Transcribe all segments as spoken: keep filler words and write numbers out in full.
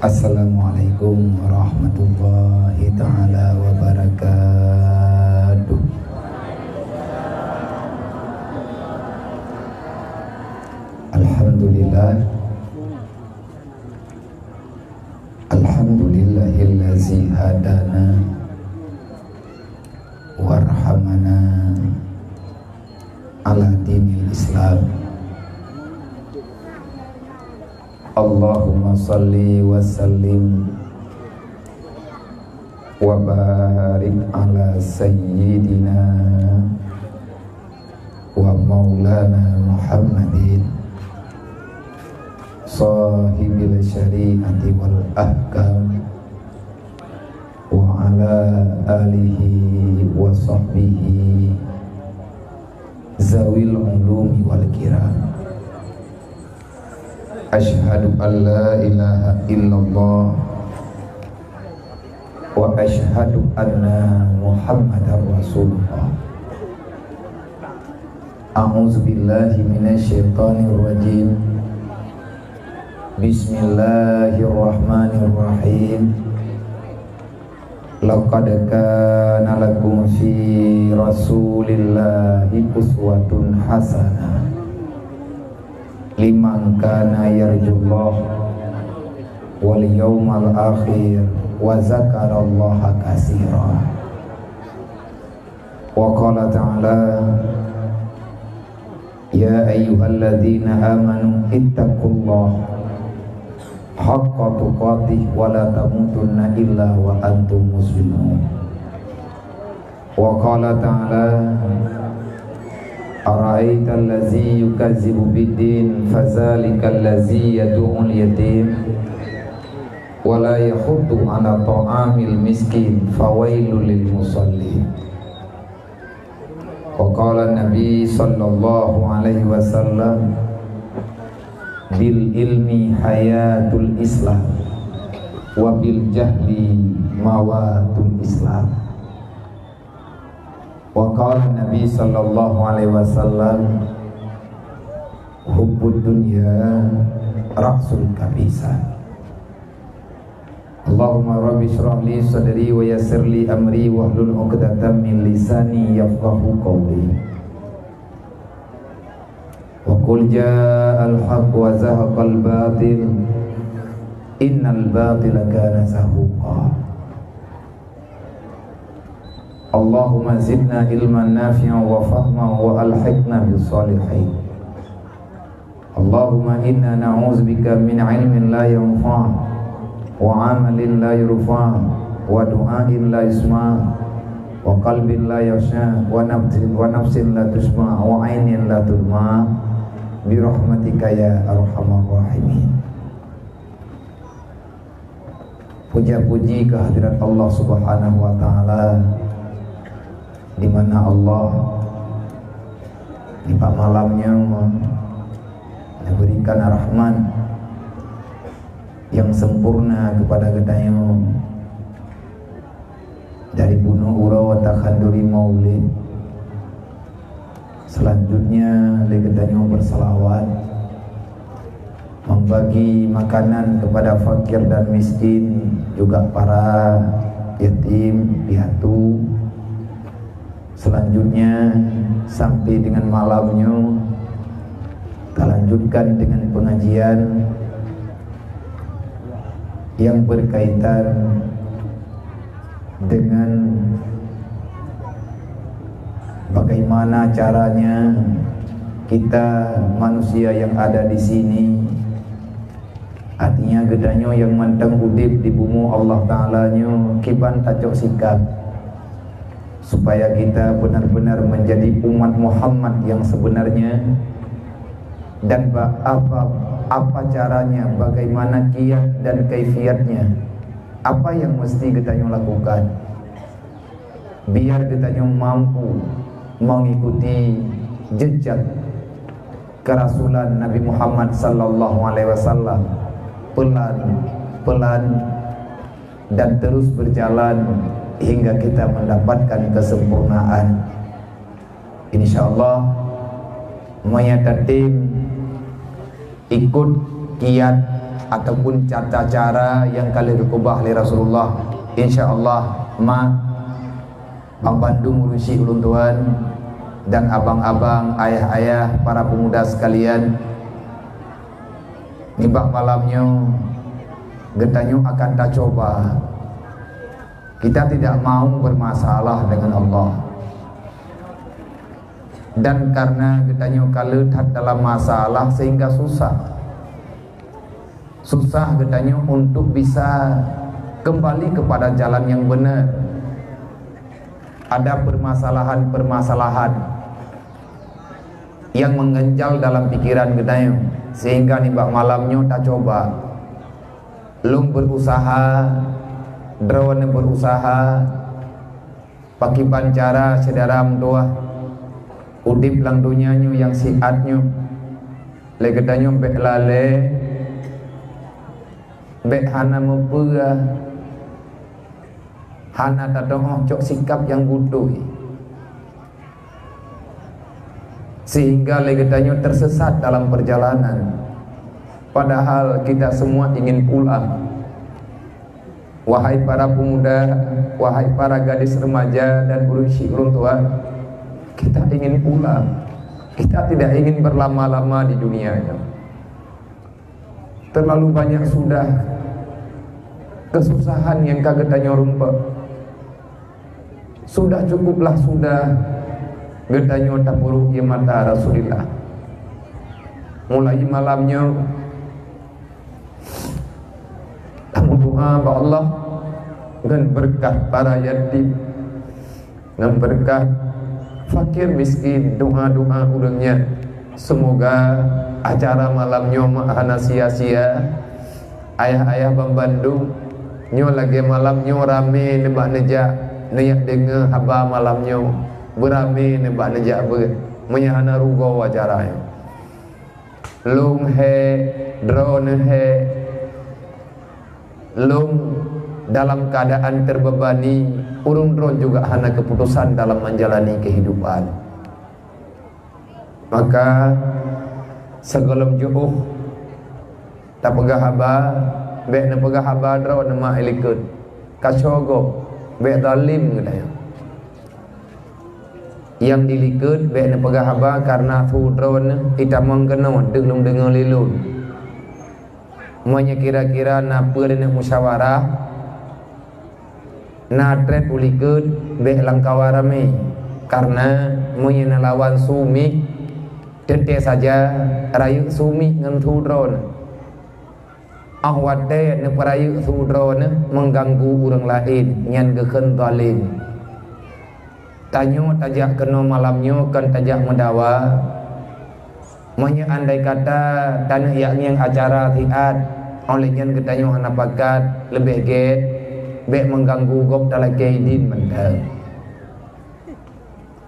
Assalamualaikum warahmatullahi taala wabarakatuh. Alhamdulillah. Alhamdulillahillazi hadana warhamana ala dinil Islam. Allahumma salli wa sallim wa barik ala sayyidina wa maulana Muhammadin, sahibil syari'ati wal ahkam, wa ala alihi wa sahbihi zawil ulumi wal kiram. Asyhadu an la ilaha illallah wa asyhadu anna Muhammadar Rasulullah. A'udzu billahi minasy syaithanir rajim. Bismillahirrahmanirrahim. Laqad kana lakum fi Rasulillahi uswatun hasanah liman kana yarjullah wal yaumal akhir wa zakarallaha katsira. Wa qala ta'ala, "Ya ayyuhalladzina amanu ittaqullaha haqqa tuqatih wa la tamutunna illa wa antum muslimun." Wa qala ta'ala, "Ara'aital ladzi yukazzibu biddin, fadzalikal ladzi yadu'ul yatim, wa la yahuddu 'ala ta'amil miskin, fawailul lil musallin." Wa qala Nabi sallallahu alaihi wasallam, "Bil ilmi hayatul Islam, wa bil jahli mawatul Islam." Wa qala Nabi sallallahu alaihi wasallam, "Hubbud dunya ra'sul kabisa." Allahumma rabbi shrah li sadri wa yassir li amri wahlul 'uqdatam min lisani yafqahu qawli. Wa qul ja'al haqq wa zahaqal batil, innal batila kana zahuqa. Allahumma zidna ilman nafi'an wa fahman wa alhiqna bis shalihin. Allahumma inna na'udzubika min ilmin la yanfa', wa amalin la yurfa', wa du'ain la yusma', wa qalbin la yakhsha, wa nafsin, wa nafsin la tasma', wa ainin la tudma', bi rahmatika ya arhamar rahimin. Puja-puji keuhadirat Allah Subhanahu wa Ta'ala, di mana Allah di malam nyoe memberikan rahmat yang sempurna kepada geutanyoe. Dari bunoe uroe takhanduri maulid, selanjutnya lé geutanyoe bersalawat, membagi makanan kepada fakir dan miskin, juga para yatim piatu. Selanjutnya sampai dengan malam nyoe, talanjutkan dengan pengajian yang berkaitan dengan bagaimana caranya kita manusia yang ada di sini, artinya geutanyoe yang mantong udeb di bumoe Allah Ta'ala nyoe, kiban tacok sikap supaya kita benar-benar menjadi umat Muhammad yang sebenarnya, dan ba-, apa, apa caranya, bagaimana kiat dan kaifiatnya, apa yang mesti geutanyoe lakukan, biar geutanyoe mampu mengikuti jejak kerasulan Nabi Muhammad sallallahu alaihi wasallam, pelan-pelan dan terus berjalan hingga kita mendapatkan kesempurnaan. Insya Allah, meunyoe tatem ikut kiat ataupun tata cara nyang ka lheueh geukeubah lé Rasulullah. Insya Allah, mak, banmandum ureuëng syiek ulôn tuan, dan abang-abang, ayah-ayah, para pemuda sekalian, nibak malam nyoe geutanyoe akan tacoba. Kita tidak mau bermasalah dengan Allah. Dan karena geutanyoe ka le that dalam masalah sehingga susah. Susah geutanyoe untuk bisa kembali kepada jalan yang benar. Ada permasalahan-permasalahan yang mengganjal dalam pikiran geutanyoe, sehingga nibak malam nyoe tacoba. Lôn berusaha, droeneuh berusaha, pakriban cara syedara meutuah udeb lam donya nyoe nyang siat nyoe. Lé geutanyoe bék lalée, bék hana meupeue, hana tateuôh cok sikap nyang beutôi, sehingga lé geutanyoe tersesat dalam perjalanan. Padahal kita semua ingin pulang. Wahai para pemuda, wahai para gadis remaja dan ureuëng syiek ulôn tuan, kita ingin pulang. Kita tidak ingin berlama-lama di dunia ini. Terlalu banyak sudah kesusahan nyang ka geutanyoe rumpok. Sudah cukuplah sudah geutanyoe tapeuruek ie mata Rasulullah. Mulai malam nyoe, tameudoa bak Allah ngon beureukat para yatim, ngon beureukat fakir miskin, doa-doa ureuëng nyan. Semoga acara malam nyoe mak hana sia-sia. Ayah-ayah banmandum, nyoe lagée malam nyoe ramé nibak neujak, neujak deungoe haba malam nyoe, beuramé nibak neujak beuet, meunyoe hana rugoe acara nyoe. Lôn hék, droeneuh hék, lôn dalam keadaan terbebani, ureuëng droe juga hana keputusan dalam menjalani kehidupan. Maka, sigohlom jiôh tapeugah haba, bék neupeugah haba droeneuh mak ilikot. Ka soe gob, bék zalim geutanyoe. Nyang dilikot bék neupeugah haba kareuna su droeneuh itamong keunoe deuh lôn deungoe lé lôn. Meunyoe kira-kira na peue lé neuh musyawarah, na treb ulikot bék lam kawa ramé, kareuna meunyoe neulawan su miet, teuntée saja rayeuk su miet ngon su droeneuh. Óh watée neupeurayeuk su droeneuh meuganggu ureuëng laén, nyan geukheun zalim. Tanyoe tajak keunoe malam nyoe kon tajak meudawa. Meunyoe andai kata taneuk yak ngieng acara siat, óh lheueh nyan geutanyoe hana pakat, leubeh gét bék meuganggu gob talakée idin mantong.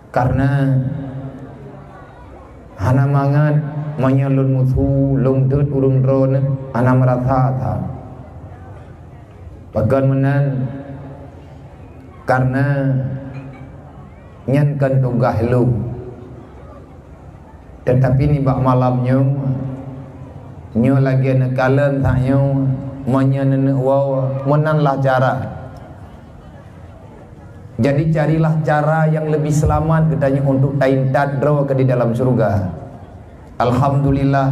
Kareuna hana mangat meunyoe lôn musu, lôn deuet ureuëng droeneuh hana meurasa that. Pakon meunan? Kareuna nyan kon tugaih lôn. Teutapi nibak malam nyoe, nyoe lagée neukalon that nyoe, meunyoe neuneuk woe, meunan lah cara. Jadi, carilah cara nyang leubeh seulamat geutanyoe untuk taintat droe keu di dalam syeuruga. Alhamdulillah,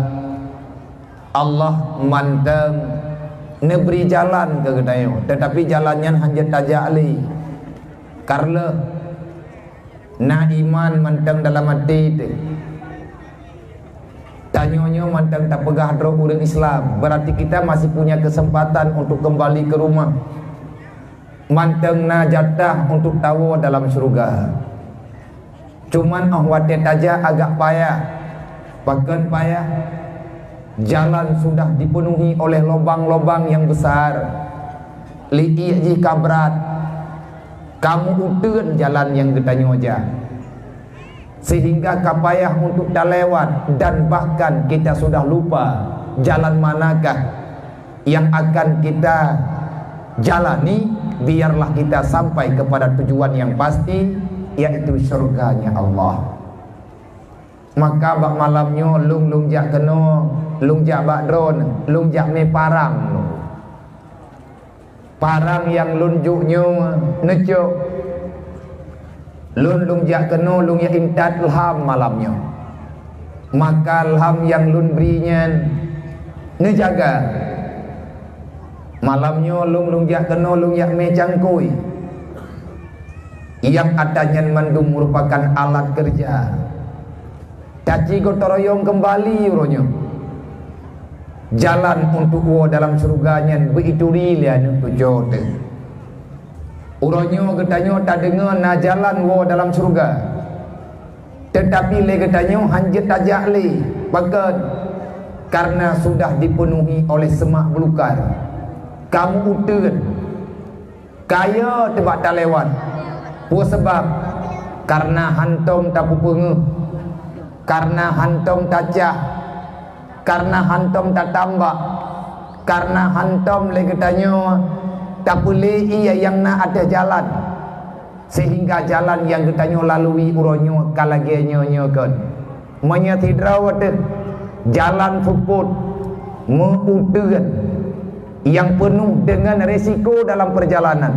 Allah mantong neubri jalan keu geutanyoe, teutapi jalan nyan hana jeuet tajak lé. Karleuh na iman mantong dalam até teuh. Tanyoe nyoe mantong tapeugah droe ureuëng Islam, berarti kita masih punya kesempatan untuk kembali ke rumah. Mantong na jatah untuk tawoe dalam syeuruga. Cuman óh watée tajak agak payah. Pakon payah? Jalan sudah dipenuhi oleh lobang-lobang nyang besar. Liek jih ka brat. Ka meu-uteuen jalan nyang geutanyoe jak. Sehingga ka payah untuk talewat dan bahkan kita sudah lupa jalan manakah yang akan kita jalani, biarlah kita sampai kepada tujuan yang pasti, yaitu syurganya Allah. Maka bak malam nyoe lôn-lôn jak keunoe Lôn jak bak droeneuh, lôn jak mé parang lôn. Parang nyang lôn jok nyoe neucok. Lôn, lôn jak keunoe, lôn jak intat lham malam nyoe. Maka lham nyang lôn bri nyan neujaga. Malam nyoe lôn, lôn jak keunoe, lôn jak mé cangkôi. Nyang atra nyan mandum meurupakan alat keureuja. Taci gotong royong keumbali uroe nyoe. Jalan untuk woe dalam syeuruga nyan beu ituri lé aneuëk cucoe teuh. Uroe nyoe geutanyoe tadeungoe na jalan woe dalam syeuruga. Teutapi lé geutanyoe hán jeuet tajak lé. Pakon? Karena sudah dipenuhi oleh semak belukar. Kamu uteuen. Kayée teubak talewat. Peue sabab? Kareuna hántom tapeupeungeuh, kareuna hántom tacah, kareuna hántom tatambak, kareuna hántom lé geutanyoe tapeulé ié nyang na ateueh jalan, seuhingga jalan nyang geutanyoe lalui uroe nyoe ka lagée nyoe-nyoe kon. Meunyoe sidroe teuh jalan seupôt, meu-uteuen, nyang peunoh deungon risiko dalam peurjalanan,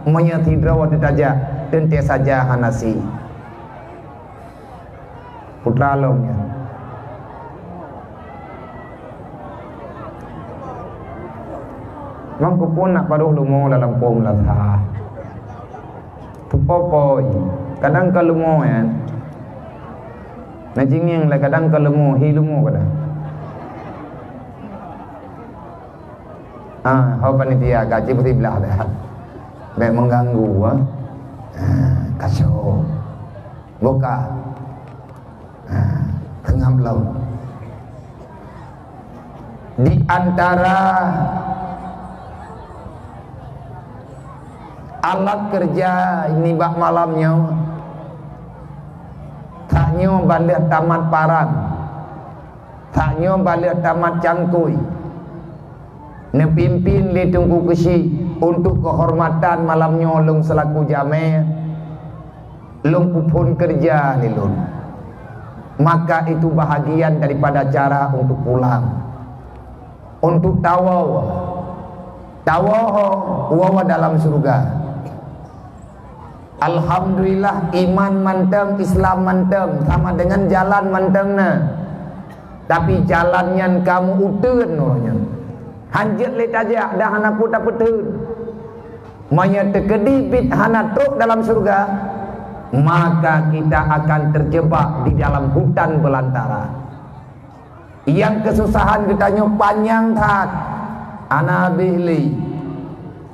meunyoe sidroe teuh tajak, teuntée saja hana sie. Putra lom nyan. Mang keupeue nak padub lumoe lam lampôh meulasa? Teupopoi, kadang ka lumoe nyan. Na jingieng lé kadang ka lumoe, hi lumoe kadang. Ah, ho panitia gaji beusiblah dah. Bék mengganggu, ah. Ah, kaso. Buka. Ah, teungab lom. Di antara alat keureuja nibak malam nyoe, tanyoe ban lheueh tamat parang, tanyoe ban lheueh tamat cangkôi, neupimpin lé Teungku Keuchik untuk keuhormatan malam nyoe lôn seulaku jamé. Lôn peuphon keureuja lé lôn, maka itu bahagian daripada cara untuk pulang, untuk tawoe, tawoe woe dalam syeuruga. Alhamdulillah, iman mantong, Islam mantong, sama dengan jalan mantong na. Tapi jalan nyan ka meu-uteuen uroe nyoe. Hán jeuet lé tajak dan hana peue tapeuteun. Meunyoe teukeudi biet hana trok dalam syeuruga, maka kita akan terjebak di dalam hutan belantara. Nyang keususahan geutanyoe panyang that, hana habéh lé,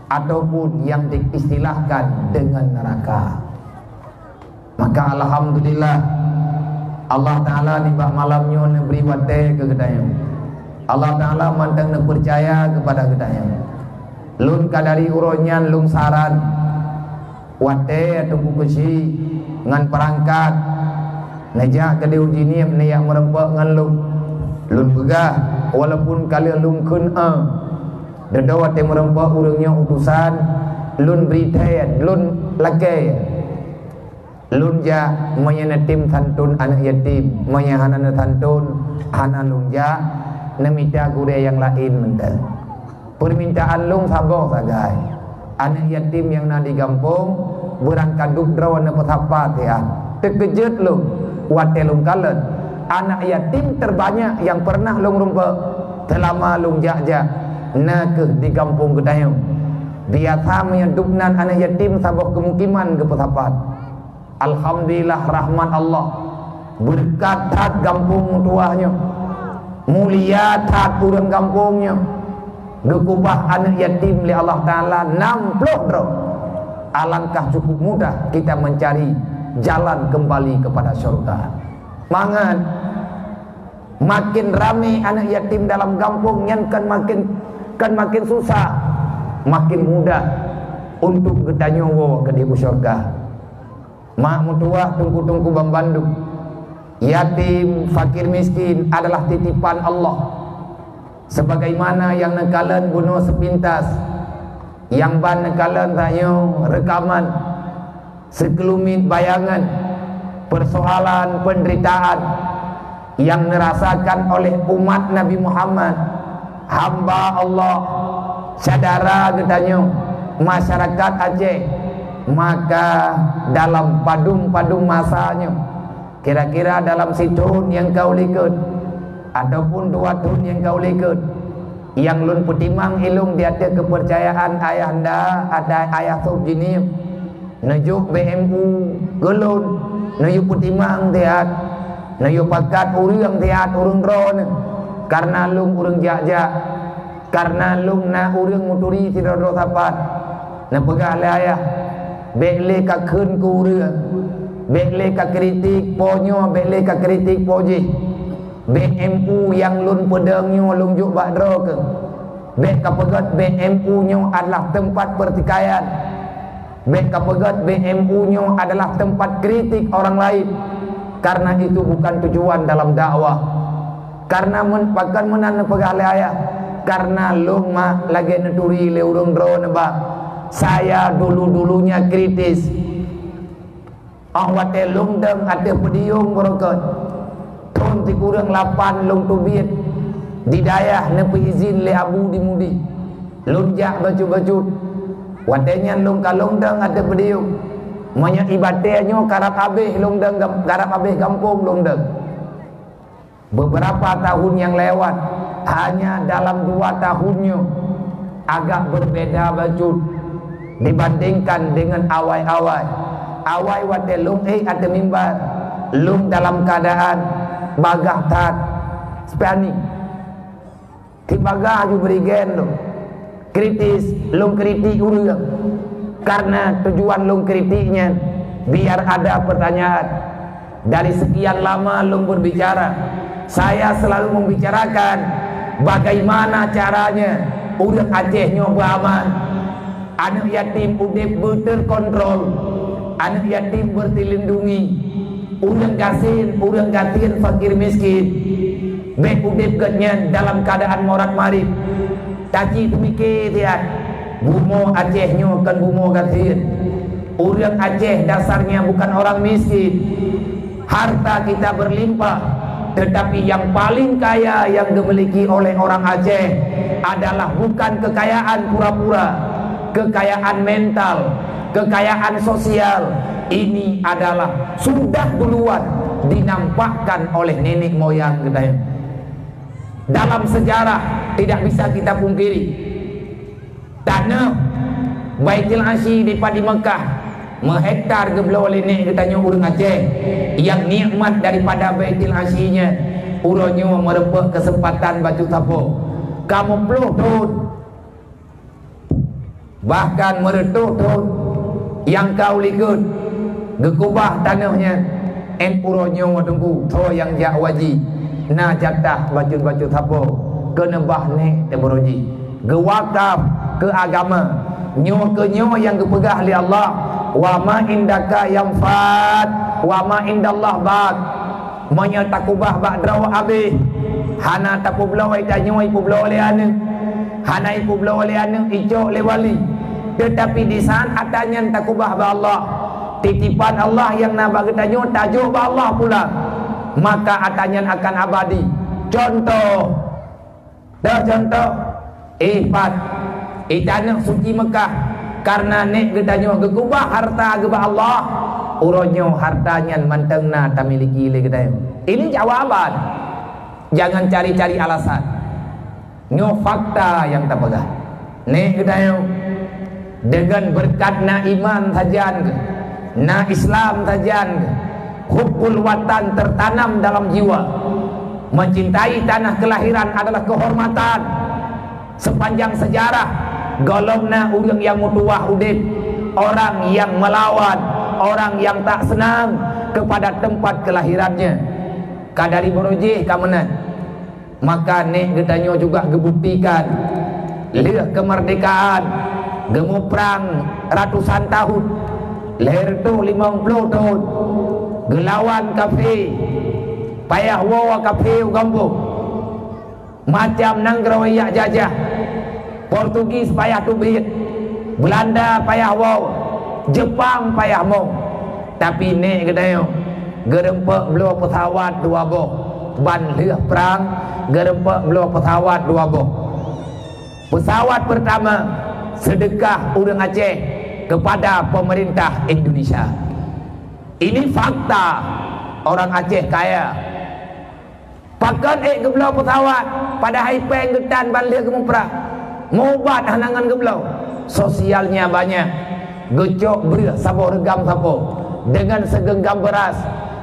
ataupun nyang diistilahkan deungon neuraka. Maka alhamdulillah, Allah Taala nibak malam nyoe neubri watée keu geutanyoe. Allah Taala mantong neupeucaya keupada geutanyoe. Lôn ka dari uroe nyan lôn saran, watée Teungku Keuchik ngon peurangkat neujak keudeh u Jeunieb neujak meureumpok ngon lôn. Lôn peugah, walaupun ka lheueh lôn kheun, eh, dudoe watée meureumpok ureuëng nyoe utosan, lôn bri thée, lôn lakée. Lôn jak meunyoe neutem santôn aneuëk yatim, meunyoe hana neusanton, hana lôn jak, neumita gurée nyang laén mantong. Peumintaan lôn saboh sagai, aneuëk yatim nyang na di gampông, beurangkat duek droe neupeusapat nyan. Teukeujot lôn watée lôn kalon aneuëk yatim teubanyak nyang peureunah lôn rumpok seulama lôn jak-jak, na kheueh di gampông geutanyoe. Biasa meunyoe duek nan aneuëk yatim saboh keumukiman geupeusapat. Alhamdulillah, rahmat Allah. Beureukat that gampông meutuwah nyoe. Mulia that ureuëng gampông nyoe. Geukeubah aneuëk yatim lé Allah Taala nam ploh droe. Alangkah cukup mudah kita mencari jalan kembali kepada syurga. Mangat makin ramé aneuëk yatim dalam gampông nyan kan makin, kan makin susah, makin mudah untuk geutanyoe woe keudeh u syurga. Mak meutuwah, teungku-teungku banmandum, yatim, fakir miskin adalah titipan Allah. Sebagaimana nyang neukalon bunoe seupintas, nyang ban neukalon tanyoe reukaman, sikeulumit bayangan, peusoalan, peundeuritaan, nyang neurasakan oleh umat Nabi Muhammad, hamba Allah, syedara geutanyoe, masyarakat Aceh, maka dalam padum-padum masa nyoe, kira-kira dalam sithon nyang ka u likot ataupun dua thon nyang ka u likot, nyang lôn peutimang ilôn di ateueh keupeurcayaan ayahanda, ada ayah sôb jinih, neujok B M U keu lôn, neuyue peutimang siat, neuyue pakat ureuëng siat ureuëng droeneuh, kareuna lôn ureuëng jak-jak, kareuna lôn na ureuëng meuturi sidroe-droe sapat. Neupeugah lé ayah, "Bék lé kakheun keu ureuëng, bék lé kakritik po nyoe, bék lé kakritik po jih. B M U nyang lôn peudong nyoe lôn jok bak droe keuh. Bék kapeugét B M U nyoe adalah teumpat peurtikaian. Bék kapeugét B M U nyoe adalah teumpat kritik orang lain, kareuna itu bukan tujuan dalam dakwah." Kareuna men-, pakon meunan neupeugah lé ayah, kareuna lôn mak lagée neuturi lé ureuëng droeneuh bah, saya dulu-dulunya kritis. Óh watée lôn dong ateueh podium beureukat, thon sikureueng lapan lôn teubiet di dayah neupeuizin lé Abu di Mudi. Lôn jak bacut-bacut. Watée nyan lôn ka lôn dong ateueh podium. Meunyoe ié batée nyoe karab habéh lôn dong gam-, karab habéh gampông lôn dong. Beberapa tahun nyang lewat, hanya dalam dua tahun nyoe, agak berbeda bacut dibandingkan dengan awai-awai. Awai watée lôn ék ateueh mimbar, lôn dalam keuadaan bagah that, spani. Tiep bagah ju bri gen lôn. Kritis, lôn kritik ureuëng. Kareuna tujuan lôn kritik nyan, biar ada pertanyaan. Dari sekian lama lôn berbicara, saya selalu membicarakan bagaimana caranya ureuëng Aceh nyoe beuaman. Aneuëk yatim udeb beuterkontrol, aneuëk yatim beuterlindungi, ureuëng gasien, ureuëng gasien, fakir miskin, bék udeb geuhnyan dalam keuadaan morat-marit. Taci teumike siat, bumoe Aceh nyoe kon bumoe gasien. Ureuëng Aceh dasarnya bukan orang miskin. Harta kita berlimpah, tetapi yang paling kaya yang dimiliki oleh orang Aceh adalah bukan kekayaan pura-pura, kekayaan mental, kekayaan sosial. Ini adalah sudah duluan dinampakkan oleh nenek moyang geutanyoe. Dalam sejarah tidak bisa kita pungkiri, tanoh Baitul Asyi dipat di Meukah, meuhektar geubloe lé nek geutanyoe ureuëng Aceh, nyang nikmat daripada Baitul Asyi nyan uroe nyoe meurumpok keuseumpatan bacut sapo. Ka meuploh thon, bahkan meureutoh thon nyang ka u likot, geukubah tanoh nyan. Ém uroe nyoe Teungku, soe nyang jak waji, na jatah bacut-bacut sapo keuneubah nek teuh baroe jih. Geuwakaf keu agama. Nyoe keuh nyoe nyang geupeugah lé Allah, "Wa ma indaka yanfad, wa ma indallah baq." Meunyoe takubah bak droe habéh, hana tapeubloe, tanyoe ipeubloe lé aneuëk, hana ipeubloe lé aneuëk, icok lé wali. Teutapi di saat atra nyan takubah bak Allah, titipan Allah nyang na bak geutanyoe tajok bak Allah pulang, maka atra nyan akan abadi. Contoh, Dah contoh, eh, pat, i tanoh suci Meukah, kareuna nek geutanyoe geukubah harta geuh bak Allah, uroe nyoe harta nyan mantong na tamiliki lé geutanyoe. Ini jawaban. Jangan cari-cari alasan. Nyoe fakta nyang tapeugah. Nek geutanyoe Deungon beureukat na iman sajan geuh, na Islam sajan geuh, hubbul watan teutanam dalam jiwa. Mencintai tanah kelahiran adalah kehormatan. Sepanjang sejarah, gohlom na ureuëng nyang meutuwah udeb, orang yang melawan, orang yang tak senang kepada tempat kelahirannya. Ka dari baroe jih ka meunan. Maka nek geutanyoe juga geubuktikan, lheueh keumeurdekaan, geumuprang ratusan tahun, lhèe reutôh limong ploh thon, geulawan kafé, payah woe kafé u gampông. Macam nanggroe jak jajah, Portugis payah teubiet, Beulanda payah woe, Jeupang payah mong. Tapi nek geutanyoe geurumpok bloe peusawat dua boh, Ban lheueh prang, geureumpok bloe pesawat dua boh. Pesawat pertama, sedekah ureuëng Aceh kepada pemerintah Indonesia. Ini fakta, orang Aceh kaya. Pakon ék geubloe pesawat, padahai péng geutan ban lheueh geumuprah. Meuubat hana ngon geubloe. Sosialnya banyak. Geucok breueh saboh reugam sapo, dengan segenggam beras,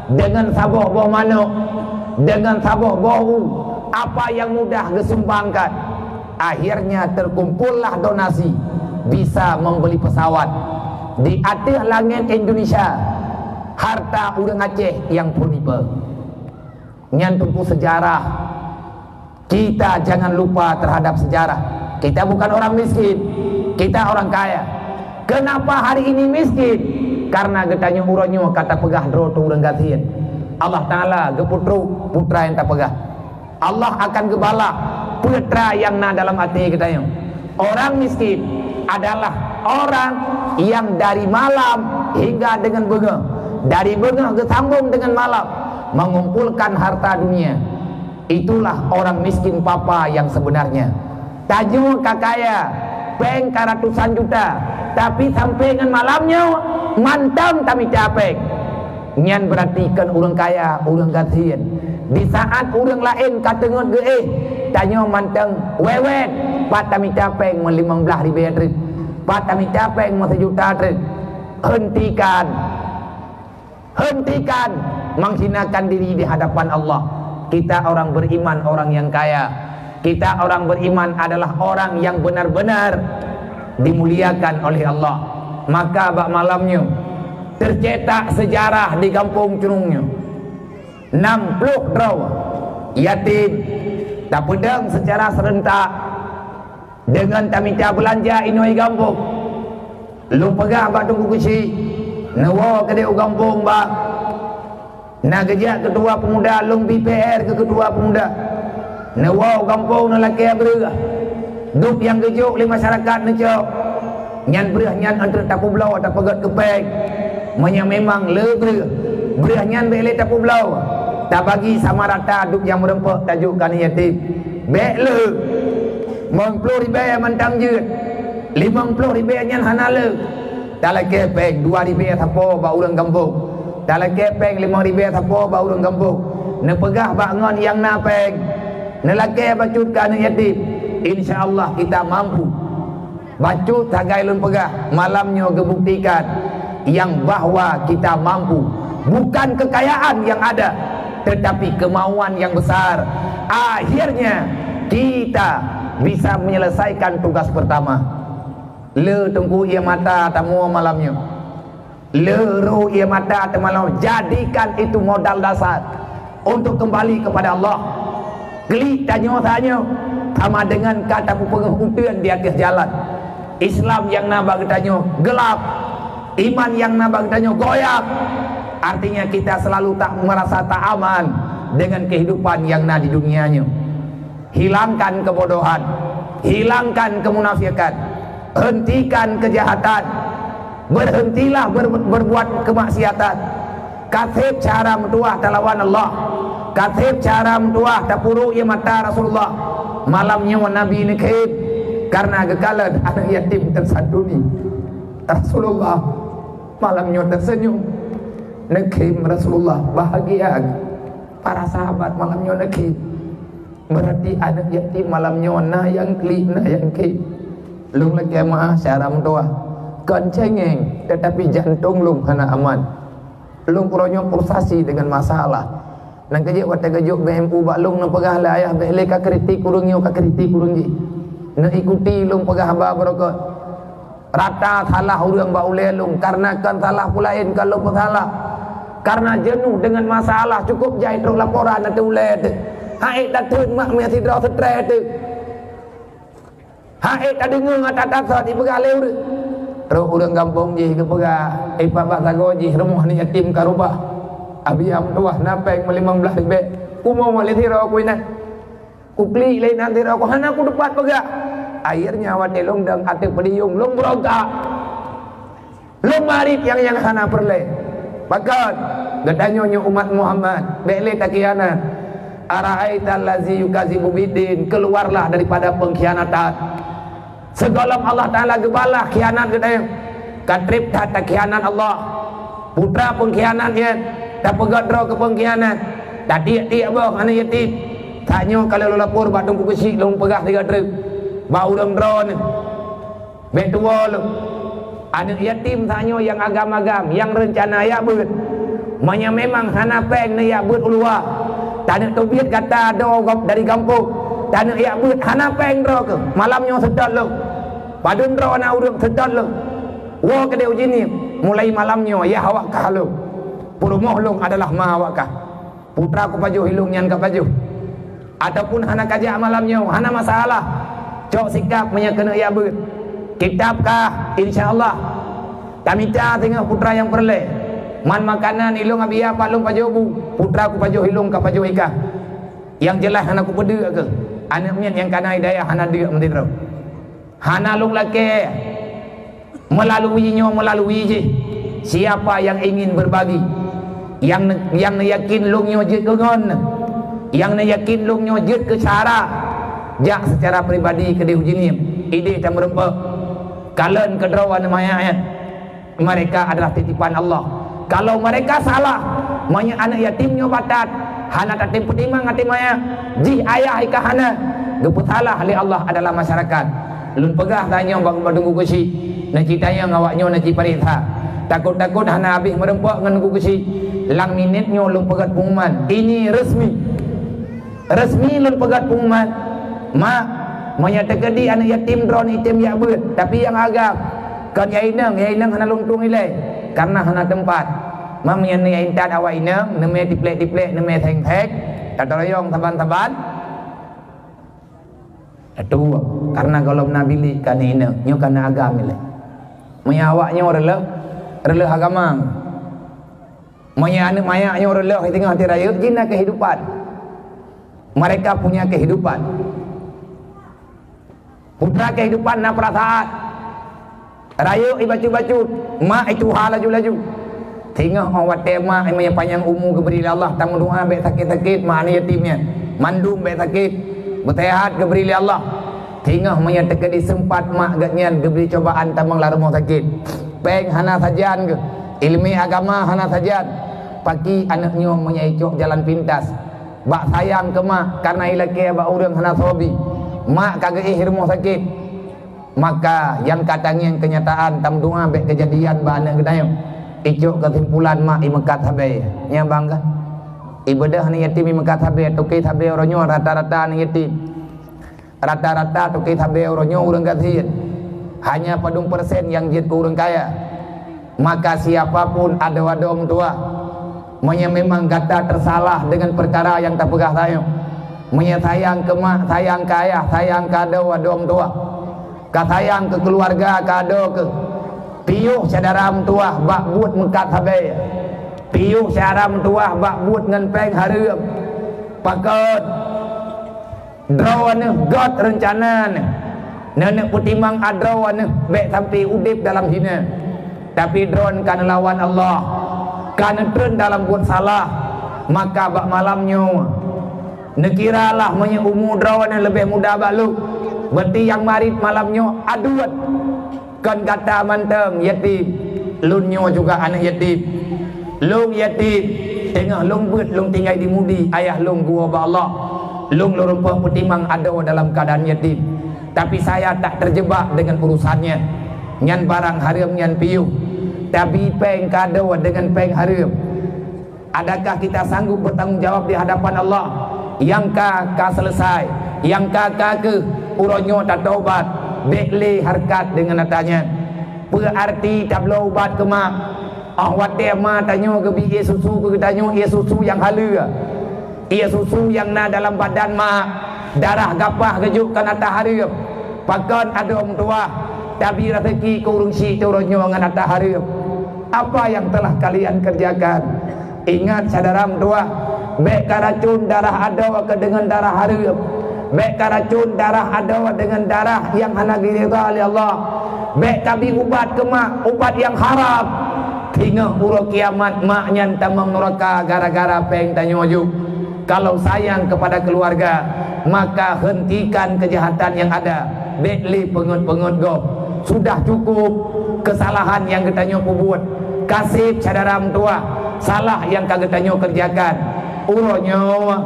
dengan saboh boh manok, dengan saboh boh u, apa yang mudah geusumbangkan. Akhirnya terkumpullah donasi, bisa membeli pesawat. Di ateueh langét Indonesia, harta ureuëng Aceh nyang phon ipe. Nyan teungku sejarah. Kita jangan lupa terhadap sejarah. Kita bukan orang miskin. Kita orang kaya. Kenapa hari ini miskin? Karena geutanyoe uroe nyoe ka tapeugah droe teuh ureuëng gasien. Allah Taala geupeutrok peue nyang tapeugah. Allah akan geubalah peue nyang na dalam até geutanyoe. Orang miskin adalah orang yang dari malam hingga dengan beungoh, dari beungoh geusambong dengan malam, mengumpulkan harta dunia. Itulah orang miskin papa yang sebenarnya. Tanyoe ka kaya, péng ka ratusan juta, tapi sampai ngon malam nyoe mantong tamita péng. Nyan berarti kon ureuëng kaya, ureuëng gasien. Di saat ureuëng laén ka teungeut geuéh, tanyoe mantong wéwét, pat tamita péng meulimong blaih ribée treuk, pat tamita péng meuseujuta treuk. Hentikan! Hentikan menghinakan diri di hadapan Allah. Kita orang beriman, orang yang kaya. Kita orang beriman adalah orang yang benar-benar dimuliakan oleh Allah. Maka bak malam nyoe, tercetak sejarah di gampông Cunong nyoe. Nam ploh droe yatim tapeudong secara serentak deungon tamita beulanja inoe gampông. Lôn peugah bak Teungku Keuchik, neuwoe keudeh u gampông bah. Na geujak keutua peumuda, lôn B P R keu keutua peumuda. Neuwoe u gampông neulakée breueh. Duek nyang geujok lé masyarakat neucok. Nyan breueh nyan eunteuk tapeubloe tapeugét keu péng. Meunyoe memang le breueh, breueh nyan bék lé tapeubloe. Tabagi sama rata duek nyang meureumpok tajok keu aneuk yatim. Bék le. Limong ploh ribée mantong jeuet. Limong ploh ribée nyan hana le. Talakée péng dua ribée sapo bak ureuëng gampông. Talakée péng limong ribée sapo bak ureuëng gampông. Neupeugah bak ngon nyang na péng. Neulakée bacut keu aneuk yatim. Insya Allah kita mampu. Bacut sagai lôn peugah, malam nyoe geubuktikan nyang bahwa kita mampu. Bukan kekayaan yang ada, tetapi kemauan yang besar. Akhirnya kita bisa menyelesaikan tugas pertama. Le Teungku ié mata tamu malam nyoe. Le ro ié mata teumalon, jadikan itu modal dasar untuk kembali kepada Allah. Klik tanyoe-tanyoe sama dengan ka tapeupeungeuh uteuen di ateueh jalan. Islam nyang na bak geutanyoe gelap, iman nyang na bak geutanyoe goyang. Artinya kita selalu tak merasa tak aman dengan kehidupan nyang na di dunia nyoe. Hilangkan kebodohan, hilangkan kemunafikan, hentikan kejahatan, berhentilah ber-, berbuat kemaksiatan. Kaseb cara meutuah talawan Allah, kaseb cara meutuah tapuruk ié mata Rasulullah. Malam nyoe Nabi neukhém karena geukalon aneuk yatim tersantuni. Rasulullah malam nyoe tersenyum, neukhém Rasulullah bahagia. Para sahabat malam nyoe neukhém. Berarti aneuk yatim malam nyoe na nyang klik, na nyang khém. Lôn lakée meuáh syara meutuah. Kon cengeng, tetapi jantong lôn hana aman. Lôn uroe nyoe frustasi dengan masalah. Nyang keujeuet watée geujok B M U bak lôn neupeugah lé ayah bék lé ka kritik ureuëng nyoe, ka kritik ureuëng jih. Neuikuti lôn peugah haba beurokot. Rata salah ureuëng bak ulée lôn, karena kon salah peue laén, kon lôn peusalah. Karena jenuh dengan masalah, cukup jai trok laporan ateueh ulée teuh. Hana ék tateun mak meusidroe stres teuh. Hana ék tadeungoe ata-ata sot ipeugah lé ureuëng. Trok ureuëng gampông jih geupeugah, "Eh, pat bak sagoe jih rumoh aneuk yatim ka rubah. Abi am tuah na péng meulimong blaih ribée. Kumoe lé sidroe ku inan." Kuklik lé inan sidroe ku hana kuteupat peugah. Akhirnya watée lôn dong ateueh podium lôn beurontak. Lôn marit nyang, nyang hana peureulée. Pakon? Geutanyoe nyoe umat Muhammad, bék lé takhianat. "Ara'aital ladzi yukadzibu biddin," keluarlah daripada pengkhianatan. Sigohlom Allah Taala geubalah khianat geutanyoe, ka treb that takhianat Allah. Putra pengkhianat nyan, tapeugöt droe keu pengkhianat, tatiek-tiek boh aneuk yatim. Tanyoe ka lheueh lôn lapor bak Teungku Keuchik, lôn peugah sigoe treuk bak ureuëng droeneuh. Bék tuwoe lom. Aneuk yatim tanyoe nyang agam-agam, nyang reuncana jak beuet. Meunyoe memang hana péng neujak beuet u luwa, taneuk teubiet gata droe gob dari gampông, taneuk jak beuet, hana péng droe keuh, malam nyoe seutôt lom. Padum droe na ureuëng, seutôt lom. Woe keudeh uji ngieng, mulai malam nyoe yah awak kah lom. Peurumoh lôn adalah ma awak kah. Putra kupajoh ilôn nyan kapajoh. Ataupun hana kajak malam nyoe, hana masalah. Cok sikap meunyoe keuneuk jak beuet. Kitab kah, insya Allah. Tamita singoh putra nyang peureulée. Man makanan ilôn abiya pat lôn pajoh bu, putra kupajoh ilôn kapajoh ikah. Nyang jeulaih hana kupeudeuk keuh. Aneuk miet nyang kana hidayah hana deuk meusidroe. Hana lôn lakée. Meulalu nyoe, meulalu jih, siapa yang ingin berbagi, nyang ne-, nyang neuyakin lôn nyoe jeuet keu ngon, nyang neuyakin lôn nyoe jeuet keu syara, jak seucara pribadi keudeh uji ngieng, ideh tameureumpok. Kalon keudroe aneuk manyak nyan, mereka adalah titipan Allah. Kalau mereka salah, meunyoe aneuk yatim nyoe batat, hana tatem peutimang até manyak, jih ayah ikah hana, geupeusalah lé Allah adalah masyarakat. Lôn peugah tanyong bak Teungku Keuchik, na ci tanyong awak nyoe na ci pareksa. Takot-takot hana habéh meureumpok ngon Teungku Keuchik. Lam minét nyoe lôn peugah pengumuman. Ini resmi. Resmi lôn peugah pengumuman. Mak, meunyoe teukeudi aneuk yatim droeneuh item jak beuet, tapi nyang agam, kon ya inong, ya inong hana lôn tueng ilée, karena hana teumpat. Mak, meunyoe nyan intat awak inong, neumé tiplek-tiplek, neumé seng-seng, tateuroyong saban-saban. Atuek, karena gohlom na bilék ka neuinong, nyoe ka na agam ilée. Meunyoe awak nyoe reuloh, reuloh agama. Meunyoe aneuk manyak nyoe reuloh di teungoh rayeuk, jih na kehidupan. Mereka punya kehidupan. Putra kehidupan na perasaan. Rayeuk ibacut-bacut, mak ituha laju-laju. Singoh óh watée mak nyang panyang umu geubri lé Allah tameudoá bék sakét-sakét mak aneuk yatim nyan. Mandum bék sakét, beuseuhat geubri lé Allah. Singoh meunyoe teukeudi seumpat mak geuhnyan geubri cobaan tamong lam rumoh sakét. Péng hana sajan geuh, ileumé agama hana sajan. Paki aneuk nyoe meunyoe icok jalan pintas. Bak sayang keu mak, kareuna ilakée bak ureuëng hana soe bi. Mak ka geuéh rumoh sakét. Maka, nyang ka tangieng keunyataan tameudoá bék keujadian bak aneuk geutanyoe. Icok keusimpulan mak imeukat sabe. Nyang bangga. Ibeudôh aneuk yatim imeukat sabe, toké sabe uroe nyoe rata-rata aneuk yatim. Rata-rata toké sabe uroe nyoe ureuëng gasien. Hanya padum persen nyang jeuet keu ureuëng kaya. Maka siapa pun adoe-adoe meutuwah, meunyoe memang gata teusalah deungon peukara nyang tapeugah tanyoe, meunyoe sayang keu mak, sayang keu ayah, sayang keu adoe-adoe meutuwah, ka sayang keu keuluwarga, ka adoe keu, piôh syedara meutuwah bak buet meukat sabe, piôh syedara meutuwah bak buet ngon péng hareuem. Pakon? Droeneuh göt reuncana neuh, neuneuk peutimang adroeneuh bék sampai udeb dalam hina. Tapi droeneuh ka neulawan Allah, ka neutreun dalam buet salah, maka bak malam nyoe, neukiralah meunyoe umu droeneuh leubeh muda bak lôn, berarti nyang marit malam nyoe aduen. Kon gata mantong yatim, lôn nyoe juga aneuk yatim. Lôn yatim, teungoh lôn beuet lôn tinggai di Mudi, ayah lôn geuwoe bak Allah. Lôn lôn rumpok peutimang adoe dalam keuadaan yatim. Tapi saya tak terjebak dengan urusannya. Nyan barang hareuem nyan piôh. Tabi péng keu adoe deungon péng hareuem. Adakah kita sanggup bertanggung jawab di hadapan Allah? Nyang ka, ka selesai. Nyang ka, ka keuh, uroe nyoe tatobat. Bék lé hareukat deungon ata nyan. Peue arti tabloe ubat keu mak? Óh watée ma tanyoe geubi ié susu keu geutanyoe, ié susu nyang haleue. Ié susu nyang na dalam badan mak, darah gapah geujok keu ata hareuem. Pakon adoe meutuwah, tabi raseuki keu ureuëng syik teuh uroe nyoe ngon ata hareuem. Apa yang telah kalian kerjakan? Ingat syedara meutuwah, bék karacon darah adoe keu deungon darah hareuem. Bék karacon darah adoe deungon darah nyang hana geuridha lé Allah. Bék kabi ubat keu mak, ubat nyang haram. Singoh uroe kiamat mak nyan tamong nuraka gara-gara péng tanyoe jok. Kalau sayang kepada keluarga, maka hentikan kejahatan yang ada. Bék lé peungeut-peungeut gob. Sudah cukup kesalahan nyang geutanyoe peubuet. Ka seb syedara meutuwah salah nyang ka geutanyoe keureujakan. Uroe nyoe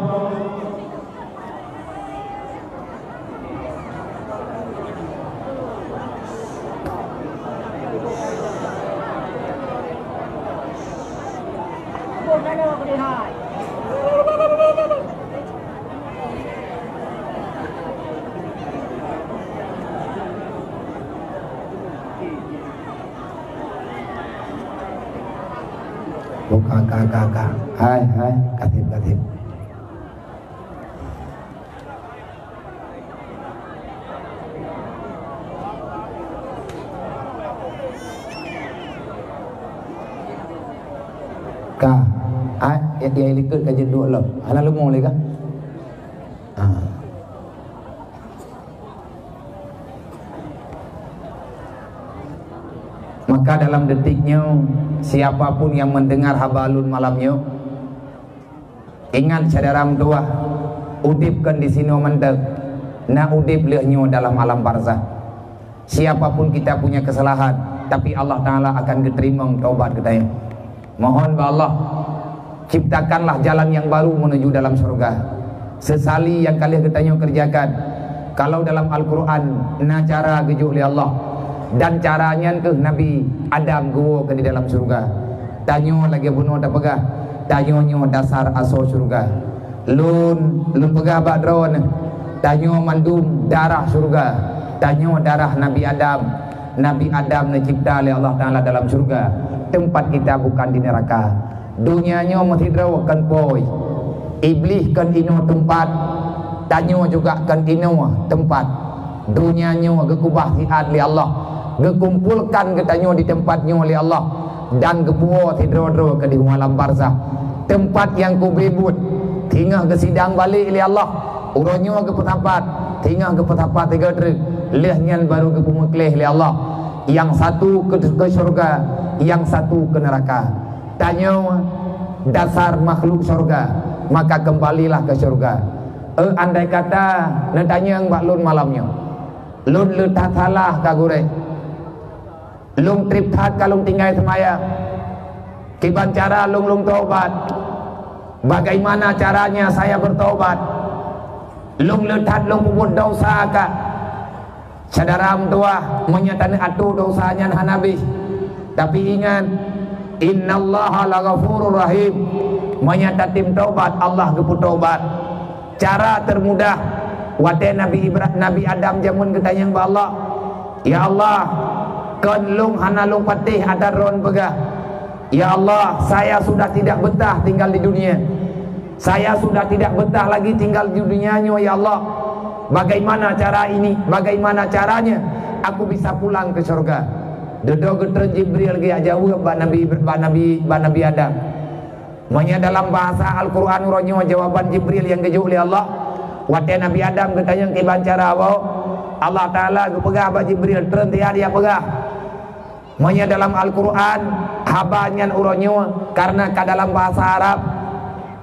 Buka, ka, ka, ka. Hai, hai, kasih, kasih. Ka. Ah, ya, ya, likot ka jeuet duek lom. Hana leumo lé ka? Ah. Maka dalam detik nyoe, siapa pun yang mendengar haba lôn malam nyoe, ingat syedara meutuwah, udeb kon disinoe mantong, na udeb lheueh nyoe dalam alam barzakh. Siapa pun kita punya kesalahan, tapi Allah Taala akan geuteurimong taubat geutanyoe. Mohon bak Allah, ciptakanlah jalan yang baru menuju dalam syurga. Sesali nyang ka lheueh geutanyoe keureujakan. Kalau dalam Al-Quran na cara geujok lé Allah, dan cara nyan keuh Nabi Adam geuwoe keu di dalam syurga. Tanyoe lagée bunoe tapeugah, tanyoe nyoe dasar asoe syurga. Lôn, lôn peugah bak droeneuh, tanyoe mandum darah syurga. Tanyoe darah Nabi Adam. Nabi Adam neucipta lé Allah Taala dalam syurga. Teumpat kita bukan di neuraka. Donya nyoe meusidroe kon phôi. Iblih kon inoe teumpat. Tanyoe juga kon inoe teumpat. Donya nyoe geukeubah siat lé Allah. Geukumpolkan geutanyoe di teumpat nyoe lé Allah. Dan geupuwoe sidroe-droe keu di alam barzakh. Teumpat nyang kubri buet, singoh geusidang balek lé Allah. Uroe nyoe geupeusapat, singoh geupeusapat sigoe treuk. Lheueh nyan barô geupeumeukleh lé Allah. Nyang satu keu, keu syurga, nyang satu keu neuraka. Tanyoe dasar makhluk syurga, maka kembalilah ke syurga. Eh, andai kata neutanyong bak lôn malam nyoe, lôn le that salah ka gurée. Lôn treb that ka lôn tinggai seumayang. Kiban cara lôn, lôn taubat? Bagaimana caranya saya bertaubat? Lôn le that lôn peubuet desya ka. Syedara meutuwah, meunyoe taneuk atô desya nyan hana bih. Tapi ingat, innallaha laghafurur rahim. Meunyoe tatem taubat, Allah geupeutaubat. Cara termudah, watée Nabi Ibra-, Nabi Adam jameun geutanyong bak Allah, "Ya Allah, kon lôn hana lôn patéh ata droen peugah, 'Ya Allah, saya sudah tidak betah tinggal di dunia. Saya sudah tidak betah lagi tinggal di dunia nyoe, ya Allah. Bagaimana cara ini? Bagaimana caranya aku bisa pulang ke syurga?'" Dudoe geutreun Jibril geujak jaweueb bak Nabi, bak Nabi, bak Nabi Adam. Meunyoe dalam bahasa Al-Quran uroe nyoe jawaban Jibril nyang geujok lé Allah, watée Nabi Adam geutanyong kiban cara woe, Allah Taala geupeugah bak Jibril, "Treun siat jak peugah." Meunyoe dalam Al-Quran, haba nyan uroe nyoe karena ka dalam bahasa Arab.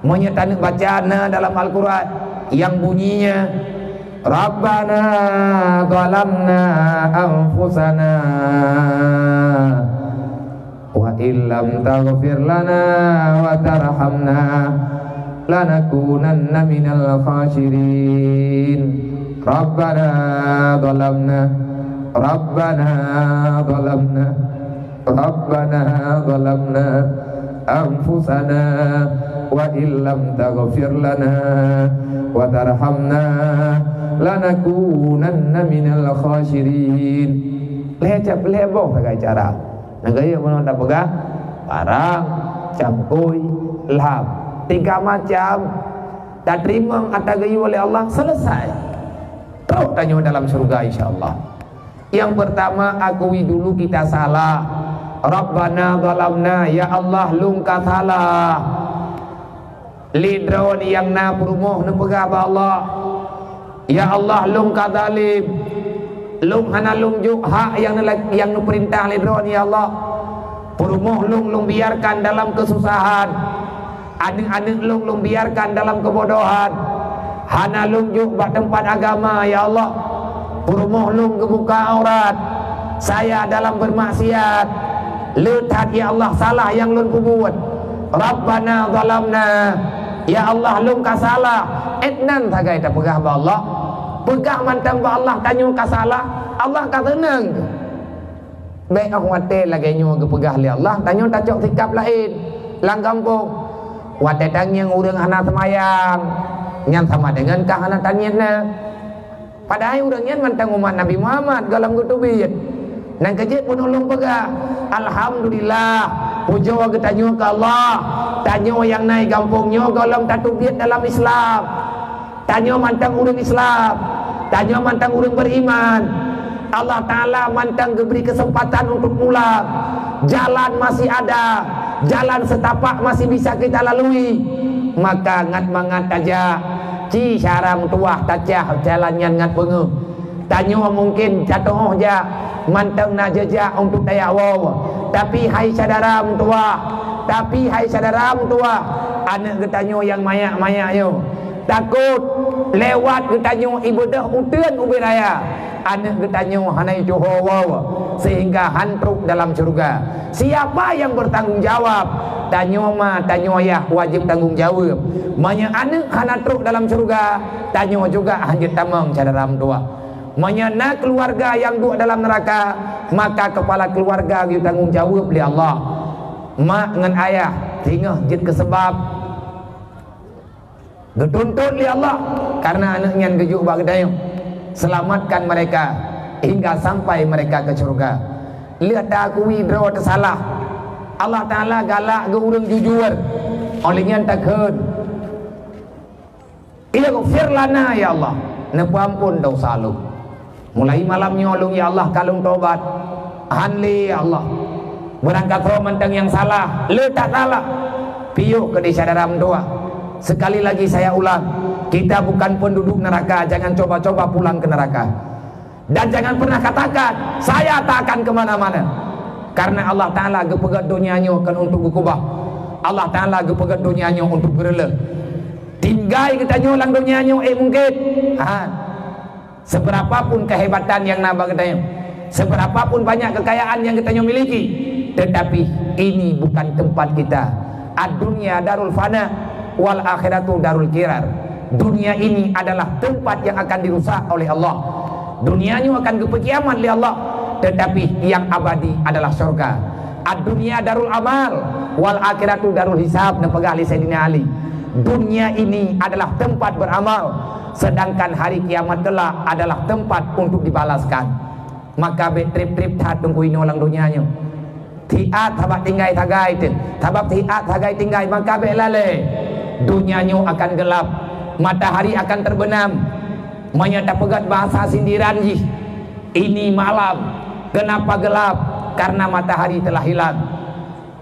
Meunyoe taneuk baca na dalam Al-Quran nyang bunyinya, "Rabbana zalamna anfusana." "Wa illam taghfir lana wa tarhamna lanakunanna minal khasirin. Rabbana zalamna, Rabbana zalamna, Rabbana zalamna anfusana wa illam taghfir lana wa tarhamna lanakunanna minal khasirin." Lhée cap, lhée boh sagai cara. Nanggroe bunoe tapeugah, parang, cangkôi, lham. Tiga macam tateurimong ata geuyue lé Allah, selesai. Trok tanyoe dalam syurga, insya Allah. Yang pertama, akui dulu kita salah. Rabbana zalamna, ya Allah, lôn ka salah. Lé droe nyang na peurumoh neupeugah bak Allah, "Ya Allah, lôn ka zalim. Lôn hana lôn jok hak nyang neula-, nyang neupeurintah lé droe, ya Allah. Peurumoh lôn, lôn biarkan dalam keususahan. Aneuk-aneuk lôn, lôn biarkan dalam keubodohan. Hana lôn jok bak teumpat agama, ya Allah. Peurumoh lôn geubuka aurat. Saya dalam bermaksiat. Le that, ya Allah, salah nyang lôn peubuet. Rabbana zalamna. Ya Allah, lôn ka salah. Ék nan sagai tapeugah bak Allah. Peugah mantong bak Allah tanyoe ka salah, Allah ka seunang. Bék óh watée lagée nyoe geupeugah lé Allah, tanyoe tacok sikab laén. Lam gampông, watée tangieng ureuëng hana seumayang, nyan sama deungon ka hana tangieng na. Padahai ureuëng nyan mantong umat Nabi Muhammad gohlom geuteubiet. Nyang keu jeuet peunolong peugah, "Alhamdulillah, pujoe geutanyoe keu Allah, tanyoe nyang na i gampông nyoe gohlom tateubiet dalam Islam." Tanyoe mantong ureuëng Islam, tanyoe mantong ureuëng beriman. Allah Ta'ala mantong geubri keuseumpatan untuk pulang. Jalan masih ada, jalan setapak masih bisa kita lalui. Maka ngat mangat tajak, ci syedara meutuwah tacah jalan nyan ngat peungeuh. Tanyoe mungken jatoh jak, mantong na jeujak untuk tajak woe. Tapi hai syedara meutuwah, tapi hai syedara meutuwah, aneuk geutanyoe nyang manyak-manyak nyoe, takot lewat geutanyoe ibeudôh uteuen ubit raya, aneuk geutanyoe hana jituho woe, sehingga han trok dalam syeuruga. Siapa yang bertanggung jawab? Tanyoe ma, tanyoe yah wajéb tanggong jaweueb. Meunyoe aneuk hana trok dalam syeuruga, tanyoe juga han jeuet tamong syedara meutuwah. Meunyoe na keuluwarga nyang duek dalam neuraka, maka keupala keuluwarga geutanggong jaweueb lé Allah. Mak ngon ayah singoh jeuet keu seubab geutuntot lé Allah, kareuna aneuk nyan geujok bak geutanyoe. Selamatkan mereka hingga sampai mereka ke syurga. Lheueh taakui droe teusalah, Allah Ta'ala galak geu ureuëng jujur. Óh lheueh nyan takheun, "Ighfir lana, ya Allah, neupeuamphon desya lôn." Mulai malam nyoe lôn, ya Allah, ka lôn tobat. Han lé, ya Allah. Beurangkasoe mantong nyang salah, le that salah. Piôh keudeh syedara meutuwah. Sekali lagi saya ulang, kita bukan penduduk neraka, jangan coba-coba pulang ke neraka. Dan jangan pernah katakan, "Saya tak akan kemana-mana." Karena Allah Ta'ala geupeugét donya nyoe kon untuk geukubah. Allah Ta'ala geupeugét donya nyoe untuk geureuleuh. Tinggai geutanyoe lam donya nyoe, eh, mungken. Ha. Seberapa pun kehebatan nyang na bak geutanyoe, seberapa pun banyak kekayaan nyang geutanyoe miliki, tetapi ini bukan tempat kita. Ad-dunya darul fana, wal akhiratu darul qirar. Dunia ini adalah tempat yang akan dirusak oleh Allah. Dunia nyoe akan geupeukiamat lé Allah, tetapi yang abadi adalah syurga. Ad-dunya darul amal, wal akhiratu darul hisab, neupeugah lé Saidina Ali. Dunia ini adalah tempat beramal, sedangkan hari kiamat kelak adalah tempat untuk dibalaskan. Maka bék treb-treb that teungku inoe lam donya nyoe. Siat sabab tinggai sagai teuh, sabab siat sagai tinggai, maka bék lalée. Donya nyoe akan gelap, matahari akan terbenam. Meunyoe tapeugét bahasa sindiran jih, ini malam. Kenapa gelap? Karena matahari telah hilang.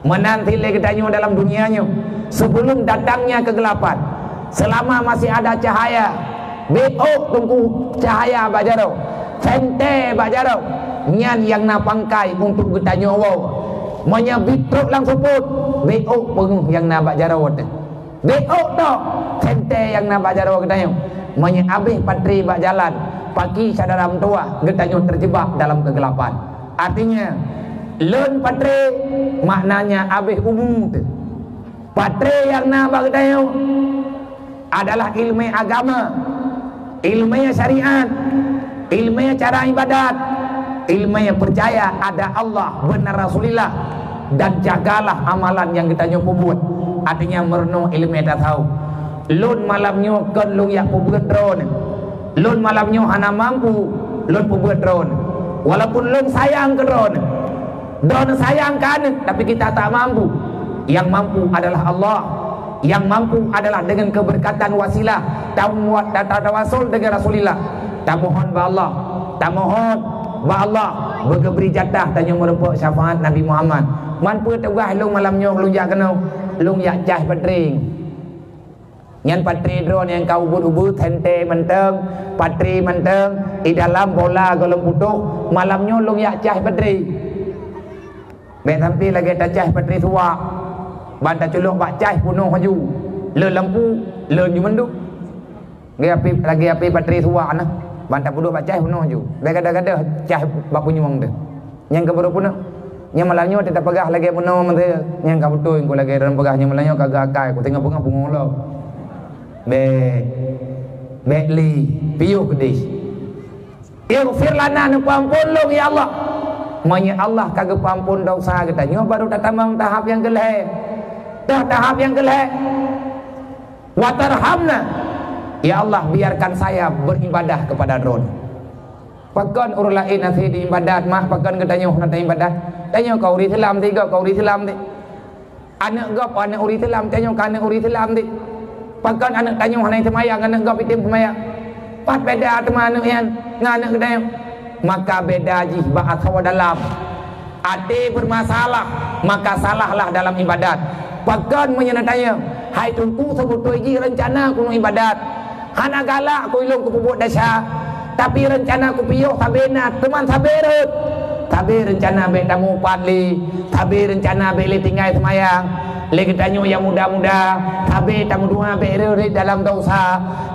Meunan cit lé geutanyoe dalam dunia nyoe, sebelum datangnya kegelapan, selama masih ada cahaya, bék ôk teungku cahaya bak jaroe, sentée bak jaroe, nyan nyang na pangkai untuk geutanyoe woe. Meunyoe bit trok lam seupôt, bék ôk peungeuh nyang na bak jaroe teuh. Bék ôk tok, sentée nyang na bak jaroe geutanyoe. Meunyoe abéh patré bak jalan, paki syedara meutuwah, geutanyoe terjebak dalam kegelapan. Artinya, lôn patré maknanya abéh umu teuh. Patré nyang na bak geutanyoe adalah ileumé agama, ileumé syariat, ileumé cara ibadat, ileumé peucaya ada Allah, beuna Rasulullah, dan jagalah amalan nyang geutanyoe peubuet. Artinya, meurunoe ileumé tasawuf. Lôn malam nyoe kon lôn jak peubeuet droeneuh. Lôn malam nyoe hana mampu lôn peubeuet droeneuh. Walaupun lôn sayang keu droeneuh, droeneuh sayang keu aneuk, tapi kita tak mampu. Yang mampu adalah Allah. Yang mampu adalah dengan keberkatan wasilah, tamuat dan tatawasul dengan Rasulullah. Tamohon bak Allah, tamohon bak Allah beugeubri jatah tanyoe meurumpok syafaat Nabi Muhammad. Man peue tugaih lôn malam nyoe lôn jak keunoe? Lôn jak cah patré. Nyan patré droeneuh nyang ka ubit-ubit, sentée mantong, patré mantong, di dalam bola gohlom putôh, malam nyoe lôn jak cah patré. Bék sampoe lagée tacah patré suwak. Ban taculok bak cai peunoh laju. Lôn lampu, lôn ju mandum. Lagèe api, lagèe api batri suwak na. Ban tapeuduek bak cai peunoh laju. Bèk gadoh-gadoh cai bak punyueng teuh. Nyang ka barô peunoh. Nyang malam nyoe teutab peugah lagèe peunoh mantong. Nyang ka beutôi engko lagèe droen peugah nyang malam nyoe ka geuakai, ku teungoh peugah pungo lom. Bèk. Bèk lé. Piôh keudéh. Ighfir lana, neupeuamphon lôn, ya Allah. Meunyoe Allah ka geupeuamphon desya geutanyoe, baru tatamong tahap nyang keulhèe. Toh tahap nyang keulhèe. Wa tarhamna. Ya Allah, biarkan saya beribadah kepada Droen. Pakon ureueng laén hase ibadat, mak, pakon geutanyoe hana ibadat? Tanyoe ka ureueng Islam, tiga ka ureueng Islam, ti. Aneuk gob aneuk ureueng Islam, tanyoe ka aneuk ureueng Islam, ti. Pakon aneuk tanyoe hana seumayang, aneuk gob item seumayang? Pat beda teuma aneuk nyan ngon aneuk geutanyoe? Maka beda jih bak asoe dalam. Até bermasalah, maka salahlah dalam ibadat. Pakon meunyoe na tanyong, hai Teungku, seubeutôi jih reuncana keuneuk ibadat. Hana galak ku ilôn kupeubuet desya, tapi reuncana kupiôh sabé na, teuma sabé rhot. Sabé reuncana bèk tamupat lé, sabé reuncana bèk lé tinggai seumayang. Lé geutanyoe nyang muda-muda, sabé tameudoa bèk rhot dalam desya.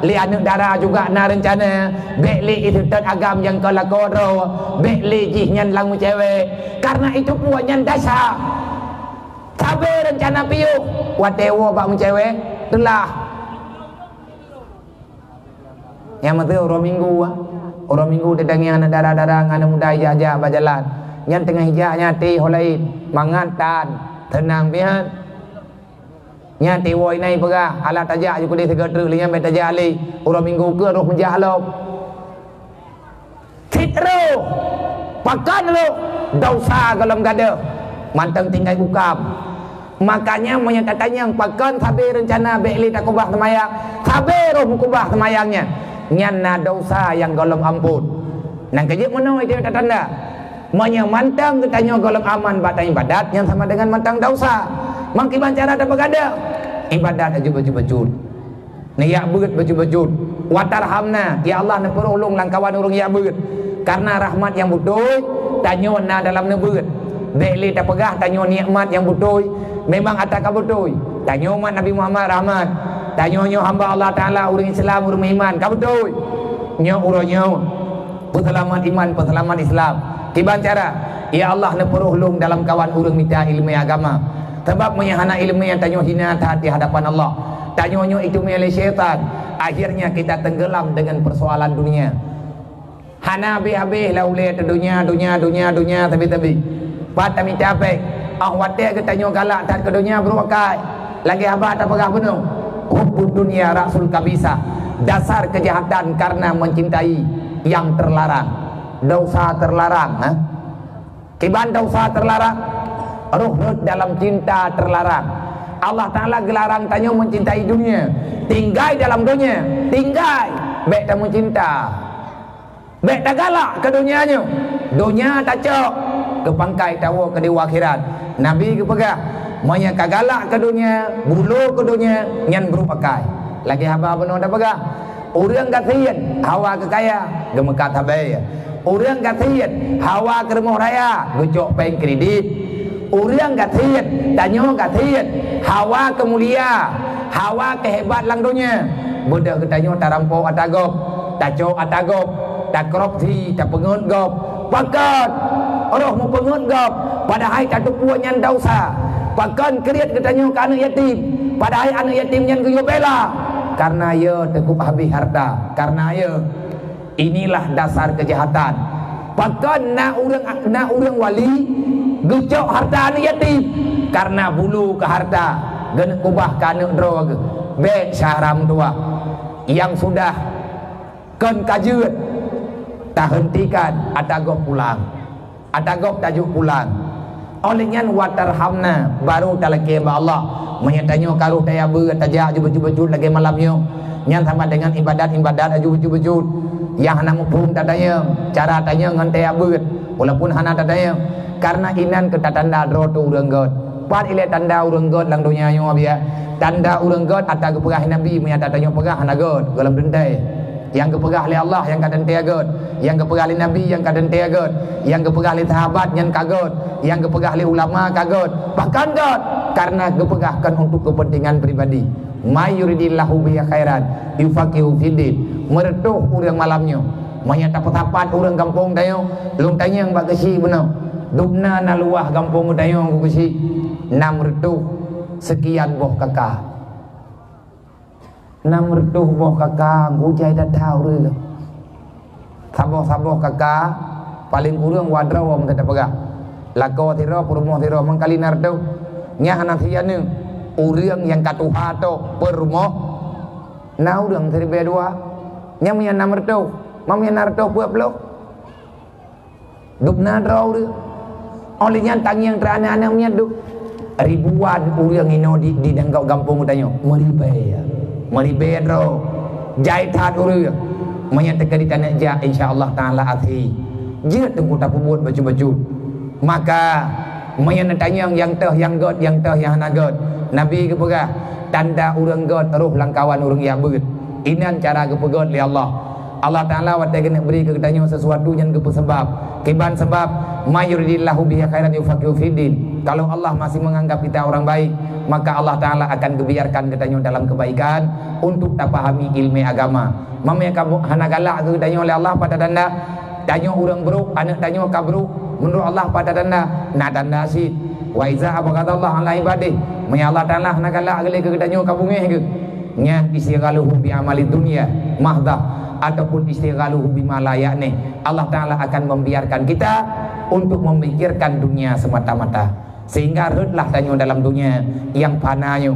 Lé aneuk dara juga na reuncana, bèk lé iseutôt agam nyang ka lakoe droe, bèk lé jih nyan lam meucewek. Karena itu peue nyan desya. Sabé reuncana piôh, watèe woe bak meucewek, teulah. Nyang meuteue uroe Minggu, ah. Uroe Minggu teutangieng aneuk dara-dara ngon aneuk muda ijak-jak bak jalan. Nyan teungoh ijak nyan até ho laén, mangat tan, teunang pian. Nyan tiwoe inan ipeugah, alah tajak ju keudéh sigoe treuk, lé nyan bèk tajak lé. Uroe Minggu keuh roh meujak lom. Cit roh, pakon roh, desya gohlom gadoh, mantong tinggai ukam. Makanya meunyoe tatanyong pakon sabé reuncana bèk lé takeubah seumayang, sabé roh meukeubah seumayang nyan, nyan na desya nyang gohlom amphon. Nyan keuh jeuet meunoe itu tatanda. Meunyoe mantong geutanyoe gohlom aman bak taibadat, nyan sama dengan mantong desya. Meukiban cara tapeugadoh? Ibadat aju bacut-bacut. Neujak beuet bacut-bacut. Wa tarhamna, ya Allah, neupeuroh lôn lam kawan ureueng jak beuet. Karena rahmat nyang beutôi, tanyoe na dalam neubeuet. Bèk lé tapeugah tanyoe nikmat nyang beutôi, memang atra ka beutôi. Tanyoe umat Nabi Muhammad rahmat. Tanyoe nyoe hamba Allah Taala, ureueng Islam, ureueng meuiman, ka beutôi. Nyoe uroe nyoe. Peuseulamat iman, peuseulamat Islam. Kiban cara, ya Allah, neupeuroh lôn dalam kawan ureueng mita ileumèe agama. Sabab meunyoe hana ileumèe, tanyoe hina that di hadapan Allah. Tanyoe nyoe iteumèe lé syaitan. Akhirnya kita tenggelam dengan persoalan dunia. Hana habéh-habéh lah ulèe teuh dunia, dunia, dunia, dunia, sabe-sabe. Pat tamita péng. Ah, watèe geutanyoe galak that keu dunia, brôk akai. Lagèe haba tapeugah bunoe, hubbud dunya ra'sul khabithah, dasar kejahatan karena mencintai yang terlarang, dosa terlarang, ha? Kiban dosa terlarang, roh rhot dalam cinta terlarang. Allah Taala geularang tanyoe mencintai dunia, tinggai dalam dunia, tinggai, bèk tameucinta. Bèk tagalak keu donya nyoe. Donya tacok, keu pangkai tawoe keu di akhirat. Nabi geupeugah, meunyoe ka galak keu donya, bulo keu donya, nyan brôk akai. Lagèe haba bunoe tapeugah, ureueng gasien hawa keu kaya, geumeukat sabe. Ureueng gasien hawa keu rumoh raya, geucok péng kredit. Ureueng gasien, tanyoe gasien, hawa keu mulia, hawa keu hebat lam donya. Beudôh geutanyoe tarampok ata gob, tacok ata gob, takorupsi, tapeungeut gob. Pakon? Roh meupeungeut gob, padahai tateupeue nyan dosa. Pakon kriet geutanyoe keu aneuk yatim, padahai aneuk yatim nyan geuyue bela? Karena yö teukup habéh harta. Karena yö Inilah dasar kejahatan. Pakon na ureueng, na ureueng wali geucok harta aneuk yatim? Karena bulu keu harta, geuneuk keubah keu aneuk droe geuh. Bèk syahram tuah. Nyang sudah kon ka jeuet, tahentikan ata gob pulang. Ata gob tajok pulang. Óh lheueh nyan, wa tarhamna, barô talakèe bak Allah. Meunyoe tanyoe ka roh tajak beuet, tajak aju bacut-bacut lagèe malam nyoe, nyan sama dengan ibadat-ibadat aju bacut-bacut. Nyang hana muphom tatanyong, cara tanyong ngon tajak beuet. Walaupun hana tatanyong, karena inan keu tatanda droe teuh ureueng gèt. Pat ilèe tanda ureueng gèt lam donya nyoe, biya? Tanda ureueng gèt ata geupeugah Nabi, meunyoe ata tanyoe peugah hana gèt, gohlom teuntèe. Nyang geupeugah lé Allah nyang ka teuntèe gèt, nyang geupeugah lé Nabi nyang ka teuntèe gèt, nyang geupeugah lé sahabat nyan ka gèt, nyang geupeugah lé ulama ka gèt, bahkan gèt. karena geupeugah kon untuk kepentingan pribadi. "May yuridillahu bihi khairan yufaqihu fiddin." Meureutôh ureuëng malam nyoe. Meunyoe tapeusapat ureuëng gampông tanyoe, lôn tanyong bak geuchik bunoe, dubna na luwah gampông tanyoe geuchik? Nam reutôh seukian boh kaka. Nam reutôh boh kaka, gujai that-that ureuëng. Saboh-saboh kaka, paleng kureueng wadroe meuteuk tapeugah. Lakoe sidroe, peurumoh sidroe, meunkali na reutôh. Nyan hana sianeuk. Ureuëng nyang ka tuha toh peurumoh, na ureuëng siribèe dua. Nyan meunyan nam reutôh, ma meunyan na reutôh peuet ploh. Dubna droe ureuëng. Óh lheueh nyan tangieng trok aneuk-aneuk miet dub. Ribuan ureuëng inoe di, di nanggroe gampông geutanyoe. Meuribèe. Meuribèe droe. Jai that ureuëng. Meunyoe teuka di taneuk jak, insya Allah Taala até. Jeuet teungku tapeubuet bacut-bacut. Maka, meunyoe neutanyong nyang teuh nyang gét, nyang teuh nyang hana gét. Nabi geupeugah, tanda ureuëng gét roh lam kawan ureuëng jak beuet. Inan cara geupeugét lé Allah. Allah Taala watèe geuneuk bri keu geutanyoe sesuatu nyang geupeusabab. Kiban sabab, "May yuridillahu bihi khairan yufaqihu fiddin." Kalau Allah masih menganggap kita orang baik, maka Allah Taala akan geubiarkan geutanyoe dalam kebaikan untuk tapahami ilmu agama. Meunyoe ka bu-, hana galak keu geutanyoe lé Allah, pat tanda tanyoe ureuëng brok, aneuk tanyoe ka brok, meunurot Allah pat tanda, na tanda cit. "Wa iza abghadallahu ala ibadih." Meunyoe Allah Taala hana galak lé keu geutanyoe ka beungéh geuh. Nyan istighaluhu bi amali dunya mahdah ataupun istighaluhu bima la ya'ni. Allah Taala akan membiarkan kita untuk memikirkan dunia semata-mata. Sehingga rhötlah tanyoe dalam dunia nyang fana nyoe.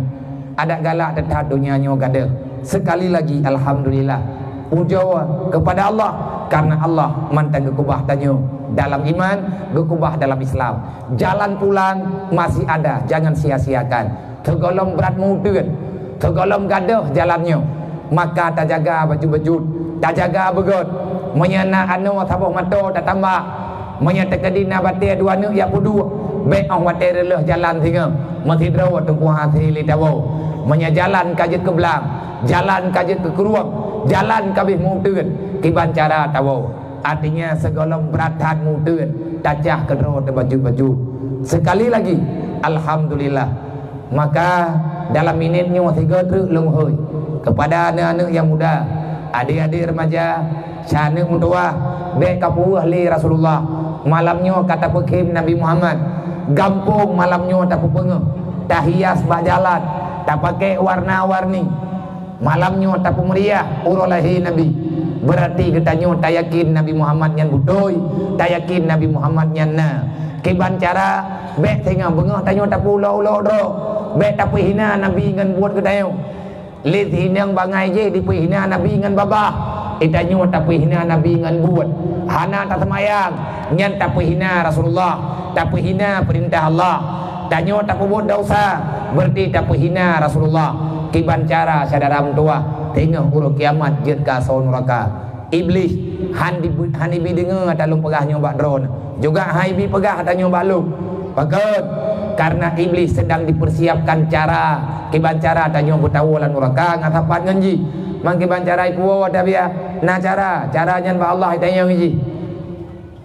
Adak galak teutap dunia nyoe gadôh. Sekali lagi, alhamdulillah. Pujoe kepada Allah, karena Allah mantong geukeubah tanyoe dalam iman, geukeubah dalam Islam. Jalan pulang masih ada, jangan sia-siakan. Teugohlom brat meuteuen, teugohlom gadôh jalan nyoe, maka tajaga bacut-bacut, tajaga beugét. Meunyoe na anoe saboh mata tatamba, meunyoe teukeudi na batée dua neuk jak peuduek, bék óh watée reuloh jalan singoh, meusidroe teungku hase lé tawoe. Meunyoe jalan ka jeuet keu blang, jalan ka jeuet keu krueng, jalan ka abéh meuteuen, kiban cara tawoe. Artinya, sigohlom brat that meuteuen, tacah keudroe teubacut-bacut. Sekali lagi, alhamdulillah. Maka, dalam minét nyoe sigoe treuk lôn hôi keupada aneuk-aneuk nyang muda, adék-adék remaja, syah aneuk meutuwah, bék kapeuweueh lé Rasulullah. Malam nyoe ka tapeukhém Nabi Muhammad. Gampông malam nyoe tapeupeungeuh, tahias bak jalan, tapaké warna-warni. Malam nyoe tapeumeriah uroe lahé Nabi. Beurati geutanyoe tayakin Nabi Muhammad nyan beutôi, tayakin Nabi Muhammad nyan na. Kiban cara, bék singoh beungoh tanyoe tapeuulo-ulo droe. Bék tapeuhina Nabi ngon buet geutanyoe. Lé sihineung bangai jih dipeuhina Nabi ngon babah. Geutanyoe tapeuhina Nabi ngon buet. Hana taseumayang, nyan tapeuhina Rasulullah, tapeuhina peurintah Allah. Tanyoe tapeubuet desya, beurati tapeuhina Rasulullah. Kiban cara syedara meutuwah, teungoh uroe kiamat jeuet keu asoe nuraka. Iblih han dibe-, han ibi deungoe ata lôn peugah nyoe bak droeneuh. Juga han ibi peugah ata nyoe bak lôn. Pakon? Karena Iblih sedang dipersiapkan cara, kiban cara tanyoe beutawoe lam nuraka ngon sapat ngon jih. Mang kiban cara ipuwoe ata biya? Na cara, cara nyan bak Allah itanyong jih.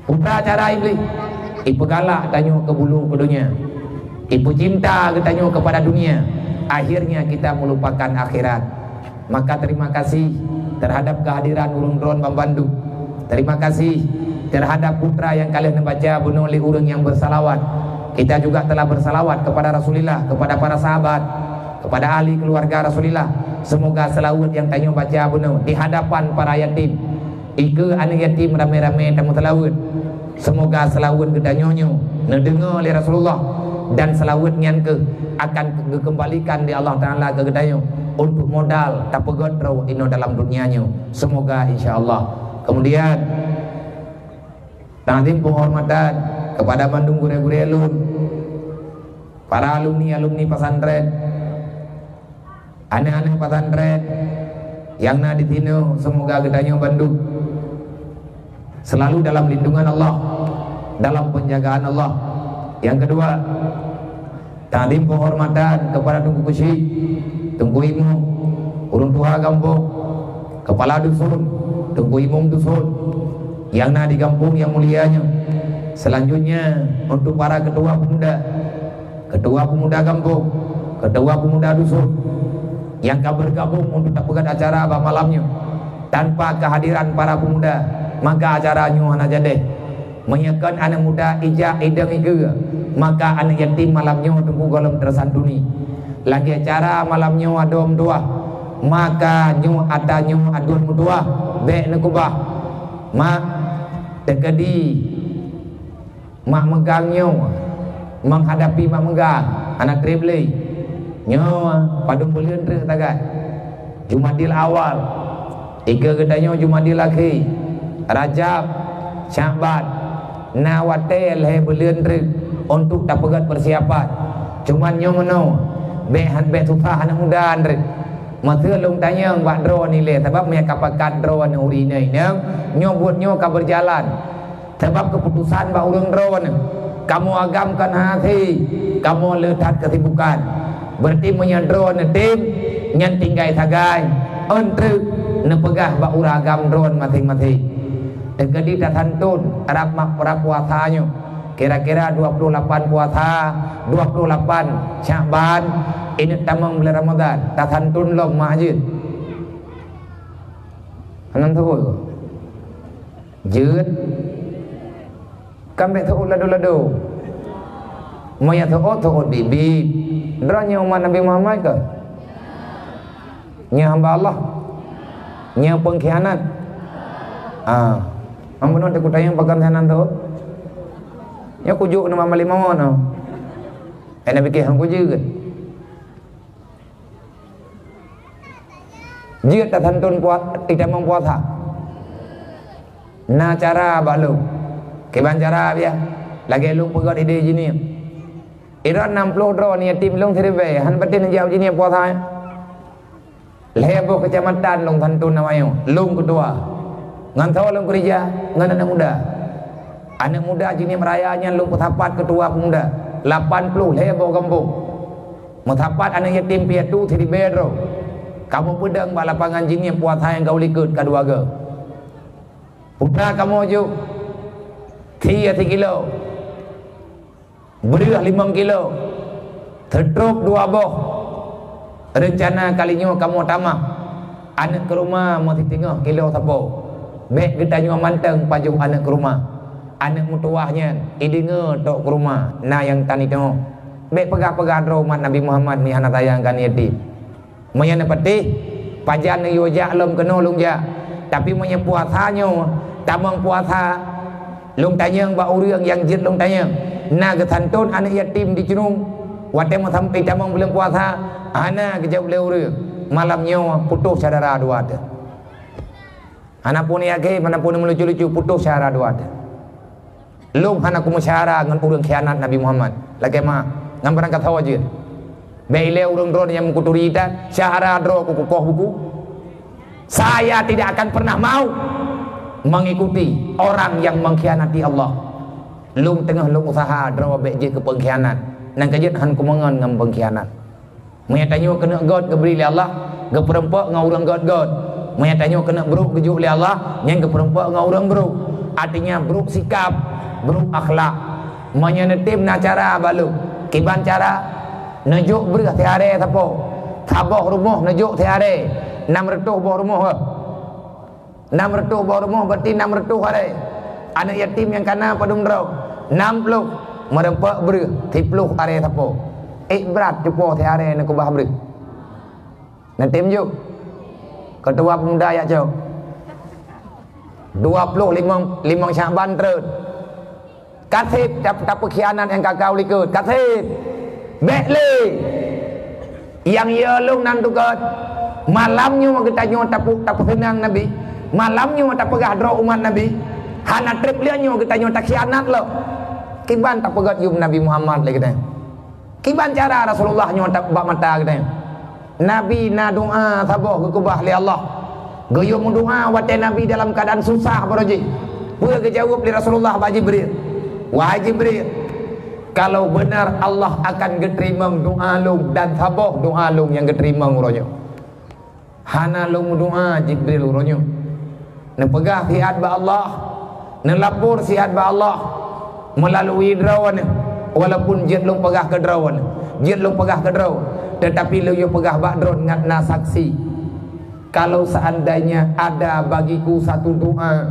Peue cara Iblih? Ipeugalak tanyoe keu bulu keu donya. Ipeucinta geutanyoe keupada dunia. Akhirnya kita melupakan akhirat. Maka terima kasih terhadap kehadiran ureuëng droen banmandum. Terima kasih terhadap putra nyang ka lheueh neubaca bunoe lé ureuëng nyang bersalawat. Kita juga telah bersalawat kepada Rasulullah, kepada para sahabat, kepada ahli keluarga Rasulullah. Semoga selawat nyang tanyoe baca bunoe di hadapan para yatim. Ikeue aneuk yatim ramé-ramé tameuseulaweuet. Seumoga seulaweuet geutanyoe nyoe neudeungoe lé Rasulullah, dan seulaweuet nyan keuh akan geukeumbalikan lé Allah Taala keu geutanyoe untuk modal tapeugét droe inoe dalam dunia nyoe. Seumoga, insya Allah. Kemudian, takzim penghormatan kepada bandum gurée-gurée lôn, para alumni-alumni pesantren, aneuk-aneuk pesantren nyang na di sinoe, seumoga geutanyoe bandum selalu dalam lindungan Allah, dalam penjagaan Allah. Yang kedua, takzim penghormatan kepada Teungku Keuchik, Teungku Imum, ureuëng tuha gampông, kepala dusun, Teungku Imum dusun nyang na di gampông nyang mulia nyoe. Selanjutnya, untuk para ketua pemuda, Ketua pemuda gampông, ketua pemuda dusun nyang ka bergabung untuk tapeugét acara bak malam nyoe. Tanpa kehadiran para pemuda, maka acara nyoe hana jadéh. Meunyoe kon aneuk muda ijak idong ikeue, maka aneuk yatim malam nyoe teungku gohlom tersantuni. Lagée cara malam nyoe adoe meutuwah, maka nyoe ata nyoe adoe meutuwah bék neukubah. Mak, teukeudi mak meugang nyoe menghadapi mak meugang, hana treb lé. Nyoe padum buleuen treuk tagai. Jumadil Awal, ikeue geutanyoe Jumadil Akhé, Rajab, Syakban, na watée lhée buleuen treuk untuk tapeugét peusiapan. Cuman nyoe meunoe, bék han bék susah aneuk muda treuk. Meuseu lôn tanyong bak droeneuh ilée, sabab meunyoe ka pakat droeneuh ureuëng inong, nyoe buet nyoe ka beujalan. Sabab keuputosan bak ureuëng droeneuh, kamoe agam kon hase, kamoe le that keusibukan. Berarti meunyoe droeneuh tem, nyan tinggai sagai, ôn treuk neupeugah bak ureuëng agam droeneuh maséng-maséng. Teukeudi tasantun rab mak rab puasa nyoe, kira-kira dua puluh lapan puasa, dua puluh lapan Syakban, ingat tamong bulan Ramadhan, tasantun lom mak jeuet. Anang teuôt. Jeuet. Kan bék teuôt lado-lado. Meunyoe teuôt, teuôt biet-biet. Droeneuh umat Nabi Muhammad keu? Nyoe hamba Allah. Nyoe pengkhianat. Ah. Am bunoe teuku tanyong pakon sanan teuôt. Nyoe kujok nyoe malam limong nyoe. Eh, Nabi keu hang kujeuet. Jeuet tasantun pua-, itamong puasa. Na cara bak lôn. Kiban cara biasa. Lagée lôn peugét idée jinie. Iran nam ploh droe ni yatim lôn siribée. Han patéh neujaweueb jinie puasa. Lhée boh keucamatan lôn santun awaknyoe. Lôn keutua. Ngon soe lôn keurija? Ngon aneuk muda. Aneuk muda jinie meuraya nyan lôn peusapat keutua peumuda. Lapan ploh lhée boh gampông. Meusapat aneuk yatim piatu siribée droe. Kamoe peudong bak lapangan jinie puasa nyang ka u likot ka dua goe. Putra kamoe jok sie sikilo, breueh limong kilo, seutrop dua boh. Reuncana kali nyoe kamoe tamah aneuk keuruma meusiteungoh kilo sapo. Bék geutanyoe mantong pajoh aneuk keuruma. Aneuk meutuwah nyan ideungoe tok keuruma na nyang tan itoe. Bék peugah-peugah droe umat Nabi Muhammad meuhana sayang keu aneuk yatim. Meunyoe neupatéh, pajan neuyue jak lom keunoe lôn jak. Tapi meunyoe puasa nyoe, tamong puasa, lôn tanyong bak ureuëng nyang jeuet lôn tanyong, na geusantun aneuk yatim di Cunong watée meusampoe tamong buleuen puasa? Hana, geujaweueb lé ureuëng. Malam nyoe putôh syedara dua teuh. Hana pun yakin, hana pun meulucu-lucu, putôh syedara dua teuh. Lôn hana kumeusyedara ngon ureuëng khianat Nabi Muhammad. Lakée meu'ah, ngon barangkasoe jeuet. Bék ilée ureuëng droe nyang meukuturi that, syedara droe kukukoh buku. Saya tidak akan pernah mau mengikuti orang yang mengkhianati Allah. Lôn teungoh lôn useuha droe bék jeuet keu peungkhianat. Nyan ka jeuet han kumeungon ngon peungkhianat. Meunyoe tanyoe keuneuk göt geubri lé Allah, geupeurumpok ngon ureuëng göt-göt. Meunyoe tanyoe keuneuk brok geujok lé Allah, nyan geupeurumpok ngon ureuëng brok. Artinya brok sikap, brok akhlak. Meunyoe neutem na cara bak lôn, kiban cara? Neujok breueh siarée sapo. Saboh rumoh neujok siarée. Nam reutôh boh rumoh, eh. Nam reutôh boh rumoh berarti nam reutôh arée. Aneuk yatim nyang kana padum droe? Nam ploh. Meurumpok breueh siploh arée sapo. Ék brat cupo siarée neukeubah breueh. Neutem jok. Keutua peumuda jak cok. Dua ploh limong, limong Syakban treun. Kaseb tap-, tapeukhianat nyang ka-ka u likot. Kaseb. Bék lé. Nyang yo lôn nan tukot. Malam nyoe geutanyoe tapu-, tapeuseunang Nabi. Malam nyoe tapeugah droe umat Nabi. Hana treb lé nyoe geutanyoe takhianat lom. Kiban tapeugét yum Nabi Muhammad lé geutanyoe. Kiban cara Rasulullah nyoe ta-, bak mata geutanyoe. Nabi na doa saboh geukeubah lé Allah. Geuyue meudoa watée Nabi dalam keuadaan susah baroe jih. Peue geujaweueb lé Rasulullah bak Jibril? "Wahai Jibril, kalau benar Allah akan geuteurimong doa lôn dan saboh doa lôn nyang geuteurimong uroe nyoe." Hana lôn meudoa Jibril uroe nyoe. Neupeugah siat bak Allah, neulapor siat bak Allah meulalui droeneuh. Walaupun jeuet lôn peugah keu droe, jeuet lôn peugah keu droe, tetapi lôn yue peugah bak droe ngat na saksi. Kalau seandainya ada bagiku satu doa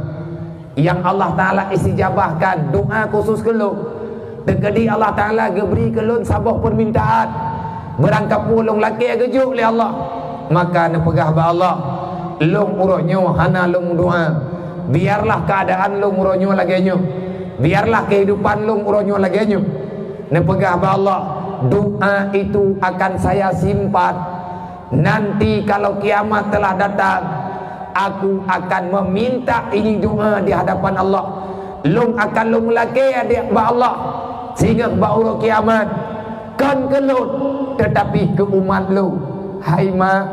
yang Allah Taala istijabahkan, doa khusus keu lôn, teukeudi Allah Taala geubri keu lôn saboh peumintaan, beurangkapeue lôn lakée geujok lé Allah, maka neupeugah bak Allah, "Lôn uroe nyoe hana lôn meudoa. Biarlah keadaan lôn uroe nyoe lagée nyoe. Biarlah kehidupan lôn uroe nyoe lagée nyoe." Neupeugah bak Allah, "Doa itu akan saya simpan. Nanti kalau kiamat telah datang, aku akan meminta ini doa di hadapan Allah. Lôn akan lôn meulakée bak Allah, singoh bak uroe kiamat, kon keu lôn, tetapi keu umat lôn. Hai mak,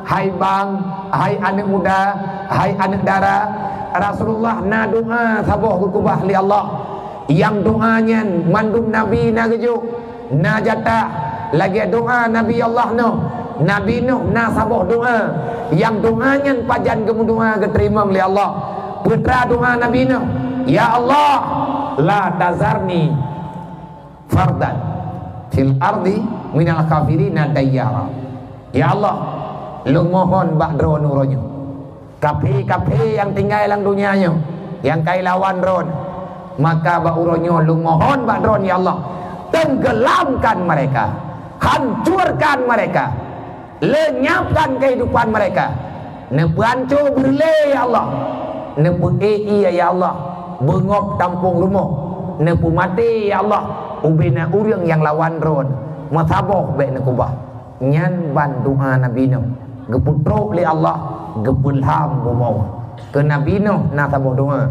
hai bang, hai aneuëk muda, hai aneuëk dara, Rasulullah na doa saboh geukeubah lé Allah. Nyang doa nyan mandum nabi na geujok, na jatah, lagée doa Nabi Allah Nuh. Nabi Nuh na saboh doa, nyang doa nyan pajan geumeudoa geuteurimong lé Allah. Peue teuma doa Nabi Nuh, 'Ya Allah, la tazarni fardan fil ardi minal kafirina dayyara.' Ya Allah, lôn mohon bak droe uroe nyoe, kafé-kafé nyang tinggai lam donya nyoe, nyang kai lawan droe, maka bak uroe nyoe lôn mohon bak droe, ya Allah, tenggelamkan mereka, hancurkan mereka, lenyapkan kehidupan mereka. Neupeuhanco beureulee, ya Allah. Neupeuék ié, ya Allah, beungöb tampông rumoh. Neupeumaté, ya Allah, ubena ureuëng nyang lawan droe. Meusaboh bék neukeubah." Nyan ban doa Nabi Nuh, geupeutrok lé Allah, geupeulham bumoe. Keu Nabi Nuh na saboh doa,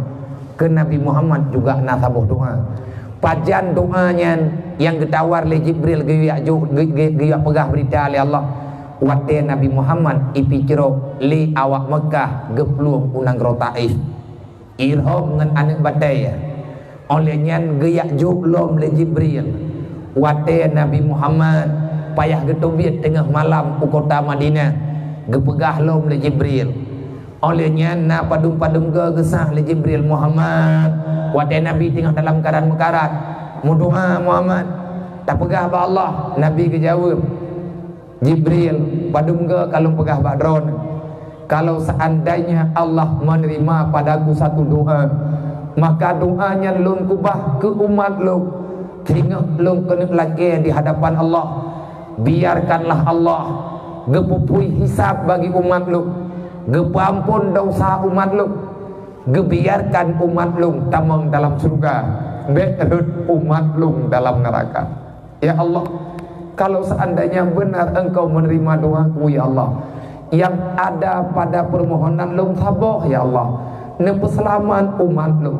keu Nabi Muhammad juga na saboh doa. Pajan doa nyan nyang geutawar lé Jibril geuyue jak jok, geu-, geu-, geuyue jak peugah beurita lé Allah, watée Nabi Muhammad jipeucrok lé awak Meukah geuplueng u nanggroe Taif. Irhom ngon aneuëk batée. Óh lheueh nyan geujak jok lom lé Jibril. Watée Nabi Muhammad payah geuteubiet teungoh malam u kota Madinah, geupeugah lom lé Jibril. Óh lheueh nyan na padum-padum goe geusah lé Jibril, "Muhammad, watée Nabi teungoh dalam keuadaan meukarat, meudoá, Muhammad, tapeugah bak Allah." Nabi geujaweueb, "Jibril, padum goe ka lôn peugah bak droeneuh, kalau seandainya Allah menerima padaku satu doa, maka doa nyan lôn keubah keu umat lôn, singoh lôn keuneuk lakée di hadapan Allah. Biarkanlah Allah geupeupui hisab bagi umat lôn, geupeuamphon desya umat lôn, geubiarkan umat lôn tamong dalam syeuruga, bék rhot umat lôn dalam neuraka." Ya Allah, kalau seandainya benar Engkau menerima doaku, ya Allah, yang ada pada permohonan lôn saboh, ya Allah, neupeuseulamat umat lôn.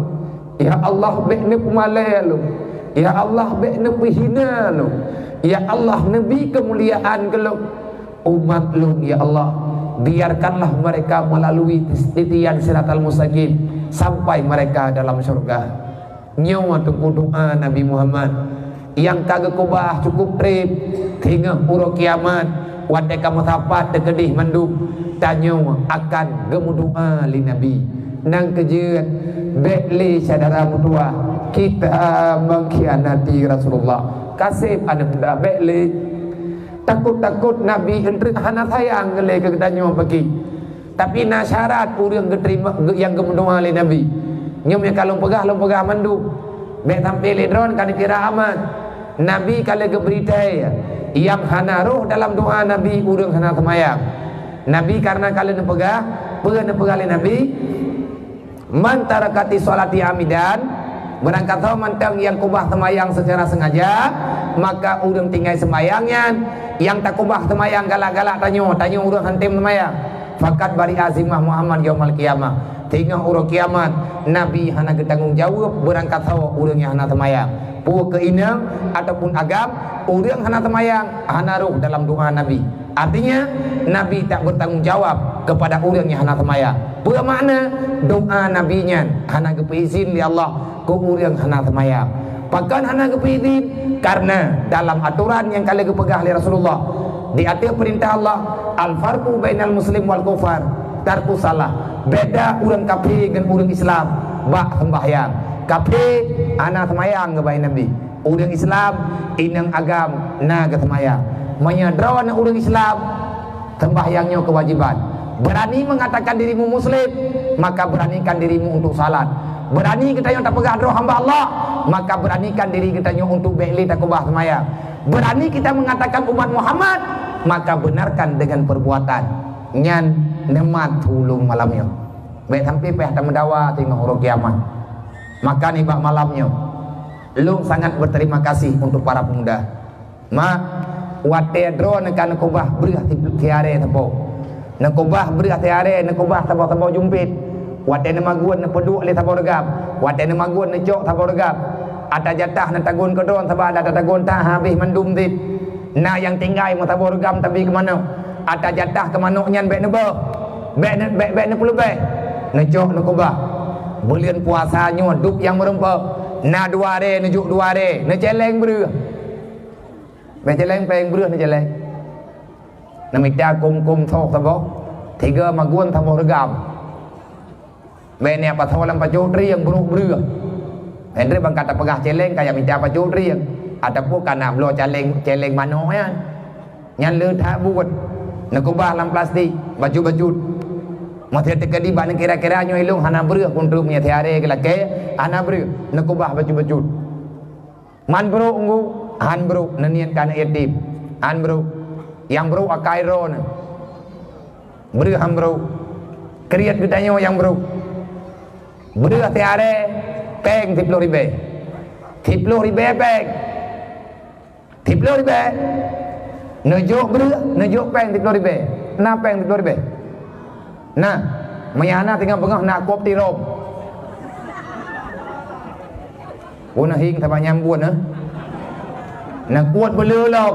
Ya Allah, bék neupeumalée lôn. Ya Allah, bék neupeuhina lôn. Ya Allah, neubi keumuliaan keu lôn. Umat lôn, ya Allah, biarkanlah mereka melalui titian Siratal Mustaqim sampai mereka dalam syurga. Nyoe teungku doa Nabi Muhammad nyang ka geukeubah cukup treb, singoh uroe kiamat, watée ka meusapat teukeudeh mandum, tanyoe akan geumeudoa lé Nabi. Nyang keujeuet, bék lé syedara meutuwah kita mengkhianati Rasulullah. Kaseb aneuëk muda, bék lé. Takot-takot Nabi eunteuk hana sayang lé keu geutanyoe paki. Tapi na syarat ureuëng geuterima, geu-, nyang geumeudoa lé Nabi. Nyoe nyang ka lôn peugah, lôn peugah mandum. Bék sampai lé droe ka neukira aman. Nabi ka lheueh geubri thée, nyang hana rhoh dalam doa Nabi ureuëng hana seumayang. Nabi karena ka lheueh neupeugah, peue neupeugah lé Nabi? "Man tarakati sholati amidan," beurangkasoe mantong nyang keubah seumayang seucara sengaja, maka ureuëng tinggai seumayang nyan, nyang takeubah seumayang galak-galak tanyoe, tanyoe ureuëng han tem seumayang, "faqad bari'a zimmah Muhammad yaumal qiyamah." Singoh uroe kiamat, Nabi hana geutanggong jaweueb beurangkasoe ureuëng nyang hana seumayang. Peue keu inong ataupun agam, ureuëng hana seumayang hana rhoh dalam doa Nabi. Artinya, Nabi tak bertanggung jawab kepada ureuëng nyang hana seumayang. Peue makna? Doa Nabi nyan hana geupeuizin lé Allah keu ureuëng hana seumayang. Pakon hana geupeuizin? Karena dalam atoran nyang ka lheueh geupeugah lé Rasulullah, di ateueh peurintah Allah, "Al-farqu bainal muslim wal kufar tarku shalah." Beda ureuëng kafé ngon ureuëng Islam bak seumbahyang. Kafé hana seumayang geubai Nabi. Ureuëng Islam, inong agam na geuseumayang. Meunyoe droeneuh ureuëng Islam, seumbahyang nyoe keuwajéban. Berani mengatakan dirimu muslim, maka beranikan dirimu untuk salat. Berani geutanyoe tapeugah droe hamba Allah, maka beranikan diri geutanyoe untuk bék lé takeubah seumayang. Berani kita mengatakan umat Muhammad, maka benarkan dengan perbuatan. Nyan neumat ulôn malam nyoe. Bék sampai payah tameudawa singoh uroe kiamat. Maka nibak malam nyoe, lôn sangat berterima kasih untuk para pemuda. Mak, watée droeneuh ka neukeubah breueh si-, siarée saboh. Neukeubah breueh siarée, neukeubah saboh-saboh jumpét. Watée neumagun neupeuduek lé saboh reugam. Watée neumagun neucok saboh reugam. Ata jatah neutagun keu droeneuh sabab ata tagun that habéh mandum cit. Na nyang tinggai meusaboh reugam tabi keu manök. Ata jatah keu manök nyan bék neubôh. Bék ne-, bék, bék neupeuleubeh. Neucok neukeubah. Buleuen puasa nyoe dub nyang meurumpok. Na dua re, neujok dua re. Neuceleng breueh. Meuceleng péng breueh neuceleng. Neumita kôm-kôm soh saboh, tiga magun saboh reugam. Bék niat pasoe lam pacok trieng brok breueh. Hindri bang ka tapeugah celeng kaya mita pacok trieng, ataupun kana bloe caleng, celeng manok nyan. Nyan le that buet. Neukeubah lam plastik, bacut-bacut. Meuseuti keudi bak neukira-kira nyoe ilong hana breueh, kuntruk meunyoe siaré geulakée, hana breueh, neukeubah bacut-bacut. Man brok unggu, han brok, neuniet keu aneuk yatim. Han brok. Nyang brok akai droeneuh. Breueh han brok. Kriet geutanyoe nyang brok. Breueh siaré péng siploh ribée. Siploh ribée péng. Siploh ribée. Neujok breueh, neujok péng siploh ribée. Na péng siploh ribée? Nah, meunyo hana singoh beungoh na kueb tirop. Bunoe hieng saban nyang buet, eh. Na kueb beuleulob.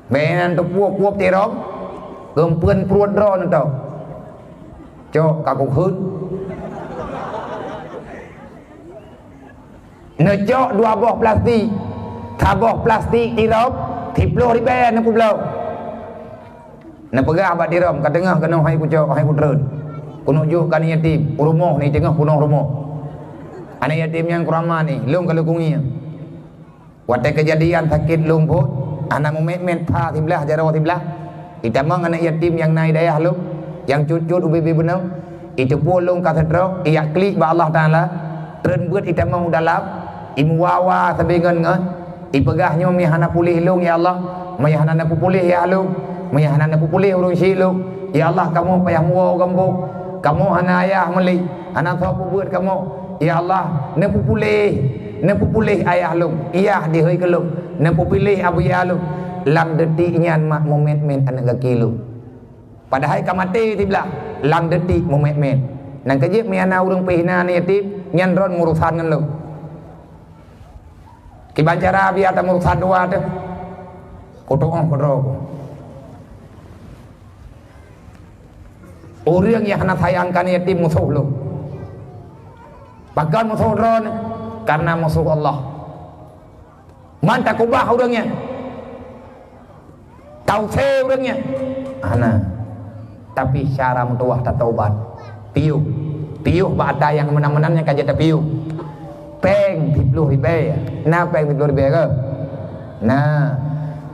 Bék nan teupue kueb tirop, geumpeuen pruet droeneuh tau. Cok ka kukheun. Neucok dua boh plastik. Saboh plastik tirop, siploh ribée neupeubloe. Neupeugah bak tirop, ka teungoh keunoe hai kucok, hai kutreun. Keuneuk jok keu aneuk yatim, u rumoh ni teungoh peunoh rumoh. Aneuk yatim nyang keuramat ni, lôn ka lôn kungieng. Watée keujadian sakét lôn phon, hana mumet-met pha siblah jaroe siblah. Itamong aneuk yatim nyang na i dayah lôn, nyang cut-cut ubé-bé bunoe, iteupeue lôn ka seutrok, ijak klik bak Allah Taala, treun beuet itamong u dalam, imeuwa-wa sabe ngon-ngon, ipeugah nyoe meuhana puléh lôn, ya Allah, meuhana neupeupuléh yah lôn, meuhana neupeupuléh ureuëng syik lôn, ya Allah, kamoe payah muwoe u gampông, kamoe hana ayah meuli, hana soe peubeuet kamoe, ya Allah, neupeupuléh, neupeupuléh ayah lôn, yah dihôi keu lôn, neupeupuléh abuya lôn, lam detik nyan mak mumet-met aneuk gaki lôn. Padahai ka maté siblah, lam detik mumet-met. Nang keujeuet meuhana ureuëng peuhina aneuk yatim, nyan droen meurusan ngon lôn. Kiban cara biar tameurusan dua teuh. Kutu'oh keudroe ku. Ureuëng nyang hana sayang keu aneuk yatim musoh lôn. Pakon musoh droen? Karena musoh Allah. Man takeubah ureuëng nyan. Tausé ureuëng nyan. Hana. Tapi cara meutuwah tataubat. Piôh. Piôh bak ata nyang meunan-meunan nyang ka jeuet tapiôh. Péng siploh ribée. Na péng siploh ribée ke? Na.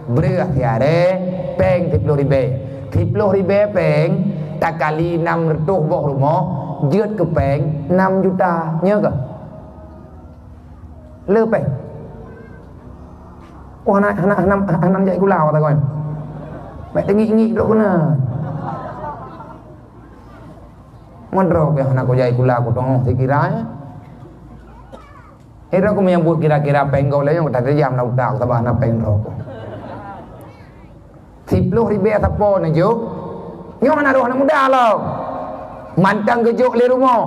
Breueh siaré, péng siploh ribée. Siploh ribée péng, takali nam reutôh boh rumoh, jeuet keu péng nam juta. Nyo keuh? Le péng. Oh, hana, hana, hana, hana jak sikula, kata kawan. Mak tengik-ngik dok kena. Mandro ke hana ko jak sikula, ko tengok sikira, ya. Hira ko menyambut kira-kira péng gau lain, ko tak terjam lah utak, sabab hana péng droe ko. Siploh ribée sapo neujok? Nyoe hana roh aneuk muda lom. Mantong geujok lé rumoh.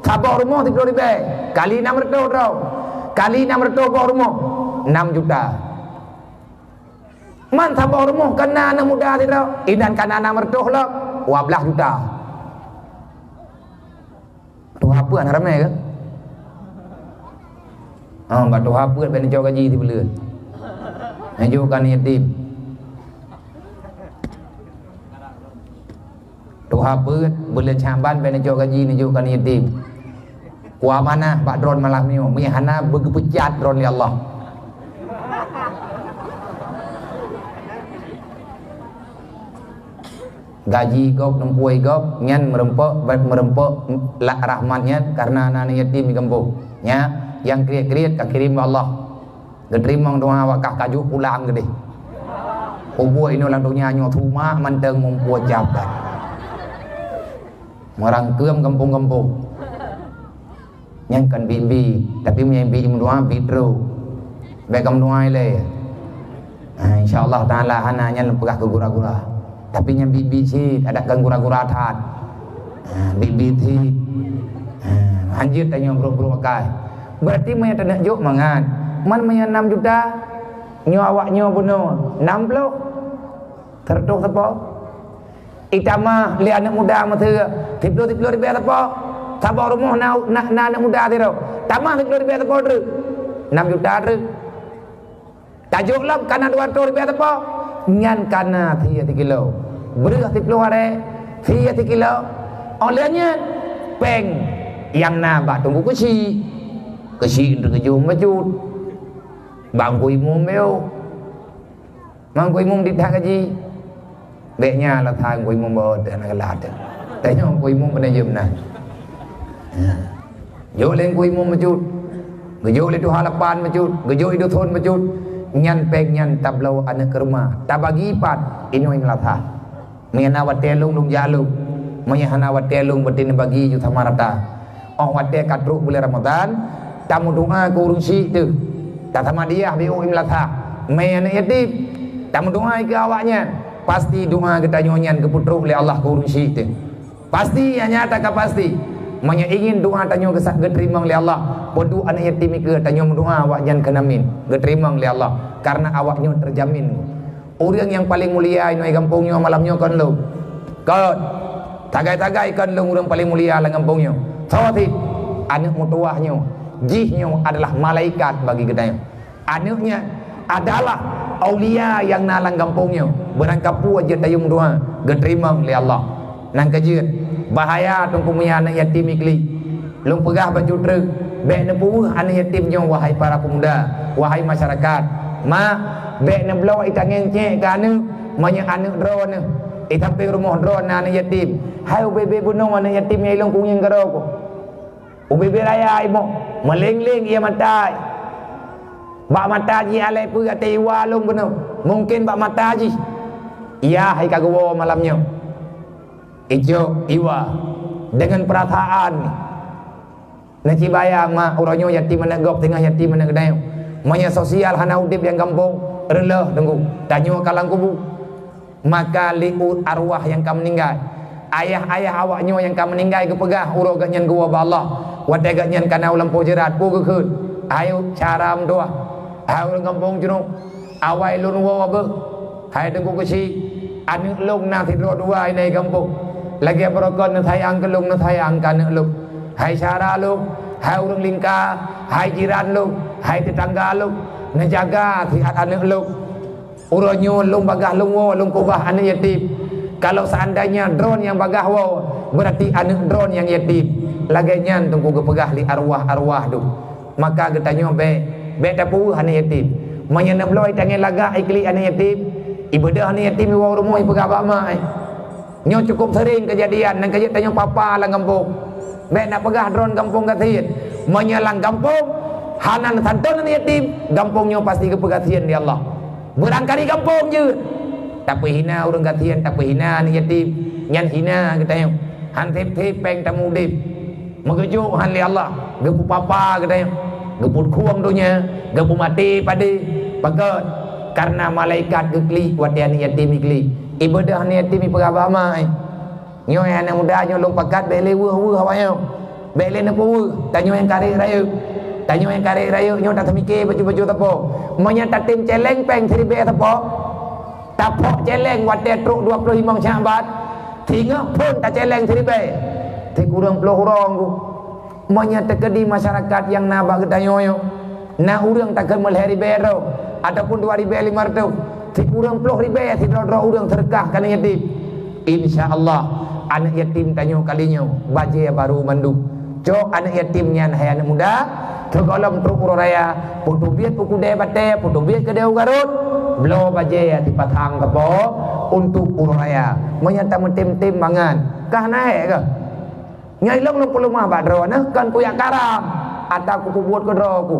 Saboh rumoh siploh ribée. Kali nam reutôh droe. Kali nam reutôh boh rumoh. Nam juta. Man saboh rumoh kana aneuk muda sidroe. Inan kana nam reutôh lom. Dua blaih juta. Tuha peuet hana ramé ke? Ha, bak tuha peuet bèk neucok gaji sibuleuen. Neujok keu aneuk yatim. Tuha peuet buleuen Syaban bèk neucok gaji, neujok keu aneuk yatim. Kuamanah bak droeneuh malam nyoe, meuhana beugeupeucat droeneuh lé Allah. Gaji gob, neumpuai gob, nyan meureumpok, meureumpok la-, rahmat nyan kareuna na aneuk yatim di gampông. Nya, nyang kriet-kriet ka kirém bak Allah. Geuteurimong doa awak kah kajok pulang keudeh. Ubak inoe lam donya nyoe tumak mantong mumpua jabat. Meurangkeum gampông-gampông. Nyan kon biet-biet, tapi meunyo biet meudoa, biet trok. Bék ka meudoa ilée. Ha, insya Allah Taala hana nyan lôn peugah keu gura-gura. Tapi nyan biet-biet cit, adak kon gura-gura that. Ha, biet-biet cit. Ha, hanjeuet tanyoe brok-brok akai. Berarti meunyo taneuk jok mangat. Man meunyo enam juta, nyoe awak nyoe bunoe enam ploh. Seratus sapo? Itamah lé aneuk muda meuseue, siploh-siploh ribée sapo? Saboh rumoh na, na, na aneuk muda sidroe. Tamah siploh ribée sapo treuk? Enam juta treuk. Tajok lom kana dua ratus ribée sapo? Nyan kana sie sikilo. Breueh siploh aré, sie sikilo. Óh lheueh nyan, péng nyang na bak Teungku Keuchik. Keuchik treuk geujok bacut. Bak Teungku Imum beu. Mang Teungku Imum di that gaji. Bék nyan lah that Teungku Imum bacut, hana galak teuh. Tanyoe Teungku Imum peunajem na. Ha. Jok lé Teungku Imum bacut. Geujok lé tuha lapan bacut. Geujok lé dusun bacut. Nyan péng nyan tabloe aneuk keureuma. Tabagi pat inoe meunasah. Meunyo na watée lôn, lôn jak lôn. Meunyo hana watée lôn, beuti neubagi ju sama rata. Óh watée ka trok buleuen Ramadhan, tameudoa keu ureuëng syik teuh. Tasama diah biôh i meulasah, mé aneuk yatim. Tameudoa keu awaknyan. Pasti doa geutanyoe nyan geupeutrok lé Allah keu ureuëng syik teuh. Pasti, nyang nyata ka pasti. Meunyo ingin doa tanyoe geusa-, geuteurimong lé Allah, peuduek aneuk yatim ikeue tanyoe meudoa awaknyan keu amin. Geuteurimong lé Allah, kareuna awaknyoe teujamin. Ureuëng nyang paleng mulia inoe gampông nyoe malam nyoe kon lôn. Kon. Sagai-sagai kon lôn ureuëng paleng mulia lam gampông nyoe. Soe cit? Aneuk meutuwah nyoe. Jih nyoe adalah malaikat bagi geutanyoe. Aneuk nyan adalah aulia nyang na lam gampông nyoe. Beurangkapeue jeuet tayue meudoa, geuteurimong lé Allah. Nyang keujeuet, bahaya teungku meunyo aneuk yatim iklik. Lôn peugah bacut treuk, bék neupeuweueh aneuk yatim nyoe, wahai para pemuda, wahai masyarakat. Mak, bék neubloe itangieng cék keu aneuk, meunyo aneuk droeneuh, itampe rumoh droeneuh na aneuk yatim. Hai ubé-bé bunoe aneuk yatim nyang ilôn kungieng keudroe ko. Ubé-bé raya imoh, meuléng-léng ie mata. Bak mata jih alai peue até iwa lôn bunoe. Mungken bak mata jih. Yah hai ka geuwoe malam nyoe. Icok iwa deungon peurasaan. Neuci bayang mak uroe nyoe yatim aneuk gob teungoh yatim aneuk geutanyoe. Meunyo sosial hana udeb lam gampông, reuloh teungku, tanyoe ka lam kubu. Maka lé u-, arwah nyang ka meuninggai, ayah-ayah awak nyoe nyang ka meuninggai geupeugah uroe geuhnyan geuwoe bak Allah, watée geuhnyan ka na u lampôh jeurat, peue geukheun? Ayo cara meudoá. Hai ureuëng gampông jinoe, awai lôn woe beuh. Hai Teungku Keuchik, aneuk lôn na sidroe dua inan gampông. Lagée baroe kon neusayang keu lôn, neusayang keu aneuk lôn. Hai syara lôn, hai ureuëng lingka, hai jiran lôn, hai teutangga lôn, neujaga sihat aneuk lôn. Uroe nyoe lôn bagaih lôn woe lôn keubah aneuk yatim. Kalau seandainya droeneuh nyang bagaih woe, beurati aneuk droeneuh nyang yatim. Lagée nyan teungku geupeugah lé arwah-arwah dum. Maka geutanyoe bék, bék tapeuweueh aneuk yatim. Meunyoe neubloe itangieng lagak iklik aneuk yatim, ibeudôh aneuk yatim iwoe u rumoh ipeugah bak mak, eh. Nyoe cukup sering keujadian, nyang keujeuet tanyoe papa lam gampông. Bék na peugah droeneuh gampông gasien. Meunyoe lam gampông hana neusantôn aneuk yatim, gampông nyoe pasti geupeugasien lé Allah. Beurangkali gampông jeuet tapeuhina ureuëng gasien, tapeuhina aneuk yatim, nyan hina geutanyoe. Han sép-sép péng tameuudeb. Meugeujok han lé Allah, geupeupapa geutanyoe, geupeukueng donya, geupeumaté padé. Pakon? Kareuna malaikat geuklik watée aneuk yatim iklik. Ibeudôh aneuk yatim ipeugah bak mak, eh. Nyoe aneuk muda nyoe lôn pakat bék lé weueh-weueh awak nyoe. Bék lé neupeuweueh, tanyoe nyang karek rayeuk. Tanyoe nyang karek rayeuk nyoe tateumike bacut-bacut sapo. Meunyoe tatem céléng péng siribée sapo, tapok céléng watée trok dua ploh limong Syakban, singoh phon tacéléng siribée, sikureueng ploh uroe ku. Meunyoe teukeudi masyarakat nyang na bak geutanyoe nyoe, na ureuëng takheun meulhée ribée droe ataupun dua ribée limong reutôh, sikureueng ploh ribée sidroe-droe ureuëng seudeukah keu aneuk yatim. Insya Allah, aneuk yatim tanyoe kali nyoe bajée barô mandum. Cok aneuk yatim nyan hai aneuk muda, sigohlom trok uroe raya, peuteubiet u keudè batèe, peuteubiet keudè u Garut, bloe bajèe sipasang sapo untuk uroe raya. Meunyoe tameutem-tem mangat, ka hana hék keuh? Nyoe ilong lôn peuleumah bak droeneuh, kon kujak karam, ata kupeubuet keu droe ku.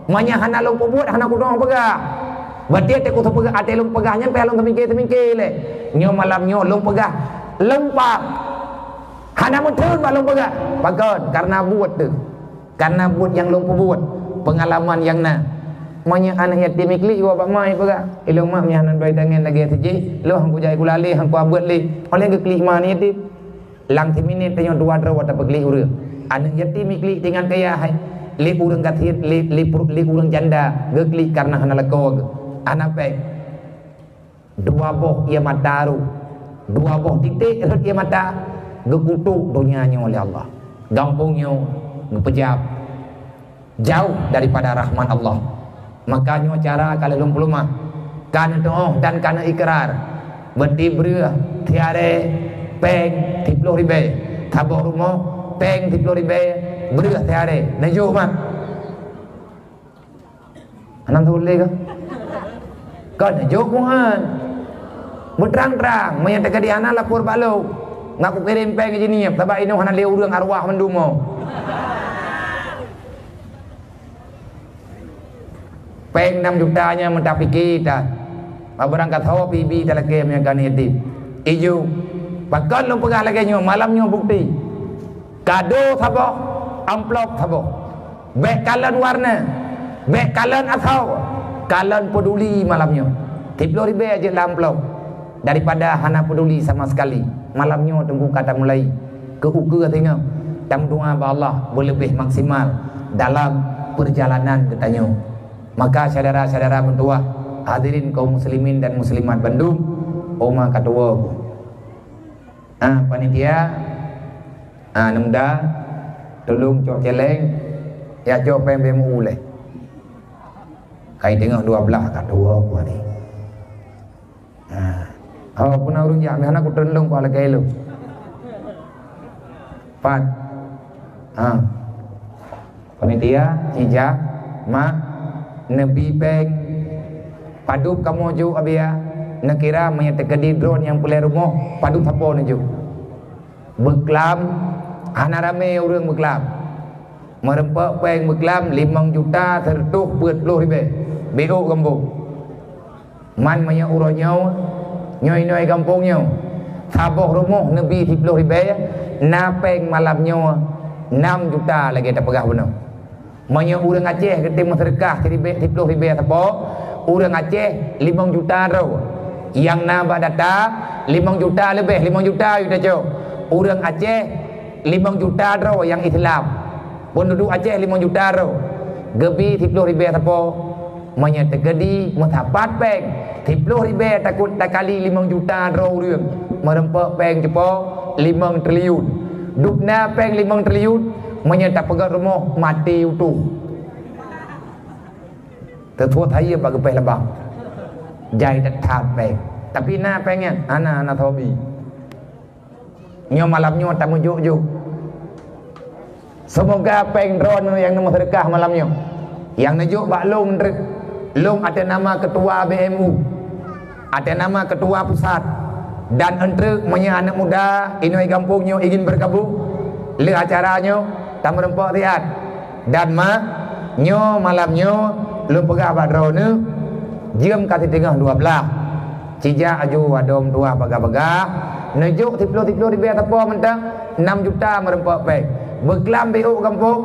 Meunyoe hana lôn peubuet, hana kudoe peugah. Berarti até ku teupeugah, até lôn peugah nyan payah lôn teumike-teumike lé. Nyoe malam nyoe lôn peugah, lôn pam. Hana meutheun bak lôn peugah. Pakon? Karena buet teuh. Karena buet nyang lôn peubuet, peungalaman nyang na. Meunyoe aneuk yatim iklik, iwoe bak ma ipeugah, "Ilong mak, meunyoe hana dua tangen lagèe sijih, lôn han kujak gula lé, han kuabeuet lé." Óh lheueh geuklik ma aneuk yatim. Lam siminét tanyoe dua droe tapeuklik ureueng. Aneuk yatim iklik tingan kaya hai, lé ureueng gasien, lé, lé pru-, lé ureueng janda geuklik karena hana lakoe geuh. Hana péng. Dua boh ié mata rôh, dua boh titék rhot ié mata, geukutok donya nyoe lé Allah. Gampông nyoe geupeujam jauh daripada rahmat Allah. Maka nyoe cara ka lheueh lôn peuleumah, ka neutu'oh dan ka neuikrar. Beuti breueh siaré péng siploh ribèe, saboh rumoh péng siploh ribèe breueh siaré. Neujok mat. Hana tuléh kah? Kon jok Tuhan. Beutrang-trang, meunyoe teuka di hana lapor bak lôn. Ngat kukirém péng keu jiniep, sabab inoe hana lé ureueng arwah mandum. Péng enam juta nyan meutapike that. Barang ka tho pibi talakée meunyoe ka yatim. Iju, pakon lôn peugah lagée nyoe, malam nyoe bukti. Kado saboh, amplop saboh. Bék kalon warna, bék kalon asoe, kalon peuduli malam nyoe. Siploh ribée jeuet lam amplop daripada hana peuduli sama sekali. Malam nyoe teungku ka tamulai keu ukeue singoh, tameudoá bak Allah beuleubeh maksimal dalam peurjalanan geutanyoe. Maka syedara-syedara meutuwah, hadirin kaum muslimin dan muslimat bandum, oma ka tuwoe. Ah, panitia, ah, neumuda, tulông cok céléng, ya cok péng beumu ulée. Kai teungoh dua blaih ka tuwoe ku hari. Ah. Oh, puna ureueng jak, meuhana ku teulông ku alakée lôn. Pat. Ah. Panitia, ijak, mak, neubi péng, padub kamoe jok Abia, neukira meunyoe teukeudi droe nyang peureulée rumoh, padub sapo neujok. Beuklam, hana ramé ureueng beuklam. Meurumpok péng beuklam limong juta seureutôh peuet ploh ribée. Bék ôk gampông. Man meunyoe uroe nyoe, nyoe inoe gampông nyoe, saboh rumoh neubi siploh ribée, na péng malam nyoe nam juta lagée tapeugah bunoe. Meunyoe ureueng Aceh geutem meuseudeukah siribée, siploh ribée sapo, ureueng Aceh limong juta droe. Nyang na bak data, limong juta leubeh, limong juta yue tacok. Ureueng Aceh limong juta droe nyang Islam. Peunduduek Aceh limong juta droe. Geubi siploh ribée sapo. Meunyoe teukeudi meusapat péng siploh ribée takot takali limong juta droe ureueng, meurumpok péng cupo limong triliun. Dubna péng limong triliun, meunyoe tapeugét rumoh maté utoh. Teutuot hayeu bak geupéh labang. Jai that-that péng. Tapi na péng nyan, hana, hana soe bi. Nyoe malam nyoe tameujok-jok. Seumoga péng droeneuh nyang neumeuseudeukah malam nyoe, nyang neujok bak lôn treuk, lôn ateueh nama keutua B M U, ateueh nama keutua pusat, dan eunteuk meunyoe aneuk muda inoe gampông nyoe ingin bergabung lé acara nyoe, tameurumpok siat. Dan mak, nyoe malam nyoe lôn peugah bak droeneuh, jeuem ka siteungoh dua blaih. Cijak aju adom tuah bagah-bagah, neujok siploh-siploh ribée sapo mantong, nam juta meurumpok péng. Beuklam B O gampông,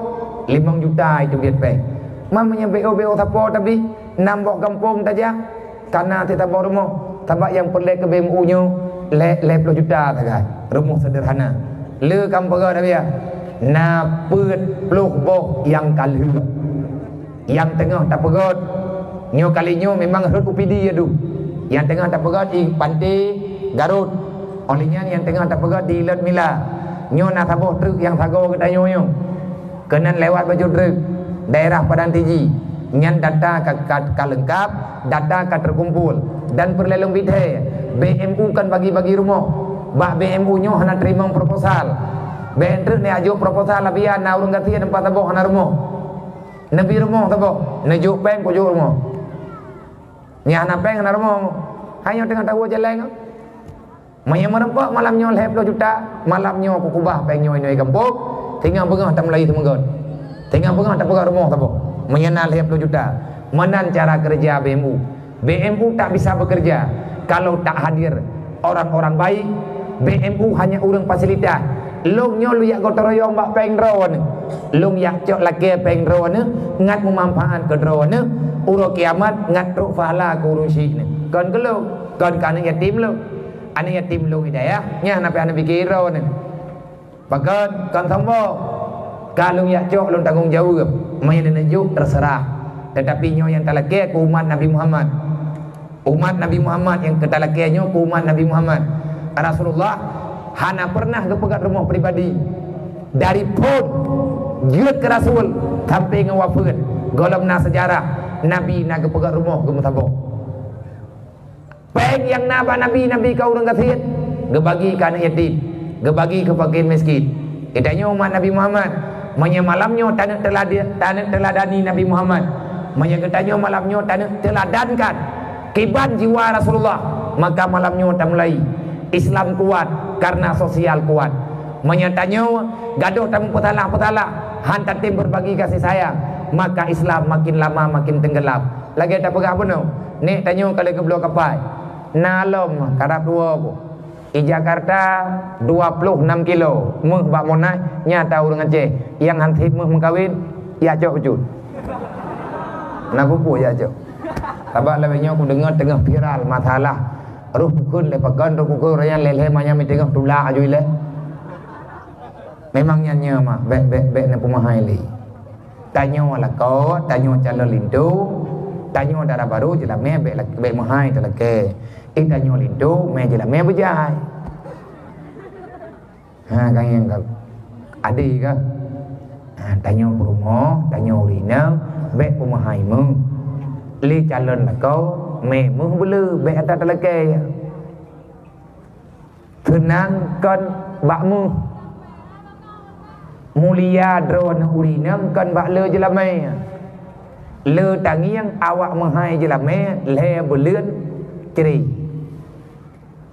limong juta iteubiet péng. Man meunyoe B O-B O sapo tabi, nam boh gampông tajak, kana sit saboh rumoh, sabab nyang peureulée keu B M U nyoe lhée, lhée ploh juta sagai. Rumoh seudeurhana. Le kamoe peugah dah biya, na peuet ploh boh nyang ka lheueh. Nyang teungoh tapeugét, nyoe kali nyoe memang rhot U P D ya dum. Nyang teungoh tapeugét di Panté Garut. Óh lheueh nyan nyang teungoh tapeugét di Ilot Mila. Nyoe na saboh treuk nyang sagoe geutanyoe nyoe. Keunan lewat Bajôh Treuk, daerah Padang Tiji. Nyan data ka, ka, ka leungkap, data ka teukumpul. Dan peureulée lôn bi thée, B M U kon bagi-bagi rumoh. Bak B M U nyoe hana teurimong proposal. Bèk treuk neujok proposal, Abi, na ureueng gasien empat saboh hana rumoh. Neubi rumoh saboh, neujok péng kujok rumoh. Nyang hana péng hana rumoh. Hai nyoe teungoh tawoe jalan nyoe. Meunyoe meureumpok malam nyoe lhèe ploh juta, malam nyoe kukubah péng nyoe inoe gampông, singoh beungoh tamulai seumeugöt. Singoh beungoh tapeugöt rumoh saboh. Meunyoe na lhèe ploh juta. Meunan cara keureuja B M U. B M U tak bisa bekerja kalau tak hadir orang-orang baik. B M U hanya ureueng fasilitas. Lôn nyoe lôn jak gotong royong bak péng droeneuh. Lôn jak cok lakèe péng droeneuh, ngat meumanfaat keu droeneuh, uroe kiamat ngat trok pahala keu ureueng syiek nyoe. Kon keu lôn, kon keu aneuk yatim lôn. Aneuk yatim lôn hidayah, nyan hana pih hana pike droeneuh. Pakon kon sombong. Ka lôn jak cok lôn tanggong jaweueb. Meunyoe neujok terserah. Tetapi nyoe nyang talakèe keu umat Nabi Muhammad. Umat Nabi Muhammad nyang keu talakèe nyoe keu umat Nabi Muhammad. Rasulullah hana pernah geupeugöt rumoh pribadi. Dari phon jeuet keu Rasul sampai ngon wafeuet. Gohlom na seujarah Nabi na geupeugöt rumoh geumeusaboh. Péng nyang na bak Nabi, Nabi keu ureueng gasien, geubagi keu aneuk yatim, geubagi keu fakir miskin. Geutanyoe umat Nabi Muhammad, meunyoe malam nyoe taneuk teuladi-, taneuk teuladani Nabi Muhammad, meunyoe geutanyoe malam nyoe taneuk teuladankan kiban jiwa Rasulullah, maka malam nyoe tamulai Islam kuat karena sosial kuat. Meunyoe tanyoe gadôh tameupeusalah-peusalah, han tatem berbagi kasih sayang, maka Islam makin lama makin tenggelam. Lagèe tapeugah bunoe, nèk tanyoe ka lheueh geubloe kapai. Na lom karab tuwoe ku. I Jakarta dua ploh nam kilo, méuh bak Monas, nyata ureueng Aceh nyang han sép méuh meukawen, jak cok bacut. Na peue-peue jak cok. Sabab lagèe nyoe kudeungö teungoh viral masalah roh pukon lé pakon, roh pukon ureueng nyan lé-lé manyam teungoh tulak aju ilèe. Memang nyan nyoe mah, bèk, bèk, bèk na peumeuhai lé. Tanyoe lakoe, tanyoe calon linto, tanyoe dara barô jeulamé bèk lak-, bèk meuhai talakèe. Eh, tanyoe linto, mé jeulamé beujai. Ha, ka ngieng ka. Adé ka. Ha, tanyoe peurumoh, tanyoe ureueng inong, bèk peumeuhai méuh. Lé calon lakoe, mé méuh beuleu, bèk ata talakèe. Seunang kon bak méuh. Mulia droeneuh ureueng inong kon bak le jeulamé. Le tangieng awak meuhai jeulamé lhèe buleuen cre.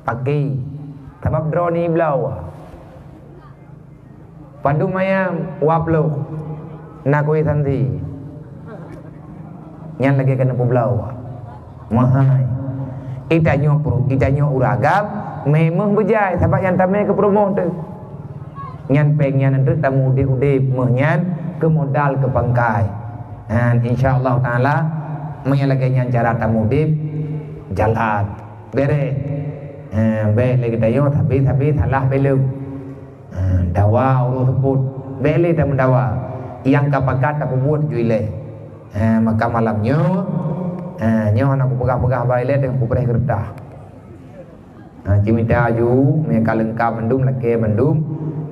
Paki. Sabab droeneuh bloe. Padum ayam, dua ploh. Na kue santi. Nyan lagèe keuneuk peubloe. Meuhai. Itanyoe pru-, itanyoe ureueng agam, mé méuh beujai, sabab nyang tamé keu peurumoh teuh. Nyan péng nyan treuk tamu udép-udép, méuh nyan keu modal keu pangkai. Ha, insya Allah Taala, meunyoe lagèe nyan cara tamu udép, jalan. Bèrèh. Ha, bèk lé geutanyoe, tapi, tapi salah filem. Ha, dawa ureueng seupôt, bèk lé tameudawa. Nyang ka pakat tapeubuet ju ilèe. Ha, maka malam nyoe, ha, nyoe hana kupeugah-peugah ba ilèe, teungoh kupreh geureutah. Ha, cimita aju, meuka leungkap mandum, lakèe mandum,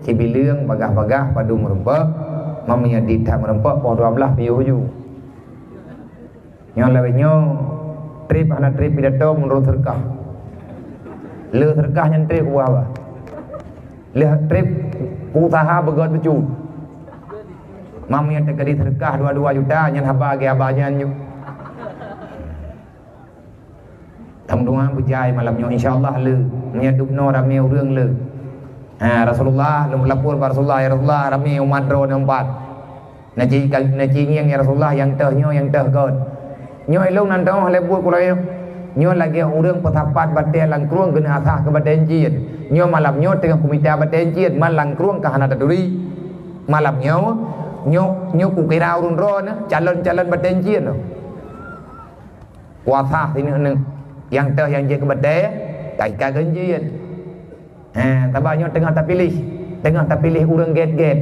cibileueng, bagah-bagah, padum meureumpok, meunyoe di that meureumpok, poh dua blaih piôh ju. Nyoe lagèe nyoe, trép hana trép pidato meunurot seudeukah. Le seudeukah nyan trép ubah bah. Le trép useuha beugöt bacut. Mam nyang teukeudi seudeukah dua dua juta, nyan haba lagèe haba nyan nyoe. Tameudoa beujai malam nyoe, insya Allah le. Meunyoe dubnoe ramé ureueng le. Ha, Rasulullah, lôn lapor bak Rasulullah, "Ya Rasulullah, ramé umat droeneuh empat." Na ci ka, na ci ngieng, "Ya Rasulullah, nyang teuh nyoe, nyang teuh göt." Nyoe ilôn nan teuh lé buet kula nyoe. Nyoe lagèe ureueng peusapat batèe langkrueng geuneuk asah keu batèe encien. Nyoe malam nyoe teungoh kumita batèe encien, man langkrueng ka hana taturi. Malam nyoe, nyoe, nyoe kukira ureueng droeneuh calon-calon batèe encien nyoe. Kuasah sineuk-neuk. Nyang teuh nyang jeuet keu batèe, ka ikat keu encien. Ha, sabab nyoe teungoh tapiléh, teungoh tapiléh ureueng gét-gét.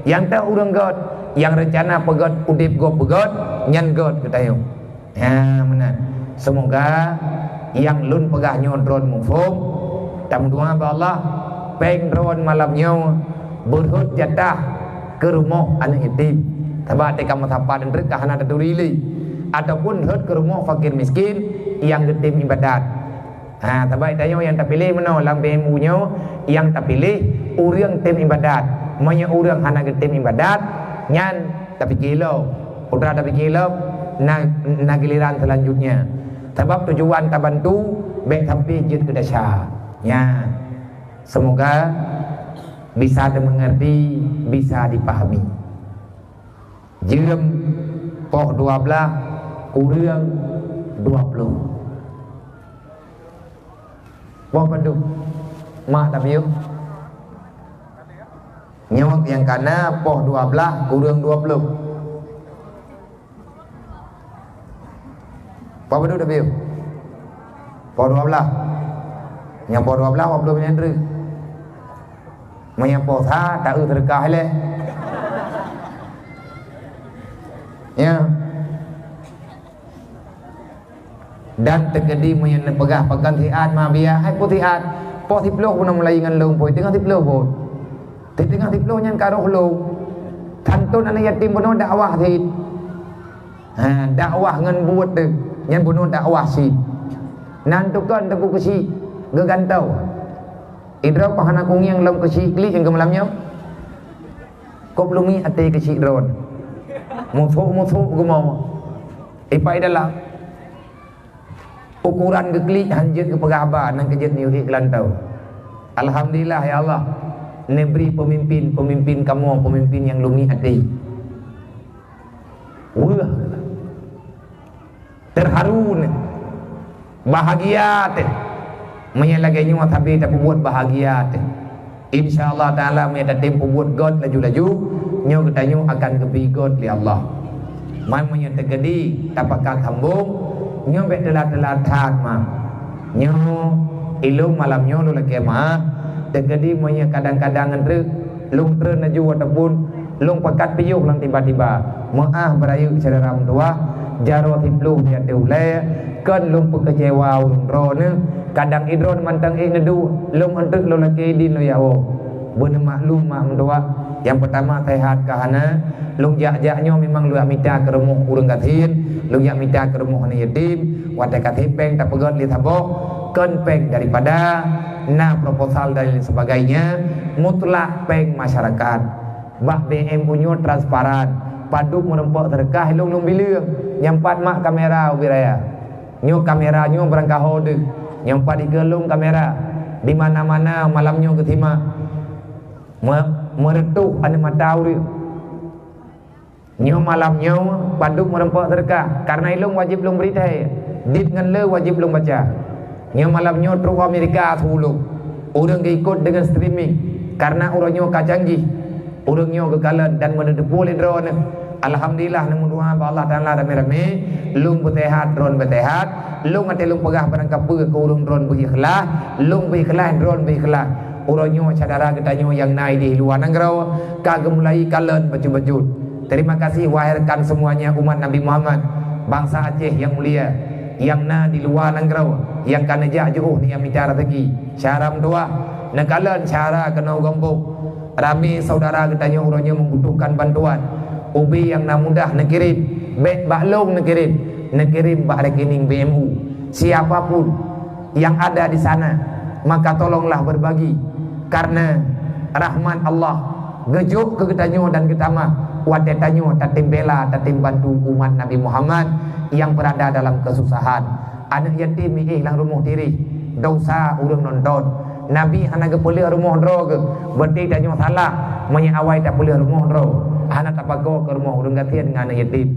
Nyang teuh ureueng göt, nyang reuncana peugöt udép gob peugöt, nyan göt geutanyoe. Ha, meunan. Seumoga nyang lôn peugah nyoe droen muphom. Tameudoa bak Allah, péng droen malam nyoe beurhot jatah keu rumoh aneuk yatim. Sabab teuka meusapat treuk ka hana taturi lé. Ataupun rhot keu rumoh fakir miskin nyang geutem ibadat. Ha, sabab tanyoe nyang tapiléh meunoe lam B M U nyoe, nyang tapiléh ureueng tem ibadat. Meunyoe ureuëng hana geutem iébadat, nyan tapike lom. Putra tapike lom, na, na giliran seulanjutnya. Sabab tujuan tabantu, bék sampai jeuet keu desya. Nyan. Semoga bisa dimengerti, bisa dipahami. Jeuem poh dua blaih kureueng dua ploh. Poh padub mak tapiôh? Nyoe nyang kana poh dua blaih kureueng dua ploh. Poh padub tapiôh? Poh dua blaih. Nyang poh dua blaih dua ploh minit treuk. Meunyoe poh sa, taeu seudeukah ilée. Ya. Dan teukeudi meunyoe neupeugah pakon siat ma biya, hai peue siat? Poh siploh bunoe mulai ngon lôn, poh teungoh siploh buet. Teungoh siploh nyan ka roh lôn. Santôn aneuk yatim bunoe dakwah cit. Ha, dakwah ngon buet teuh, nyan bunoe dakwah cit. Nan tukon teupeu keuchik geugantoe. Idroe pah hana kungieng lom keuchik klik nyang keu malam nyoe. Kop lumi até keuchik droen. Musoh-musoh geumoe. Ipai dalam. Ukuran geuklik han jeuet geupeugah haba, nan keu jeuet miyueb geulantoe. Alhamdulillah, ya Allah, neubri peumimpin-peumimpin kamoe, peumimpin nyang lumi até. Weueh. Teuharu neuh. Bahagia teuh. Meunyoe lagée nyoe sabe tapeubuet bahagia teuh. Insya Allah Taala meunyoe tatem peubuet göt laju-laju, nyoe geutanyoe akan geubri göt lé Allah. Man meunyoe teukeudi tapakat sambong, nyoe bék teulat-teulat that ma. Nyoe ilôn malam nyoe lôn lakée meu'ah, teukeudi meunyoe kadang-kadang ngon treuk, lôn treun laju ataupun lôn pakat piôh lam tiba-tiba. Meu'ah beurayeuk syedara meutuwah, jaroe siploh di ateueh ulée, kon lôn peukeucewa ureuëng droeneuh. Kadang idroen mantong ék neuduek, lôn euntreuk lôn lakée idin lôn yawoe. Beuneumaklum mak meutuwah, nyang peutama seuhat ka hana, lôn jak-jak nyoe memang lôn jak mita keu rumoh ureuëng gasien, lôn jak mita keu rumoh aneuk yatim, watée ka sép péng tapeugöt lé saboh, kon péng daripada na proposal dan lain sebagainya, mutlak péng masyarakat. Bak B M U nyoe transparan, padub meurumpok seudeukah ilôn-lôn bileueng, nyang pat mak kamera ubit raya. Nyoe kamera nyoe beurangkaho deuh, nyang pat dikeue lôn kamera, di mana-mana malam nyoe geusimak. Me-, meureutoh aneuk mata ureuëng. Nyoe malam nyoe padub meurumpok seudeukah, karna ilôn wajéb lôn bri thée, dit ngon le wajéb lôn baca. Nyoe malam nyoe trok u Amerika seuulôh, ureuëng geuikot deungon streaming, karna uroe nyoe ka canggih. Ureuëng nyoe geukalon dan meuneuteupeue lé droeneuh. Alhamdulillah, neumeudoá bak Allah Taala ramé-ramé, lôn beuseuhat, droen beuseuhat, lôn até lôn peugah barangkapeue keu ureuëng droen beuikhlaih, lôn beuikhlaih, droen beuikhlaih. Uroe nyoe syedara geutanyoe nyang na di luwa nanggroe ka geumulai kalon bacut-bacut. Terima kasih wahai rekan semuanya umat Nabi Muhammad, bansa Aceh nyang mulia, nyang na di luwa nanggroe, nyang ka neujak jiôh neujak mita raseuki. Syedara meutuwah, neukalon syedara keunoe gombong. Ramé saudara geutanyoe uroe nyoe membutuhkan bantuan. Ubé nyang na mudah neukirém, bék bak lôn neukirém, neukirém bak rekening B M U. Siapa pun yang ada di sana, maka tolonglah berbagi, karena rahmat Allah geujok keu geutanyoe dan geutamah watée tanyoe tatem bela, tatem bantu umat Nabi Muhammad yang berada dalam kesusahan. Aneuk yatim miéh lam rumoh tireh, desya ureuëng nonton. Nabi hana geupeuleueh rumoh droe geuh, berarti tanyoe salah meunyoe awai tapeuleueh rumoh droe, hana tapakoe keu rumoh ureuëng gasien ngon aneuk yatim.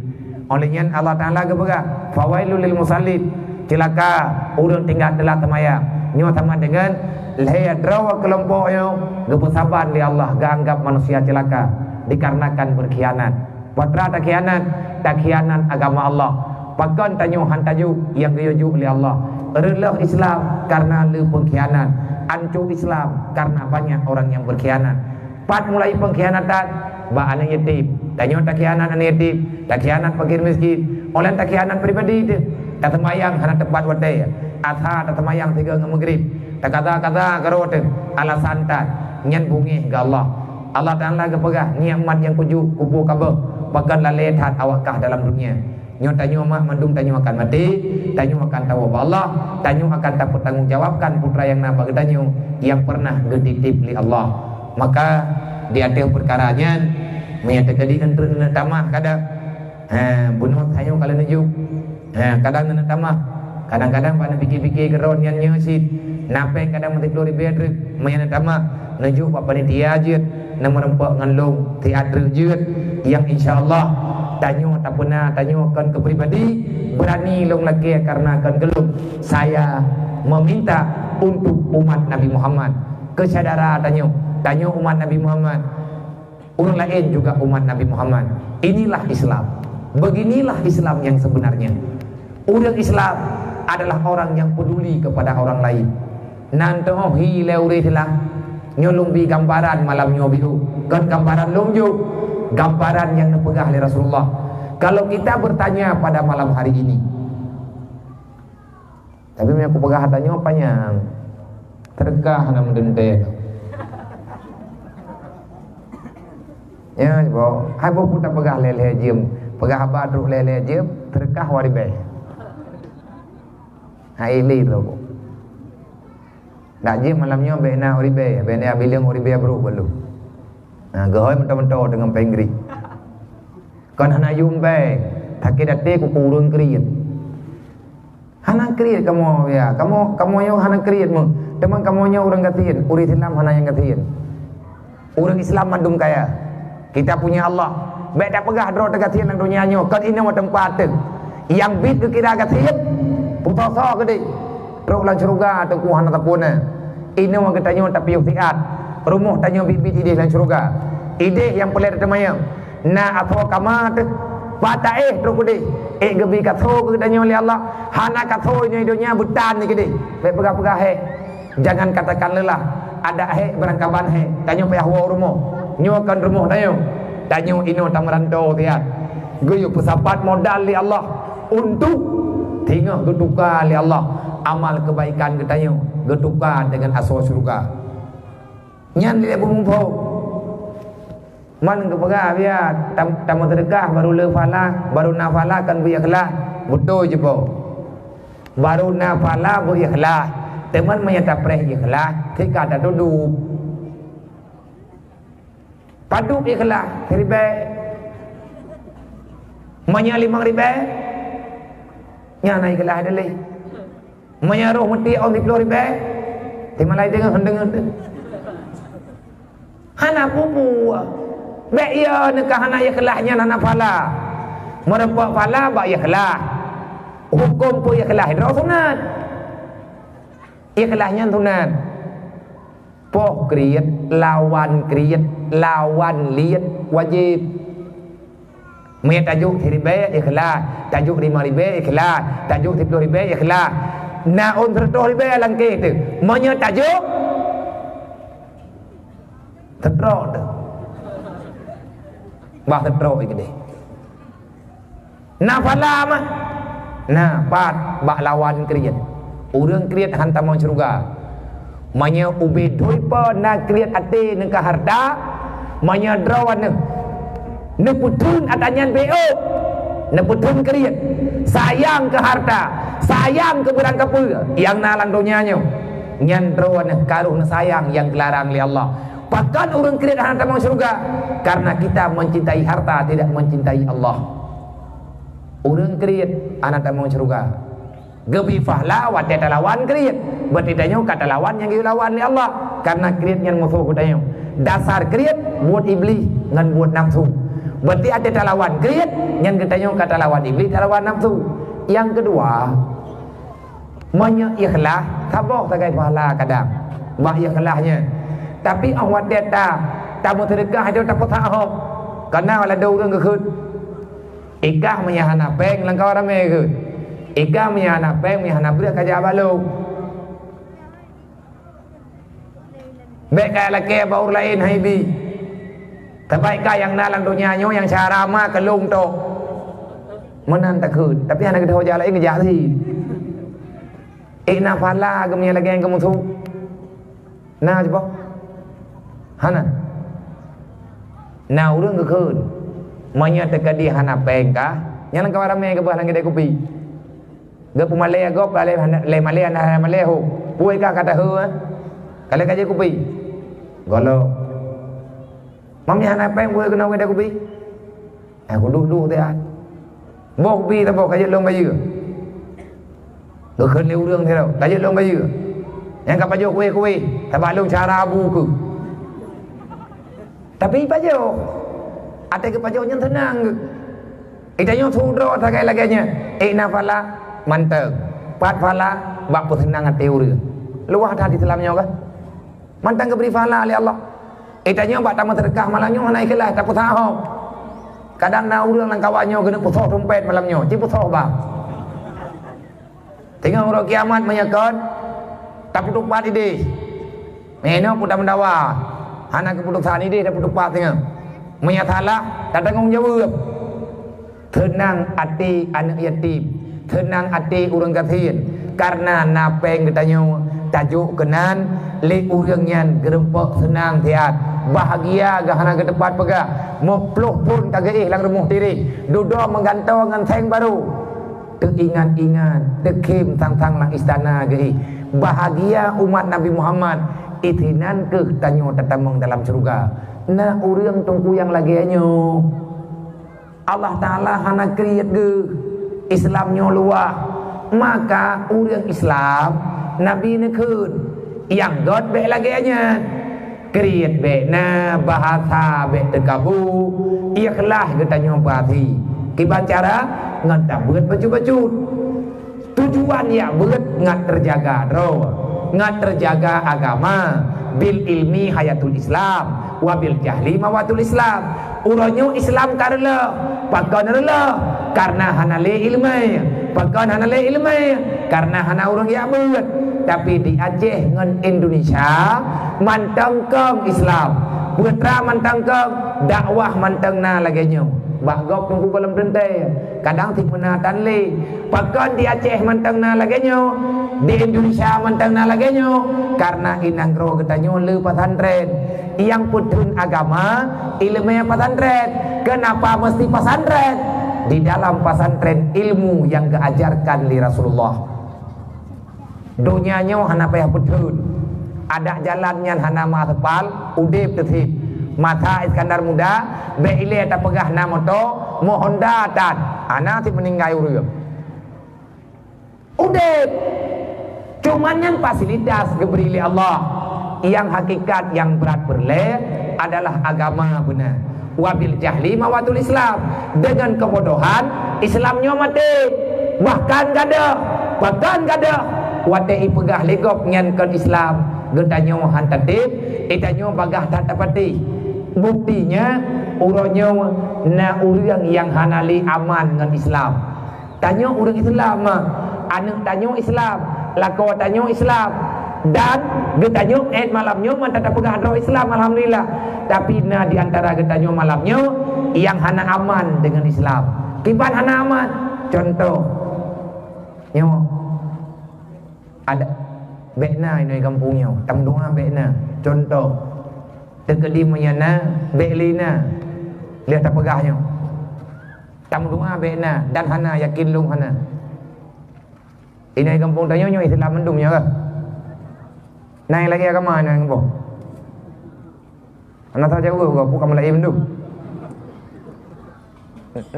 Óh lheueh nyan Allah Taala geupeugah, "Fawailul lil musallin," ceulaka ureuëng tinggai teulat seumayang. Nyoe sama deungon lhée droe keulompok nyoe geupeusaban lé Allah geuanggab manusia ceulaka dikarenakan beukhianat. Peue teuma takhianat? Takhianat agama Allah. Pakon tanyoe han tajok nyang geuyue jok lé Allah? Reuloh Islam karena le peungkhianat, anco Islam karena banyak orang yang berkhianat. Pat mulai peungkhianatan? Bak aneuk yatim. Tanyoe takhianat aneuk yatim, takhianat fakir miskin. Óh lheueh takhianat pribadi teuh, taseumayang hana teupat watée, asai taseumayang sigoe ngon meugrib, takaza-kaza keudroe teuh, alasan that nyan beungéh keu Allah. Allah Taala geupeugah, "Nikmat nyang kujok kupeue ka beuh, pakon lalée that awak kah dalam dunia." Nyoe tanyoe mak mandum tanyoe akan maté, tanyoe akan tawoe bak Allah, tanyoe akan tapeutanggong jawabkan peue nyang na bak geutanyoe nyang pernah geutitip lé Allah. Maka Di ateueh peukara nyan, meunyo teukeudi keu neuk tamah kadang, ha, bunoe tanyoe ka lheueh neujok. Ha, kadang neuk tamah. Kadang-kadang bak neupike-pike keudroe nyan nyoe cit. Na péng kadang meusiploh ribèe treuk, meunyo neuk tamah, neujok bak panitia jeuet, neumeureumpok ngon lôn siat treuk jeuet. Nyang insya Allah, tanyoe tapeuna tanyoe kon keu pribadi, beurani lôn lakèe kareuna kon keu lôn. Saya meminta untuk umat Nabi Muhammad. Keu syedara tanyoe, tanyoe umat Nabi Muhammad. Ureuëng laén juga umat Nabi Muhammad. Inilah Islam. Beginilah Islam yang sebenarnya. Ureuëng Islam adalah orang yang peduli kepada orang lain. Nan teuh hi lé ureuëng Islam. Nyoe lôn bi gambaran malam nyoe biôh. Kon gambaran lôn jok. Gambaran nyang neupeugah lé Rasulullah. Kalau kita bertanya pada malam hari ini, tapi meunyo kupeugah tanyoe panyang, teureukah hana meudeuntée. Ya, boh, hai boh pun tapeugah lé-lé jeuem, peugah haba trok lé-lé jeuem, teureukah waribée. Hai lé lôn. Dak jeuem malam nyoe bèk na waribée, bèk na bileung waribée brok balu. Nah, geuhôi meuto-meuto deungon péng gri. Kon hana yum bèe, takée daté kuku ureuëng kriet. Hana kriet kamoe ya, kamoe kamoe nyoe hana kriet meuh. Teuma kamoe nyoe ureuëng gasien, ureuëng Islam hana nyang gasien. Ureuëng Islam mandum kaya. Kita punya Allah. Bèk tapeugah droe teugasien lam donya nyoe, kon inoe teumpat teuh. Nyang biet geukira gasien, putoe soe keudeh. Trok lam syeuruga teungku hana sapeue na. Inoe geutanyoe tapiôh siat. Rumoh tanyoe biet-biet ideh lam syeuruga. Ideh nyang peureulèe tateumanyong. Na asoe kama teuh, pat taéh trok keudeh. Ék geubi kasoe keu geutanyoe lé Allah, hana kasoe nyoe donya beutan nyoe keudeh. Bèk peugah-peugah hék. Jangan katakan lelah. Adak hék beurangkaban hék. Tanyoe payah woe u rumoh. Nyoe kon rumoh tanyoe. Tanyoe inoe tameuranto siat. Geuyue peusapat modal lé Allah untuk teungoh geutuka lé Allah amal keubaikan geutanyoe, geutuka deungon asoe syeuruga. Nyan lé bumoe. Man geupeugah biya tam-, tameuseudeukah baru le phala, baru na phala kan beu ikhlas. Beutôi jih po. Baru na phala beu ikhlas. Teuma meunyo tapreh ikhlas, sika tatudub. Padub ikhlas, siribèe. Meunyo limong ribèe, nyan na ikhlas deh lé. Meunyo roh meuti ôn siploh ribèe, timalai deungon deungon teuh. Hana peue-peue. Bèk iya neuka hana ikhlas nyan hana phala. Meureumpok phala bak ikhlas. Huköm peu ikhlas droe sunat. Ikhlas nyan sunat. Poh kriet, lawan kriet, lawan liet wajéb. Meunyo tajok siribèe ikhlas, tajok limong ribèe ikhlas, tajok siploh ribèe ikhlas. Na ôn seureutôh ribèe langkée teuh. Meunyo tajok seutrok teuh. Bah seutrok i keudeh. Na phala mah. Na pat bak lawan kriet. Ureuëng kriet han tamong syeuruga. Meunyo ubé dui po na kriet até neuka harta, meunyo droe neuh neupeutheun atra nyan beuôk, neupeutheun kriet, sayang keu harta, sayang keu beurangkapeue nyang na lam donya nyoe, nyan droe neuh ka roh neusayang nyang geularang lé Allah. Pakon ureuëng kriet hana tamong syeuruga? Karena kita mencintai harta, tidak mencintai Allah. Ureuëng kriet hana tamong syeuruga. Geubi phala watée talawan kriet. Berarti tanyoe ka talawan nyang geulawan lé Allah. Karena kriet nyan musoh geutanyoe. Dasar kriet buet Iblih ngon buet nafsu. Berarti watée talawan kriet, nyan geutanyoe ka talawan Iblih, talawan nafsu. Nyang keudua, meunyo ikhlas, saboh sagai phala kadang bak ikhlas nyan. Tapi óh watée ta, tameuseudeukah aja tapeusahoe. Kana ladôm ureuëng geukheun. Ikah meunyo hana péng lam kawan ramé keuh. Ikah meunyo hana péng, meunyo hana breueh ka jak bak lôn. Bék kaya lakée bak ureuëng laén hai bi. Teuma ikah nyang na lam donya nyoe nyang syara ma keu lôn tok. Meunan takheun, tapi hana geutanyoe jak laén geujak sih. Ék na phala geumeunyo lagée nyang geumusoh. Na cit boh? Hana. Na ureuëng geukheun, meunyo teukeudi hana péng kah, nyan lam kawan ramé geuboh lam keudée kupi. Geupeumalée gob lé malée hana lé ho. Peue kah ka taheu, eh? Ka lheueh ka jép kupi. Golom. Mami hana péng, peue keunoe keuda kubi? Eh, kuduek-duek teuh. Boh kubi taboh, ka jeuet lôn bayeue. Geukheun lé ureuëng sidroe, ka jeuet lôn bayeue. Nyang ka pajoh kueh-kueh, sabab lôn cara abu keuh. Tapi pajoh. Até geupajoh nyan seunang geuh. Geutanyoe su droe sagai lagée nyan. Ék na phala mantong. Pat phala bak peuseunang até ureuëng. Luwah that Islam nyoe kah? Mantong geubri phala lé Allah. Geutanyoe bak tameuseudeukah malam nyoe hana ikhlaih, tapeusahoe. Kadang na ureuëng lam kawan nyoe keuneuk peusoh dompet malam nyoe, ci peusoh bah. Teungoh uroe kiamat meunyoe kon, tapeutupat idéh. Meunyoe pun tameudawa, hana keuputosan idéh tapeutupat teungoh. Meunyoe salah, tatanggong jaweueb. Seunang até aneuëk yatim, seunang até ureuëng gasien, kareuna na péng geutanyoe tajok keunan lé ureuëng nyan geurumpok seunang siat. Bahagia geuh hana geuteupat peugah, meuplôh phon ka geuéh lam rumoh tireh, dudoe meugantoe ngon seng barô. Teuingat-ingat, teukhém sang-sang lam istana geuéh. Bahagia umat Nabi Muhammad, isinan keuh tanyoe tatamong dalam syeuruga. Na ureuëng teungku nyang lagée nyoe. Allah Taala hana kriet geuh. Islam nyoe luwah. Maka ureuëng Islam, Nabi neukheun, nyang gét bék lagée nyan. Kriet bék na, bahasa bék teukabu, ikhlaih geutanyoe beuhasé. Kiban cara? Ngon tabeuet bacut-bacut. Tujuan jak beuet ngat teujaga droe, ngat teujaga agama, bil ilmi hayatul Islam, wa bil jahli mawatul Islam. Uroe nyoe Islam ka reuloh, pakon reuloh? Kareuna hana lé iéleumé. Pakon hana lé iéleumé? Kareuna hana ureuëng jak beuet. Tapi di Aceh ngon Indonesia mantong kong Islam. Peue teuma mantong kong? Dakwah mantong na lagée nyoe. Bak gob teungku gohlom teuntée. Kadang sit meunan tan lé. Pakon di Aceh mantong na lagée nyoe, di Indonesia mantong na lagée nyoe? Kareuna i nanggroe geutanyoe le pesantren. Nyang peutheun agama, iéleumé pesantren. Kenapa mesti pesantren? Di dalam pesantren ilmu nyang geuajarkan lé Rasulullah. Donya nyoe hana payah peutheun. Adak jalan nyan hana meuaspal, udeb teuthib. Masa Iskandar Muda, bék ilée tapeugah na moto, meu Honda tan. Hana sit meuninggai ureuëng. Udeb. Cuman nyan fasilitas geubri lé Allah. Nyang hakikat nyang brat peureulée adalah agama beuna. Wabil jahli mawatul Islam. Deungon keubodohan, Islam nyoe maté. Bahkan gadôh, bahkan gadôh. Watée ipeugah lé gob nyan kon Islam, geutanyoe han tatem, geutanyoe bagaih that tapatéh. Buktinya, uroe nyoe na ureuëng nyang hana lé aman ngon Islam. Tanyoe ureuëng Islam, aneuëk tanyoe Islam, lakoe tanyoe Islam, dan geutanyoe ék malam nyoe mantong tapeugah droe Islam, alhamdulillah. Tapi na di antara geutanyoe malam nyoe nyang hana aman deungon Islam. Kiban hana aman? Contoh, nyoe ada bék na inoe gampông nyoe, tameudoá bék na. Contoh, teukeudi meunyoe na, bék lé na, lheueh tapeugah nyoe. Tameudoá bék na dan hana, yakin lôn hana. Inoe gampông tanyoe nyoe Islam mandum nyoe kah? Na nyang lagée agama inoe gampông? Hana tajaweueb kah, peue ka meulaén mandum?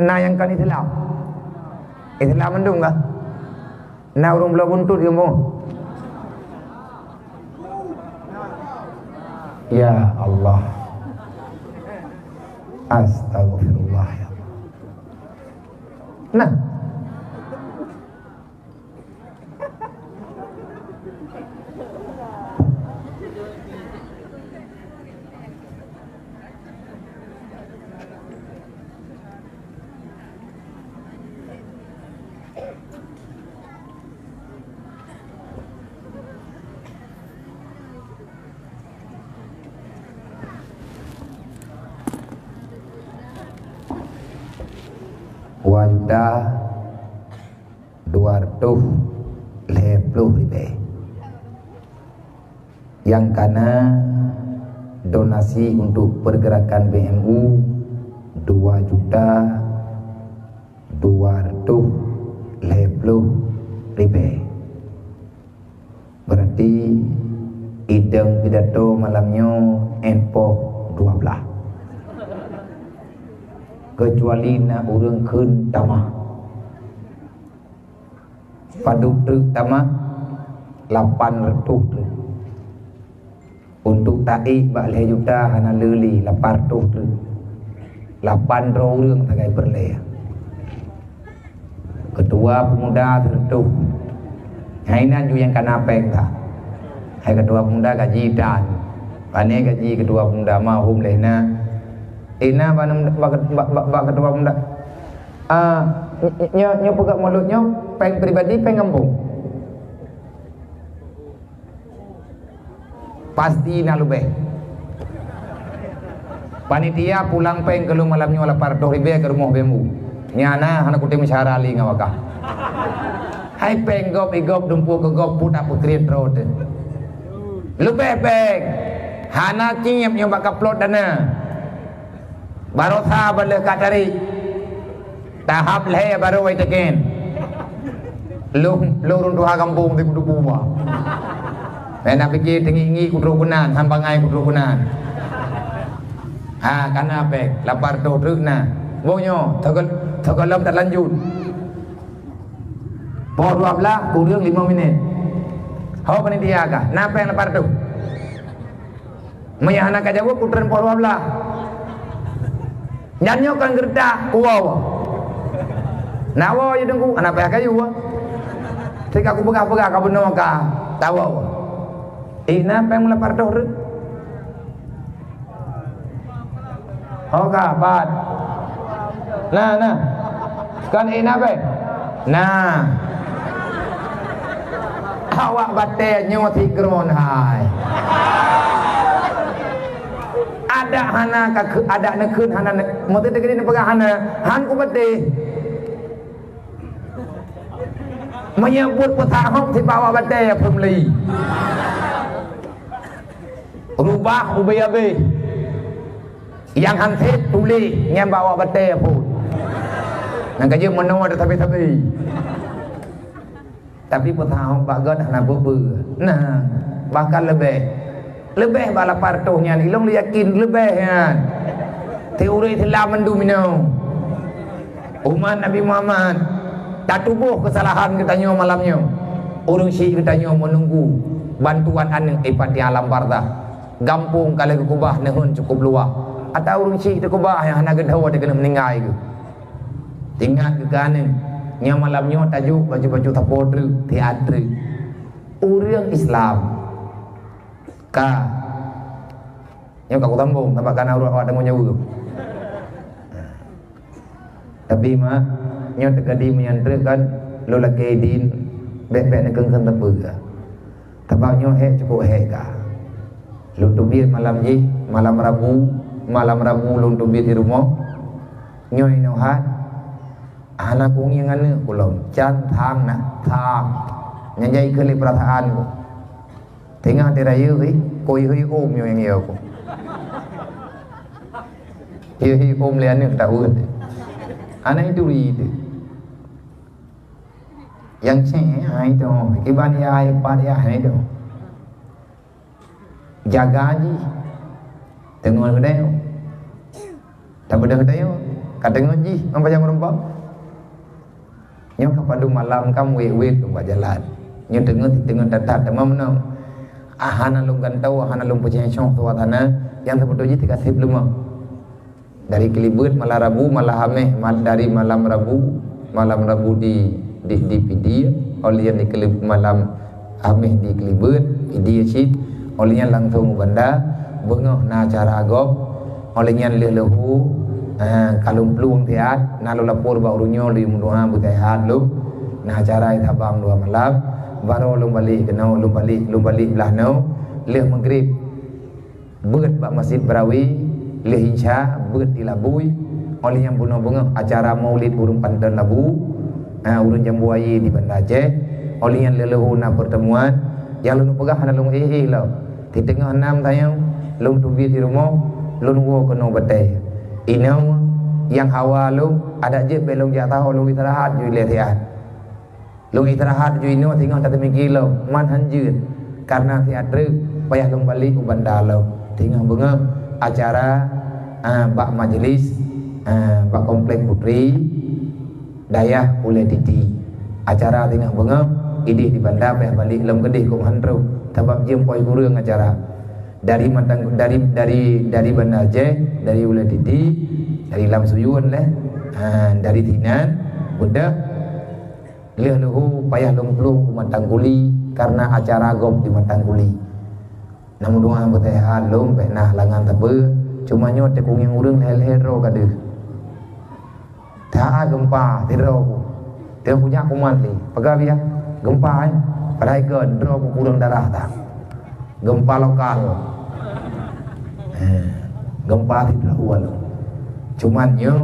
Na nyang kon Islam? Islam mandum kah? Na ureuëng bloe buntut gampông? Ya Allah. Astagfirullah ya Allah. Nah. Dua juta dua ratus lhée ploh ribée. Nyang kana donasi untuk pergerakan B M U dua juta dua ratus lhée ploh ribée. Berarti idong pidato malam nyoe ék poh dua blaih. Keucuali na ureuëng kheun tamah. Padub treuk tamah? Lapan reutôh treuk. Untuk taék bak lhée juta hana le lé, lapan reutôh treuk. Lapan droe ureuëng sagai peureulée. Keutua peumuda sireutôh. Hai nan ju nyang kana péng that. Hai keutua peumuda gaji tan. Pane gaji keutua peumuda ma hom lé na. Eh na bak, bak, bak, bak, bak keutua peumuda. Ah, nyoe, nyoe peugah mulod nyoe péng pribadi, péng gampông. Pasti na leubeh. Panitia pulang péng keu lôn malam nyoe lapan reutôh ribée keu rumoh beumu. Nyan na hana kutem syara lé ngon wakah. Hai péng gob igop dumpeue keu gob pue tapeukriet droe teuh. Leubeh péng. Hana cieb nyoe bak kaplot dana. Barosa baleh ka tarék. Tahap lhée barô watée teuken. Lôn, lôn ureuëng tuha gampông di Kutubu ma. Hana pike teungi-ngi kutrok keunan, han bangai kutrok keunan. Ha, kana péng, lapan reutôh treuk na. Boh nyoe, teugal-, teugalom talanjut. Poh dua blaih kureueng lima minét. Ho panitia kah? Na péng lapan reutôh? Meunyo hana ka jaweueb, kutreun poh dua blaih. Nyan nyoe kon geureutak, kuwoe. Na woe ju teungku, hana payah kayu. Sika kupeugah-peugah ka bunoe ka tawoe. Ih, na péng lapan reutôh reueh. Ho ka, pat. Na, na. Kon ih na péng? Na. Awak batée nyoe sigroe hai. Adak hana ka kheu-, adak neukheun hana ne-, maksud teukeudi neupeugah hana, han kupatéh. Meunyo buet peusahok sibak awak batée peue meuli. Rubah ubé abéh. Nyang han sép tuléh nyan bak awak batée phon. Nyang ka jeuet meunoe ada sabe-sabe. Tapi peusahok bak gét hana peue-peue. Nah, bahkan leubeh. Leubeh bak lapan reutôh nyan, ilong lé yakin leubeh nyan. Teuri Islam mandum inoe. Umat Nabi Muhammad, tatuboh keusalahan geutanyoe malam nyoe. Ureuëng syiek geutanyoe meununggu bantuan aneuëk ipat di alam barzakh. Gampông ka lheueh geukeubah neuheun cukup luwah. Ata ureuëng syiek teukeubah nyang hana geudhoe di keuneuk meuninggai geuh. Ingat keu keuneuk, nyang malam nyoe tajok baju-baju sapo treuk, siat treuk. Ureuëng Islam ka. Nyoe ka kutambong, sabab kana ureuëng awak deungoe nyawa. Tapi mak, nyoe teukeudi meunyan treuk kan, lôn lakée idin, bék-bék neukheun-kheun sapeue ka. Sabab nyoe hék cukup hék ka. Lôn teubiet malam jih, malam Rabu, malam Rabu lôn teubiet di rumoh. Nyoe inoe hat, hana kungieng aneuëk kulom, can thang na, thang. Nyang jai keu lé peurasaan ku. Teungoh teurayeuk, hei, koi hei ôm nyoe nyang yo ku. Hei, hei ôm lé aneuëk taun. Hana ituri teuh. Nyang cék, hai to, kiban ya, hai pat ya, hai to. Jaga jih. Teungoh geutanyoe. Tabeudôh geutanyoe. Ka teungoh jih, ngon pajang meurumpok. Nyoe ka padub malam, ka wét-wét lôn bak jalan. Nyoe teungoh, teungoh that-that teuma meunoe. Ah, hana lôn gantoe, hana lôn peucéh-céh suasana nyang seubeutôi jih teuka seb leumah. Dari Keulibeut malam Rabu, malam Hameh, ma-, dari malam Rabu, malam Rabu di, di, di Pidie, óh lheueh nyan di Keulibeut malam Hameh di Keulibeut, Pidie cit, óh lheueh nyan langsong u Banda, beungoh na acara gob, óh lheueh nyan lheueh leuhô, eh, ka lôn plueng siat, na lôn lapor bak ureuëng nyoe lôn meudoá beuseuhat lôn, na acara di Sabang dua malam, barô lôn balek keunoe, lôn balek, lôn balek blaih noe, lheueh Maghrib. Beuet bak Masjid Barawi, lheueh Insya, beuet di Labui, óh lheueh nyan bunoe beungoh acara Maulid ureuëng Panton Labu, ah, ureuëng Jambu Aye di Banda Aceh, óh lheueh nyan lheueh leuhô na peurteumuan, nyang lôn peugah hana lôn éh-éh lom. Di teungoh nam tayong, lôn teubiet di rumoh, lôn woe keunoe batée. Inoe nyang hawa lôn, adak jeuet bék lôn jak saho lôn istirahat ju ilée siat. Lôn istirahat ju inoe singoh tateumiki lom, man han jeuet. Kareuna siat treuk payah lôn balek u Banda lom. Singoh beungoh acara, a, bak majlis Eh, bak Komplek Putri, dayah Ulée Titi. Acara singoh beungoh, idéh di Banda, payah balek lom keudéh kok han trok, sabab jeuem poi kureueng acara. Dari Matang, dari, dari, dari Banda Aceh, dari Ulée Titi, dari Lam Suyun leh. Ha, dari sinan beudôh lheueh leuho payah lôn plueng u Matang Kuli karena acara gob di Matang Kuli. Na meudoá beuseuhat lom, bék na halangan sapeue, cuma nyoe teuh kunyang ureuëng lhée-lhée droe ka deuh. That gempa sidroe ku. Teuh kujak kuman lé. Peugah biya, gempa, eh. Padahai kon droe ku kureueng darah that. Gempa lokal. Eh, gempa sidroe ku lom. Cuman nyoe,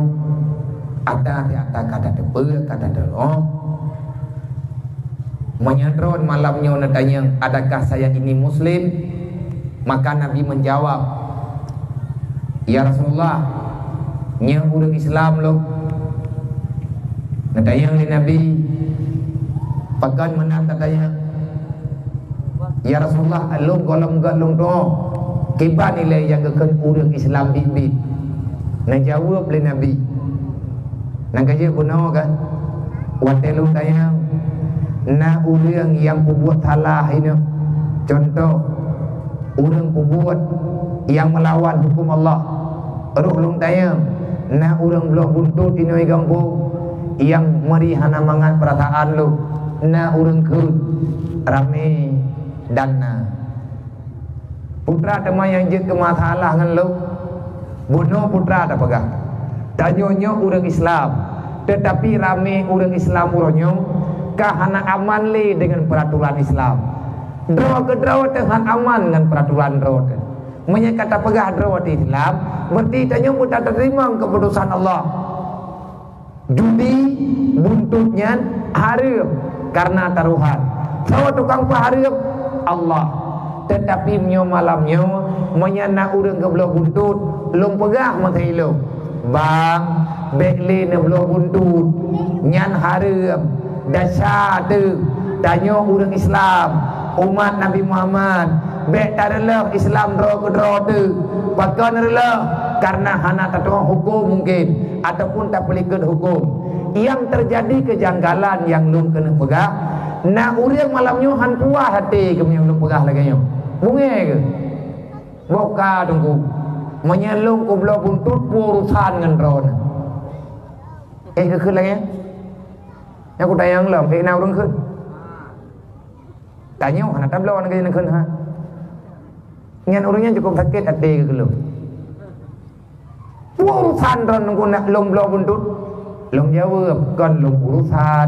ata di ata ka tateupeue, ka tateu'oh. Meunyoe droen malam nyoe neutanyong, "Adakah saya ini muslim?" Maka Nabi menjawab, "Ya Rasulullah, nyoe ureuëng Islam lôn." Neutanyong lé Nabi, "Pakon meunan tatanyong?" "Ya Rasulullah, lôn gohlom gét lôn tuoh, kiban ilée nyang geukheun ureuëng Islam biet-biet?" Neujaweueb lé Nabi, "Nyang ka jeuet bunoe kan, watée lôn tanyong, na ureuëng nyang peubuet salah inong, cuntoh, ureuëng peubuet nyang meulawan huköm Allah. Rôh lôn tanyong, na ureuëng bloe buntut inong i gampông nyang meuri hana mangat peurasaan lôn, na ureuëng kheun, ramé dan na." Putra teuma nyang jeuet keu masalah ngon lôn. Bunoe putra tapeugah, "Tanyoe nyoe ureuëng Islam, teutapi ramé ureuëng Islam uroe nyoe ka hana aman lé deungon peuraturan Islam. Droe keudroe teuh han aman ngon peuraturan droe teuh. Meunyoe ka tapeugah droe teuh Islam, berarti tanyoe pun tateurimong keuputusan Allah." Judi, buntut nyan hareuem karena taruhan. Soe tukang peuhareuem? Allah. Teutapi meunyoe malam nyoe, meunyoe na ureuëng geubloe buntut, lôn peugah meuhilom, "Bang, bék lé neubloe buntut. Nyan hareuem. Desya teuh. Tanyoe ureuëng Islam, umat Nabi Muhammad, bék tareuloh Islam droe keudroe teuh. Pakon reuloh? Karena hana tatu'oh huköm mungken." Ataupun tapeulikot huköm. Nyang teujadi keujanggalan nyang lôn keuneuk peugah, na ureuëng malam nyoe han puas até keu nyang lôn peugah lagée nyoe. Beungéh keuh? Boh ka teungku. Meunyoe lôn kubloe buntut, peue urusan ngon droeneuh? Eh, geukheun lagée nyan? Nyang kutanyong lom, eh, na ureuëng kheun? Tanyoe hana tabloe lagée nyan kheun, ha. Nyan ureuëng nyan cukup sakét até keu lôn. Peue urusan droeneuh keuneuk lôn bloe buntut? Lôn jaweueb, "Kon lôn urusan,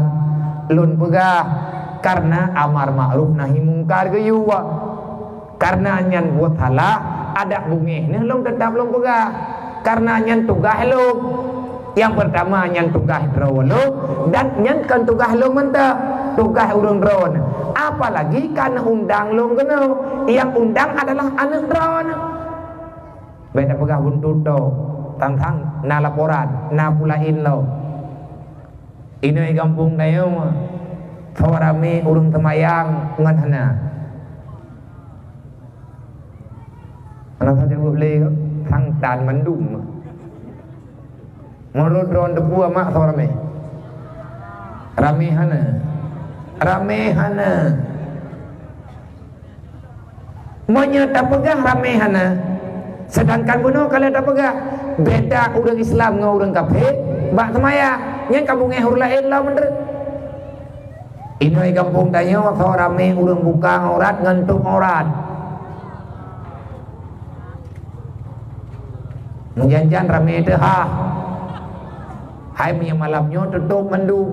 lôn peugah, karena amar makruf nahi mungkar geuyue. Karena nyan buet salah, adak beungéh neuh lôn teutap lôn peugah. Karena nyan tugaih lôn. Nyang peurtama nyan tugaih droe lôn, dan nyan kon tugaih lôn mantong, tugaih ureuëng droeneuh. Apalagi ka neuundang lôn keunoe, nyang undang adalah aneuëk droeneuh." Bék tapeugah buntut droe, tang-tang na laporan, na peue laén lom. Inong i gampông tanyoe, soe ramé ureuëng seumayang ngon hana. Hana saja buet lé, sang tan mandum. Meunurot droeneuh teupeue mak soe ramé? Ramé hana. Ramé hana. Meunyoe tapeugah ramé hana, seudangkan bunoe ka lheueh tapeugah, beda ureuëng Islam ngon ureuëng kafé bak seumayang, nyan ka beungéh ureuëng laén lom meunurot. Inong i gampông tanyoe soe ramé ureuëng buka aurat ngon tôb aurat. Meujan-jan ramé teuh ha. Hai meunyoe malam nyoe teutôb mandum.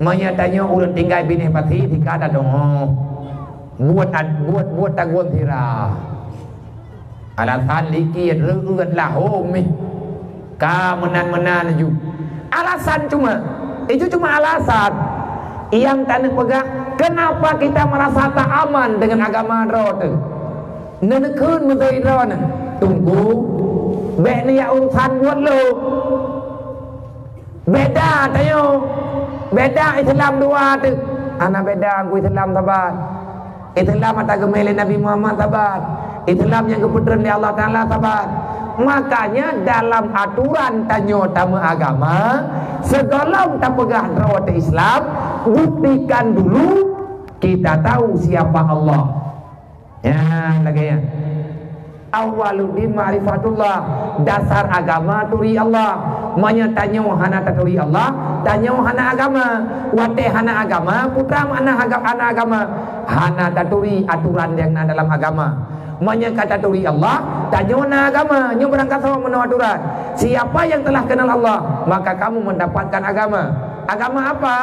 Meunyoe tanyoe ureuëng tinggai binéh pasi sika tadeungoe. Buet ad-, buet, buet tagun sira. Alasan likot reuet lahom mih. Ka meunan-meunan ju. Alasan cuma, itu cuma alasan. Nyang taneuk peugah, kenapa kita merasa tak aman dengan agama droe teuh? Neukheun meuseu droeneuh, "Teungku, bék neujak urusan buet lôn." Beda tanyoe. Beda Islam dua teuh. Hana beda ku Islam saban. Islam ata geumé lé Nabi Muhammad saban. Islam nyang geupeutreun lé Allah Taala saban. Makanya dalam aturan tanyoe tameuagama, sigohlom tapeugah droe teu Islam, buktikan dulu kita tahu siapa Allah. Ya, lagée nyan. Awwaluddin ma'rifatullah, dasar agama turi Allah. Meunyoe tanyoe hana taturi Allah, tanyoe hana agama. Watée hana agama, peue makna haga-, hana agama? Hana taturi aturan nyang na dalam agama. Meunyoe ka taturi Allah, tanyoe na agama, nyoe barangkasoe meunoe aturan. Siapa yang telah kenal Allah, maka kamu mendapatkan agama. Agama apa?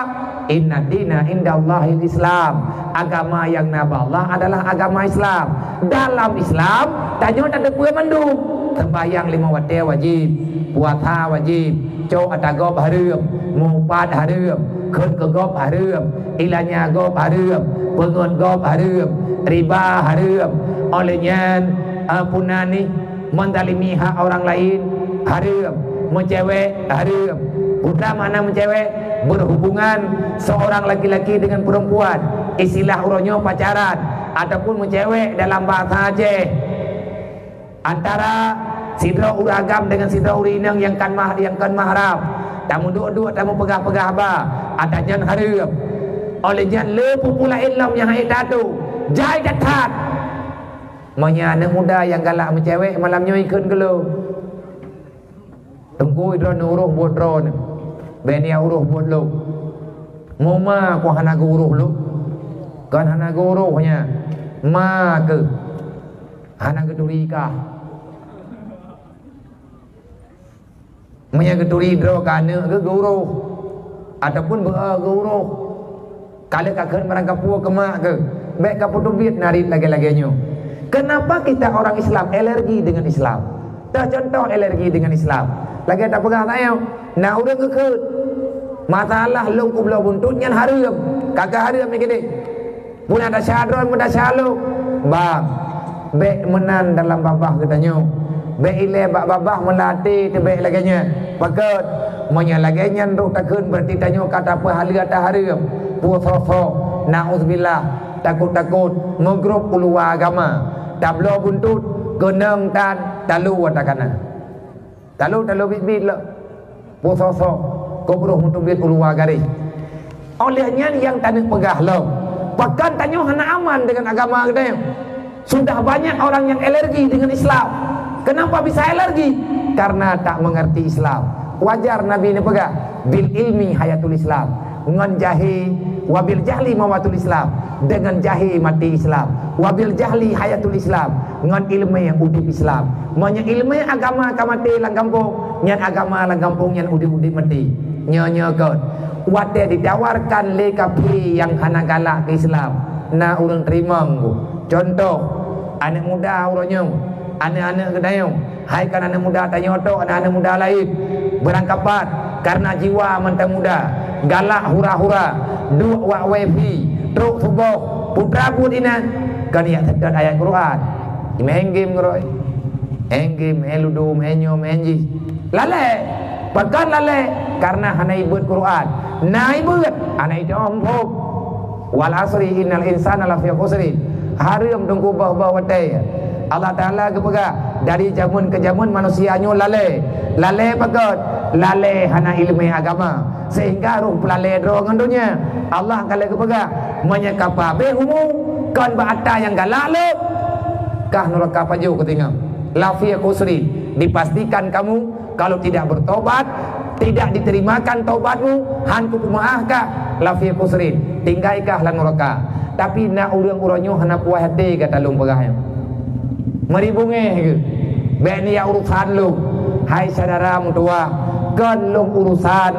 Inna dina indallahil Islam. Agama nyang na bak Allah adalah agama Islam. Dalam Islam, tanyoe tateupeue mandum. Sembahyang lima watée wajib, puasa wajib, cok ata gob hareuem, meuupat hareuem, kheun keu gob hareuem, ilanya gob hareuem, peungeut gob hareuem, riba hareuem. Óh lheueh nyan, eh, puna nih, menzalimi hak orang lain hareuem, meucewek hareuem. Peue makna meucewek? Berhubungan seorang laki-laki dengan perempuan. Istilah uroe nyoe pacaran ataupun meucewek dalam bahasa Aceh. Antara sidroe ureueng agam dengan sidroe ureueng inong nyang kon mah-, nyang kon mahram. Tameuduek-duek, tameupeugah-peugah haba, ata nyan hareuem. Óh lheueh nyan le peue-peue laén lom nyang hana tatu. Jai that-that. Meunyoe aneuk muda nyang galak meucewek malam nyoe ikheun keu lôn. Teungku, droeneuh uroh buet droeneuh. Bék neujak uroh buet lôn. Meuma ku hana geuuroh lôn. Kon hana geuuroh nyan. Ma keuh. Hana geuturi kah. Meunyoe geuturi droe keu aneuk geuh geuuroh, ataupun beu-, geuuroh, ka lheueh ka kheun barang kapeue keu mak geuh, bék kapeuteubiet narit lagée-lagée nyoe. Kenapa kita orang Islam alergi dengan Islam? Teuh contoh alergi dengan Islam. Lagée tapeugah tanyoe, na ureueng geukheun, masalah lôn kubloe buntut nyan hareuem, ka keuh hareuem nyan keudeh. Peue na desya droe, meudesya lôn? Bang, bék meunan dalam babah geutanyoe. Bék ilée bak babah meulati teubék lagée nyan. Pakon? Meunyoe lagée nyan rôh takheun, berarti tanyoe ka tapeuhaleue ata hareuem. Peue soe-soe, naudzubillah, takot-takot, meugrôp u luwa agama. Tabloe buntut, keunong tan, talo ata kana. Talo, talo biet-biet lom. Peue soe-soe, keu broh meuteubiet u luwa garéh. Óh lheueh nyan nyang taneuk peugah lom, pakon tanyoe hana aman deungon agama geutanyoe? Sudah banyak orang yang alergi dengan Islam. Kenapa bisa alergi? Karena tak mengerti Islam. Wajar Nabi neupeugah, "Bil ilmi hayatul Islam." Ngon jahé, "Wa bil jahli mawatul Islam." Deungon jahé maté Islam. "Wa bil jahli hayatul Islam." Ngon iéleumé udép Islam. Meunyoe iéleumé agama ka maté lam gampông, nyan agama lam gampông nyan udép-udép maté. Nyoe-nyoe kon. Watée ditawarkan lé kafé nyang hana galak keu Islam, na ureuëng teurimong. Contoh, aneuk muda uroe nyoe, aneuk-aneuk geutanyoe, hai kon aneuk muda tanyoe tok, aneuk-aneuk muda laén, beurangkapat kareuna jiwa mantong muda, galak hura-hura, duek wak wifi, trok suboh, putra buet inan, kon jak seutôt ayat Quran. Main game keudroe. Main game, main ludo, main nyoe, main jih. Lalée. Pakon lalée? Kareuna hana ibeuet Quran. Na ibeuet, hana itoe muphom. "Wal asri innal insana lafi khusrin." Hareuem teungku boh-boh watée. Allah Taala geupeugah, dari jameun keu jameun manusia nyoe lalée. Lalée pakon? Lalée hana iéleumé agama. Sehingga rôh peulalée droe ngon donya. Allah ka lheueh geupeugah, "Meunyoe ka pabéh umu, kon bak ata nyang galak lom, kah nuraka pajoh keutinggai." Lafi khusrin, dipastikan kamu kalau tidak bertobat, tidak diterimakan tobatmu, han kupeumeuáh kah, lafi khusrin, tinggai kah lam nuraka. Tapi na ureuëng uroe nyoe hana puas até gata lôn peugah nyoe. Meuri beungéh geuh. Bék neujak urusan lôn. Hai syedara meutuwah, kon lôn urusan.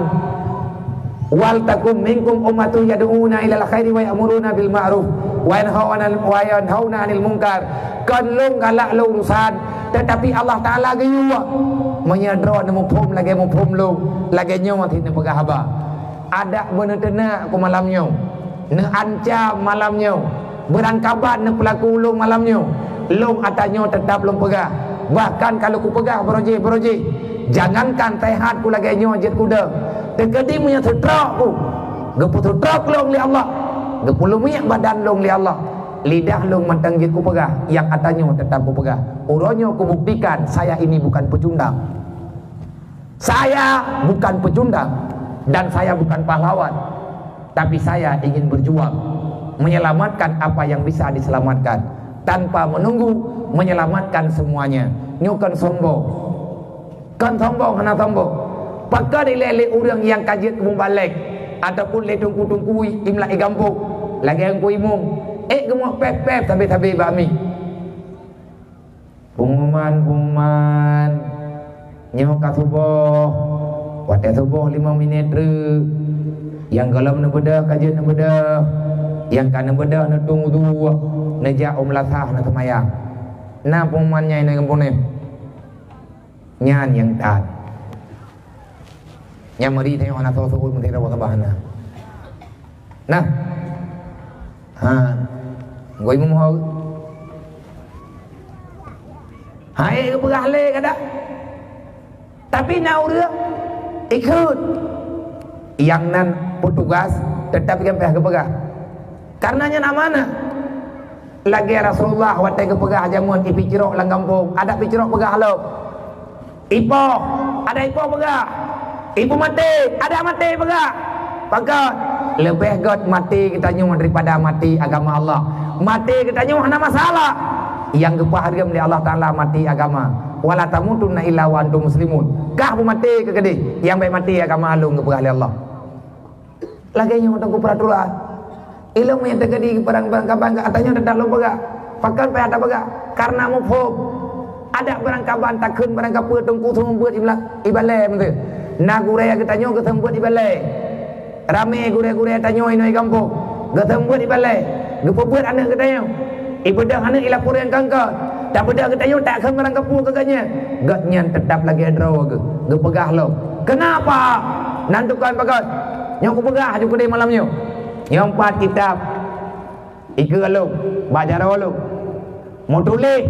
"Wal takum minkum ummatun yad'una ilal khairi wa ya'muruna bil ma'ruf wa yanhauna, wa yanhauna 'anil munkar." Kon lôn galak lôn urusan, tetapi Allah Taala geuyue. Meunyoe droeneuh muphom lagée muphom lôn, lagée nyoe cit neupeugah haba. Adak beuneuteunak ku malam nyoe, neuancam malam nyoe, beurangkaban neupeulaku ulôn malam nyoe. Lôn ata nyoe teutap lôn peugah, bahkan ka lôn kupeugah barojéh-barojéh, jangankan seuhat ku lagée nyoe jeuet kudeueng, teukeudi meunyoe seutrok ku, geupeuseutrok lôn lé Allah, geupeuleumiek badan lôn lé Allah, Lidah lôn mantong jeuet kupeugah, nyang ata nyoe teutap kupeugah. Uroe nyoe kubuktikan, saya ini bukan pecundang. Saya bukan pecundang dan saya bukan pahlawan. Tapi saya ingin berjuang menyelamatkan apa yang bisa diselamatkan, tanpa menunggu menyelamatkan semuanya. Nyoe kon sombong. Kon sombong, hana sombong. Pakon ilée lé ureuëng nyang ka jeuet mubalek ataupun lé teungku-teungku imla i gampông, lagée Teungku Imum, ék geumeu'ah péb-péb sabe-sabe bak mi. Pengumuman, pengumuman. Nyoe ka suboh. Watée suboh limong minét treuk. Nyang gohlom neubeudôh ka jeuet neubeudôh. Nyang ka neubeudôh neutueng udue, neujak u meulasah neuseumayang. Na pengumuman nyan inong gampông nyoe. Nyan nyang that. Nyang meuri tanyoe hana soe seuôt meusidroe saban na. Nah. Ha. Goi mumoh. Hai geupeugah lé kada. Tapi na ureuëng ikheun. Nyang nan petugas teutap ikan payah geupeugah. Karena nyan amanah. Lagée Rasulullah watée geupeugah jameun ipicrok lam gampông, adak picrok peugah lom. Ipoh, adak ipoh peugah. Ibu maté, adak maté peugah. Pakon? Leubeh gét maté geutanyoe daripada maté agama Allah. Maté geutanyoe hana masalah. Nyang geupahareuem lé Allah Taala maté agama. Wala tamutunna illa wa antum muslimun. Kah beumaté keu keudeh, nyang bék maté agama lôn geupeugah lé Allah. Lagée nyoe teungku peuraturan. Ilmu nyang teujadi barang-barang kaban geutanyoe teutap lôn peugah. Pakon payah tapeugah? Karena muphom. Adak barang kaban takheun barang kapeue teungku seumeubeuet ibalah ibalée meuteue. Na gurée geutanyoe geuseumeubeuet ibalée. Ramé gurée-gurée tanyoe inong gampông. Geuseumeubeuet ibalée. Geupeubeuet aneuëk geutanyoe. Ibeudôh aneuëk ilapor nyang kangka. Tabeudôh geutanyoe takheun barang kapeue keu geuhnyan. Geuhnyan teutap lagée droe geuh. Geupeugah lom. Keunapa? Nan tukon pakon. Nyoe kupeugah aju keudeh malam nyoe. Nyoe pat kitab. Ikeue lom, bak jaroe lom. Meutuléh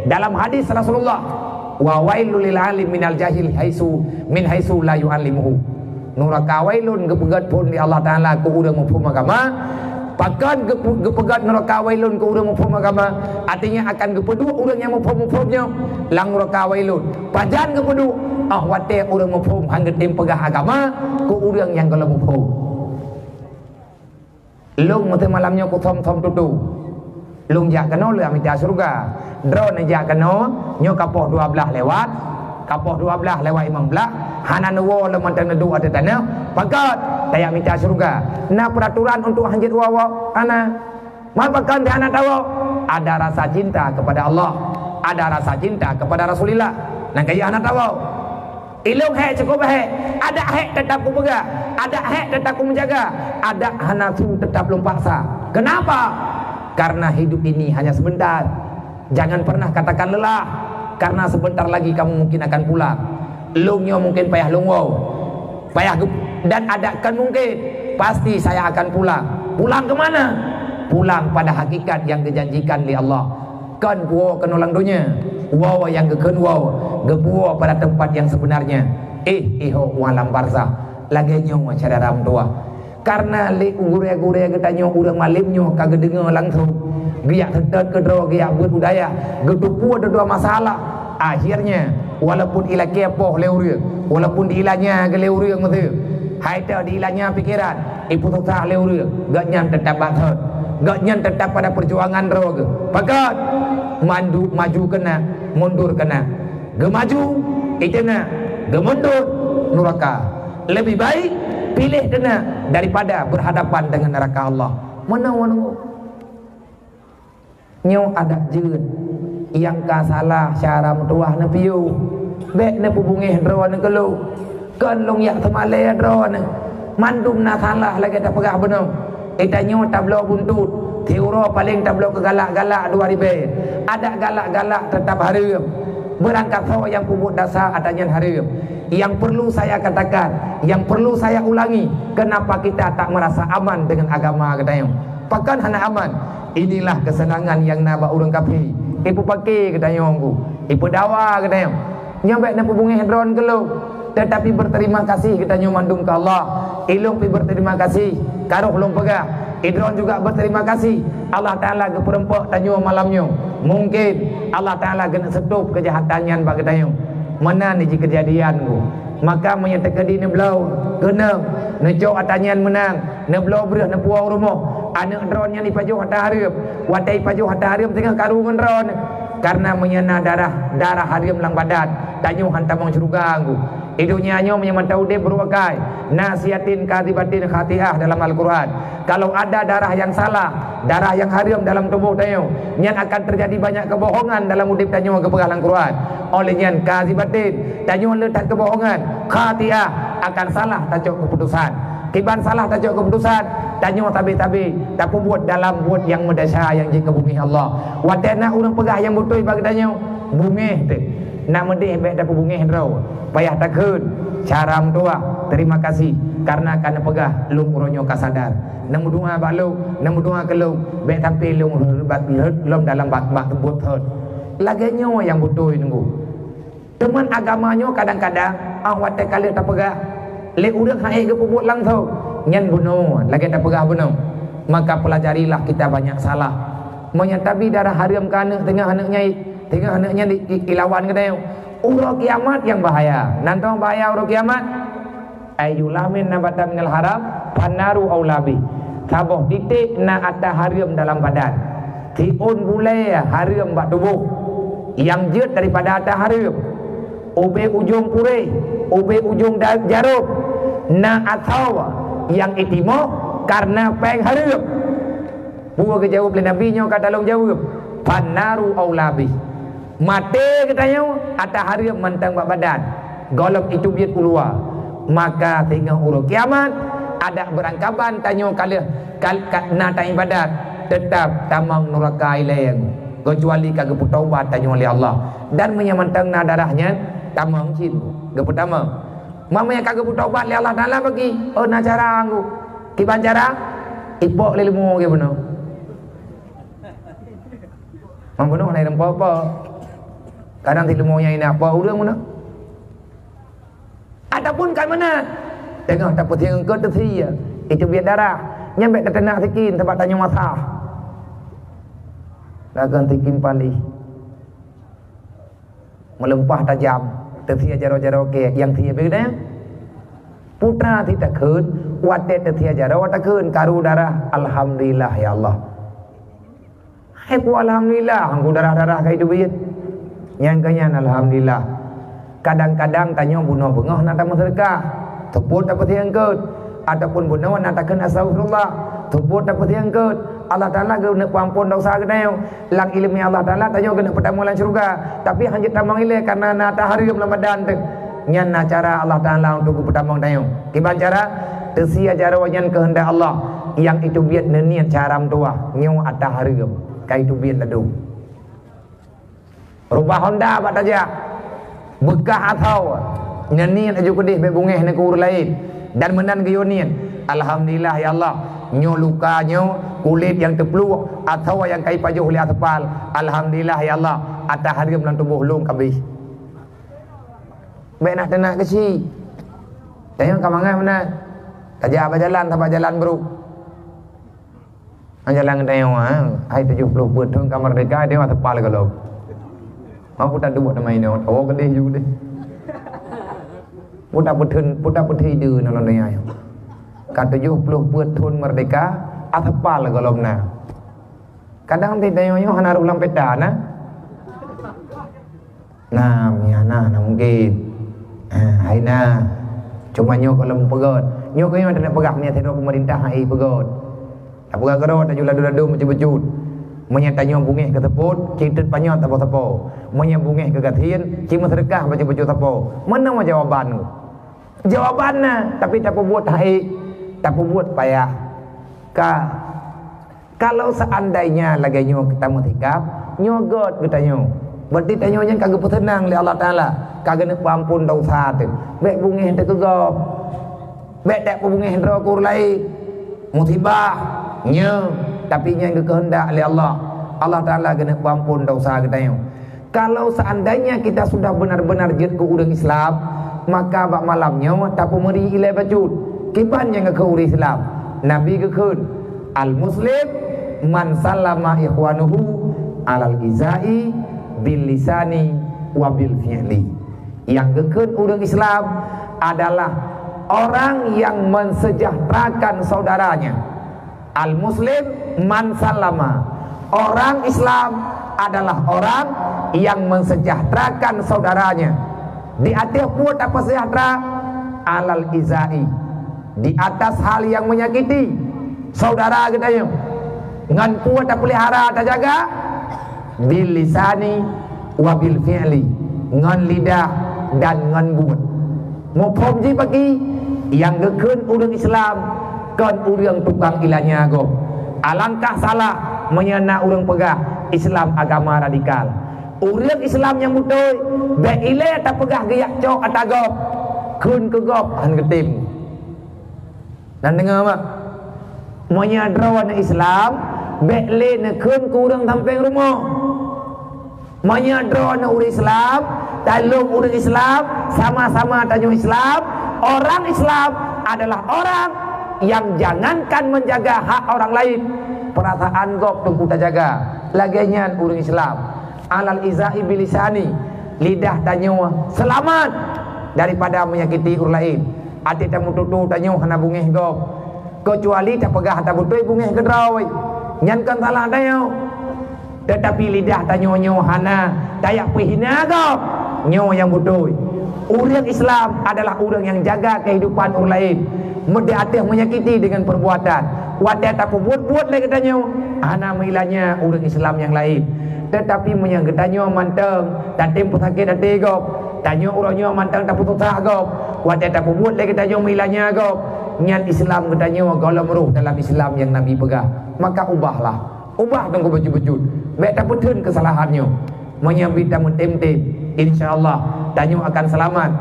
dalam hadis Rasulullah, "Wa wailul lil alim minal jahil haisu min haisu la yu'allimuhu." Nuraka wailun geupeugét phon lé Allah Taala keu ureuëng muphom agama. Pakon geupe-, geupeugét nuraka wailun keu ureuëng muphom agama? Artinya akan geupeuduek ureuëng nyang muphom-muphom nyoe lam nuraka wailun. Pajan geupeuduek? Ah watée ureuëng muphom hán geutem peugah agama keu ureuëng nyang gohlom muphom. Lôn meuteumé malam nyoe kusöm-söm tutoe. Lôn jak keunoe lôn mita syeuruga. Droeneuh jak keunoe, nyoe ka poh dua blaih lewat. Ka poh dua blaih lewat limong blaih, hana neuwoe lôn mantong neuduek ateueh tanoh. Pakon? Tajak mita syeuruga. Na peuraturan untuk hanjeuet woe-woe? Hana. Man pakon hana tawoe? Ada rasa cinta kepada Allah, ada rasa cinta kepada Rasulillah. Nyang kayée hana tawoe. Ilôn hék cukup hék, adak hék teutap kupeugah, adak hék teutap kumeujaga, adak hana su teutap lôn paksa. Kenapa? Karena hidup ini hanya sebentar. Jangan pernah katakan lelah, karena sebentar lagi kamu mungkin akan pulang. Lôn nyoe mungkin payah lôn woe, payah geup-, dan adak kan mungkin, pasti saya akan pulang. Pulang ke mana? Pulang pada hakikat yang dijanjikan oleh Allah. Kon puwoe keunoe lam donya, woe nyang geukheun woe, geupuwoe pada teumpat nyang seubeunarnya. Éh, iho u alam barzakh, lagée nyoe syedara meutuwah. Kareuna lé gurée-gurée geutanyoe ureuëng malém nyoe ka geudeungoe langsong, geujak seutôt keudroe, geujak beuet u dayah, geuteupeue dua-dua masalah. Akhirnya, walaupun ilakée poh lé ureuëng, walaupun diilanya lé ureuëng meuseu, hai teuh diilanya pikeran, ipeususah lé ureuëng, gobnyan teutap bathon. Gobnyan teutap pada peujuangan droe geuh. Pakon? Mandu-, maju keunan, mundur keunan. Geumaju, i teungoh, geumundur, nuraka. Leubeh baik piléh keunan daripada berhadapan dengan neraka Allah. Meunoe, meunoe. Nyoe adak jeuet, nyang ka salah syedara meutuwah neupiôh. Bék neupeubungéh droeneuh keu lôn. Kon lôn jak seumalée droeneuh. Mandum na salah lagée tapeugah bunoe. Geutanyoe tabloe buntut, siuroe paleng tabloe keu galak-galak dua ribée. Adak galak-galak teutap hareuem. Beurangkasoe nyang peubuet desya ata nyan hareuem. Yang perlu saya katakan, yang perlu saya ulangi, kenapa kita tak merasa aman dengan agama geutanyoe? Pakon hana aman? Inilah kesenangan nyang na bak ureuëng kafé. Ipeupaké geutanyoe, ipeudawa geutanyoe. Nyoe bék neupeubungéh droeneuh keu lôn, tetapi berterima kasih geutanyoe mandum keu Allah. Ilôn pih berterima kasih, ka roh lôn peugah, Idroen juga berterima kasih Allah Taala geupeureumpok tanyoe malam nyoe. Mungken Allah Taala geuneuk seutôb keujahatan nyan bak geutanyoe. Meunan jih keujadian ku. Maka meunyoe teukeudi neubloe, keuneuk neucok ata nyan meunang, neubloe breueh neupuwoe rumoh, aneuk droeneuh nyan ipajoh ata hareuem. Watée ipajoh ata hareuem teungoh karu ngon droeneuh. Karena meunyoe na darah, darah hareuem lam badan, tanyoe han tamong syeuruga ku. Di donya nyoe meunyoe mantong udeb beureuakai, nasiyatin kadhibatin khati'ah dalam Al-Quran. Kalau ada darah yang salah, darah yang hareuem dalam tuboh tanyoe, nyan akan teujadi banyak keubohongan dalam udeb tanyoe geupeugah lam Quran. Óh lheueh nyan kadhibatin, tanyoe le that keubohongan, khati'ah, akan salah tacok keuputusan. Kiban salah tacok keuputusan, tanyoe sabe-sabe tapeubuet dalam buet nyang meudesya nyang jeuet keu beungéh Allah. Watée na ureuëng peugah nyang beutôi bak geutanyoe, beungéh teuh. Nak meudeh bék tapeubeungéh droe, payah takheun, cara meutuah, terima kasih karena ka neupeugah lôn uroe nyoe ka sadar. Neumeudoá bak lôn, neumeudoá keu lôn, bék sampoe lôn reubat lom dalam bak, bak buet thon. Lagée nyoe nyang beutôi nunggu. Teuma agama nyoe kadang-kadang, ah, watée ka lheueh tapeugah lé ureuëng han ék geupeubuet langsong, nyan bunoe lagée tapeugah bunoe. Maka pelajarilah kita banyak salah. Meunyoe tabi darah hareuem keu aneuk teungoh aneuk nyan, teungoh aneuk nyan di, di, dilawan geutanyoe. Uroe kiamat nyang bahaya. Nan tong bahaya uroe kiamat. Ayyulamin nabata minal haram, fannaru aula bih. Saboh titék na ata hareuem dalam badan. Siôn bulée hareuem bak tuboh. Nyang jeuet daripada ata hareuem. Ubé ujong puréh, ubé ujong da-, jaroe. Na asoe nyang itimoh kareuna péng hareuem. Peue geujaweueb lé Nabi nyoe ka talôn jaweueb, "Fannaru aula bih." Maté geutanyoe ata hareuem mantong bak badan, gohlom iteubiet u luwa. Maka singoh uroe kiamat, adak beurangkaban tanyoe ka lheueh ka, ka na taibadat, teutab tamong nuraka ilée, keucuali ka geupeutaubat tanyoe lé Allah. Dan meunyoe mantong na darah nyan, tamong cit geupeutamong. Meunyoe ka geupeutaubat lé Allah Taala bagi, oh na cara nggu. Kiban cara? Ipok lé leumô geuh bunoe. Membunuh lain apa-apa. Kadang si leumô nyang ingat apa ureuëng meunan. Ataupun ka meunan, teungoh tapeusieng eungkôt teusie, iteubiet darah. Nyan bék tateunak sikin sabab tanyoe masa. Lagon sikin paléh. Meuleumpah tajam, teusie jaroe-jaroe kée nyang sie beudée. Putra si takheun, watée teusie jaroe takheun karu darah, alhamdulillah ya Allah. Hai peue alhamdulillah, hangku darah-darah ka iteubiet. Nyang keu nyan alhamdulillah. Kadang-kadang tanyoe bunoe beungoh na tameuseudeukah, teupot tapeusieng eungkôt, ataupun bunoe na takheun astagfirullah, teupot tapeusieng eungkôt. Allah Taala geuneuk peuamphon desya geutanyoe. Lam iéleumé Allah Taala tanyoe geuneuk peutamong lam syeuruga, tapi hana jeuet tamong ilée kareuna na ata hareuem lam badan teuh. Nyan na cara Allah Taala untuk geupeutamong tanyoe. Kiban cara? Teusie jaroe nyan keuheundak Allah, nyang iteubiet neuniet cara meutuwah, nyoe ata hareuem ka iteubiet ladôm. Rubah honda bak tajak, beukah asoe, neuniet laju keudeh bék beungéh neukeu ureuëng laén, dan meunan geuyue niet, alhamdulillah ya Allah, nyoe luka nyoe, kulét nyang teupluek, asoe nyang ka ipajoh lé aspal, alhamdulillah ya Allah, ata hareuem lam tuboh lôn ka abéh. Bék na teunak keuchik. Tanyoe ka mangat meunan. Tajak bak jalan, sabab jalan brôk. Nyan jalan geutanyoe, ha? Hai tujoh ploh peuet thon ka meurdeka, dia masa pal golom. Mampu tak duek nama inoe, tawoe keudeh ju deh. Puta peutheun, puta peutheun ide nang lôn donya nyoe. Ka tujoh ploh peuet thon meurdeka, asa pal golom na. Kadang di tanyoe nyoe hana rôh lam peta na. Nah, mia na, na mungkin. Ah, hai na. Cuma nyoe kalau meupeugöt. Nyoe keuh nyoe taneuk peugah mia sidroe peumeurintah hai peugöt. Tapeugah keudroe tajak ladu-ladu meucut-meucut. Meunyoe tanyoe beungéh keu seupôt, ci teut panyöt sapo-sapo. Meunyoe beungéh keu gasien, ci meuseudeukah bacut-bacut sapo. Meunoe jawaban. Jawaban na, tapi tapeubuet hai, tapeubuet payah. Ka Kalau seandainya lagée nyoe tameusikap, nyoe göt geutanyoe. Berarti tanyoe nyan ka geupeuseunang lé Allah Taala, ka geuneuk peuamphon desya teuh. Bék beungéh teuh keu gob. Bék dak peubeungéh droe keu ureuëng laén. Musibah, nyoe, tapi nyan geukeuheundak lé Allah. Allah Taala geuneuk peuamphon desya geutanyoe. Kalau seandainya kita sudah benar-benar jeuet keu ureuëng Islam, maka bak malam nyoe tapeumeuri ilée bacut. Kiban nyang geukheun ureuëng Islam? Nabi geukheun, Al-muslim man sallama ikhwanuhu alal izai bil lisani wa bil fi'li. Nyang geukheun ureuëng Islam adalah orang yang mensejahterakan saudaranya. Al-muslim man sallama. Orang Islam adalah orang yang mensejahterakan saudaranya. Di ateueh peue tapeusejahtera? Alal izai. Di atas hal yang menyakiti saudara geutanyoe. Ngon peue tapeulihara, tajaga? Bil lisani wa bil fi'li, ngon lidah dan ngon buet. Muphom jih bagi nyang geukheun ureuëng Islam kon ureuëng tukang ilanya gob. Alangkah salah meunyoe na ureuëng peugah Islam agama radikal. Ureuëng Islam nyang beutôi bék ilée tapeugah geujak cok ata gob, kheun keu gob hán geutem. Dan deungoe mak, meunyoe droeneuh Islam, bék lé neukheun keu ureuëng sampéng rumoh. Meunyoe droeneuh ureuëng Islam, talông ureuëng Islam, sama-sama tanyoe Islam, orang Islam adalah orang yang jangankan menjaga hak orang lain, perasaan gob teungku tajaga. Lagée nyan ureuëng Islam. Alal izai bilisani, lidah tanyoe seulamat daripada menyakiti ureuëng laén. Até tameututoe tanyoe hana beungéh gob, keucuali tapeugah ata beutôi beungéh keudroe, nyan kon salah tanyoe. Teutapi lidah tanyoe nyoe hana tajak peuhina gob, nyoe nyang beutôi. Ureuëng Islam adalah ureuëng nyang jaga keuhidupan ureuëng laén. Meuti ateueh menyakiti deungon perbuatan. Watée tapeubuet-buet lé geutanyoe, hana meuilanya ureuëng Islam nyang laén. Teutapi meunyoe geutanyoe mantong tatem peusakét até gob, tanyoe uroe nyoe mantong tapeususah gob, watée tapeubuet lé geutanyoe meuilanya gob, nyan Islam geutanyoe gohlom roh dalam Islam nyang Nabi peugah. Maka ubahlah. Ubah teungku bacut-bacut. Bék tapeutheun keusalahan nyoe. Meunyoe bit tameutem-tem, insya Allah tanyoe akan seulamat.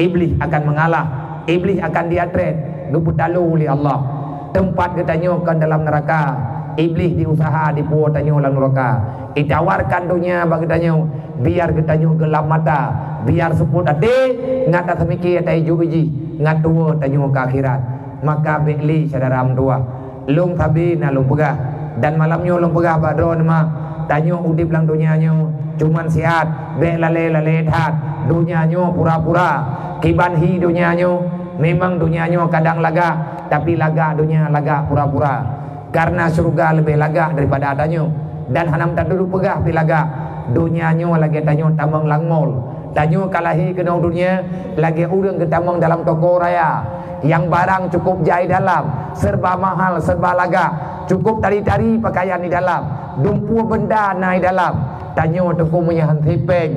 Iblih akan meungalah. Iblih akan diatrét, geupeutalo lé Allah. Teumpat geutanyoe kon dalam neuraka. Iblih diusaha dipuwoe tanyoe lam neuraka. Itawarkan donya bak geutanyoe, biar geutanyoe geulam mata, biar seupôt até, ngat taseumike ata ijo jih, ngat tuwoe tanyoe keu akhirat. Maka bék lé syedara meutuwah. Lôn sabe na lôn peugah, dan malam nyoe lôn peugah bak droeneuh mak, tanyoe udeb lam donya nyoe cuman siat, bék lalée-lalée that. Donya nyoe pura-pura. Kiban hi donya nyoe, memang donya nyoe kadang lagak, tapi lagak donya lagak pura-pura. Karena syeuruga leubeh lagak daripada tanyoe, dan hana meutateuduek peugah pih lagak. Donya nyoe lagée tanyoe tamong lam mall. Tanyoe ka lahé keunoe donya lagée ureuëng geutamong dalam toko raya, nyang barang cukup jai dalam, serba mahal, serba lagak, cukup tari-tari pakaian di dalam, dumpeue beunda na di dalam. Tanyoe teungku meunyoe han sipeng,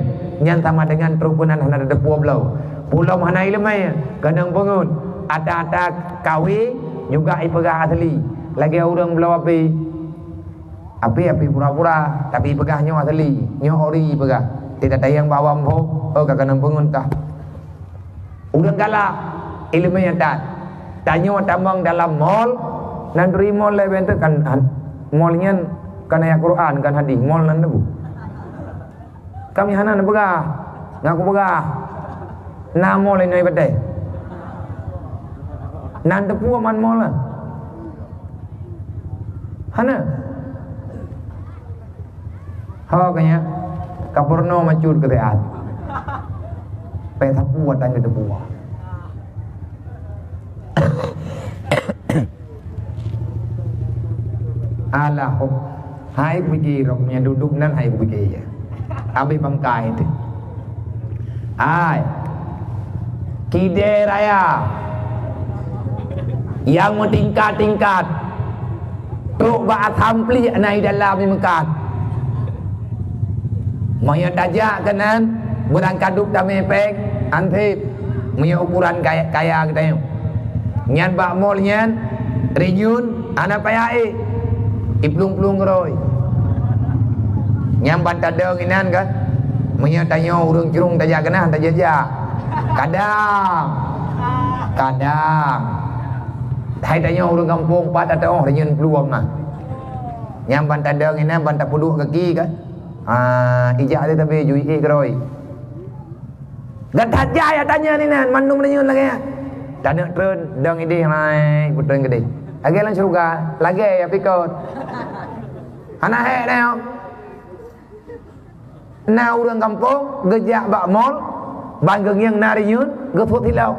nyan sama dengan trok keunan hana teupeue bloe. Pulom hana iéleumé, keunong peungeut, ata-ata kawe juga ipeugah asli, lagée ureuëng bloe api. Api-api pura-pura, tapi peugah nyoe asli, nyoe ori peugah. Tidak tayang bak awam ho, oh ka keunong peungeut kah. Ureuëng galak, iéleumé nyata. Tanyoe tamong dalam mall, nan turi mall lé bentuk kan, han-, mall nyan kan ayat Quran, kan hadis, mall nan tu. Kami hana neupeugah, ngaku peugah. Na mall inoe batée. Nan teupeue man mall na. Hana. Ho kanya, ka peurunoe macut keu siat. Pek sapeue watang geuteupeue. Alah, hai kupike rok nyang duduek nan hai kupike ya. Abis bangkai tu. Hai. Kidai raya. Yang meutingkat-tingkat. Trok bak asam plik na i dalam i meukat. Meunyoe tajak keunan, beurangkat duek tamé péng, anseb. Meunyoe ukuran kaya, kaya geutanyoe. Nyan bak mall nyan, renyun, hana payah ék. Iplueng-plueng roi. Nyang ban tadong inan kan. Meunyoe tanyoe ureuëng crong tajak keunan, tajak-jak. Kadang. Kadang. Hai tanyoe ureuëng gampông pat ateueh renyun plueng ah. Nyang ban tadong inan ban tapeuduek gaki kan. Ah, ijak dia tapi jui ék roi. Gata jai tanya ni nan, mandum renyun lagée nyan. Taneuk treun, dong idéh, hai, putreun geudeh. Lagèe lam syeuruga, lagèe ya pikot. Hana hék na nyoe. Na ureueng gampông geujak bak mall, ban geungieng na rinyueng, geusuet silop.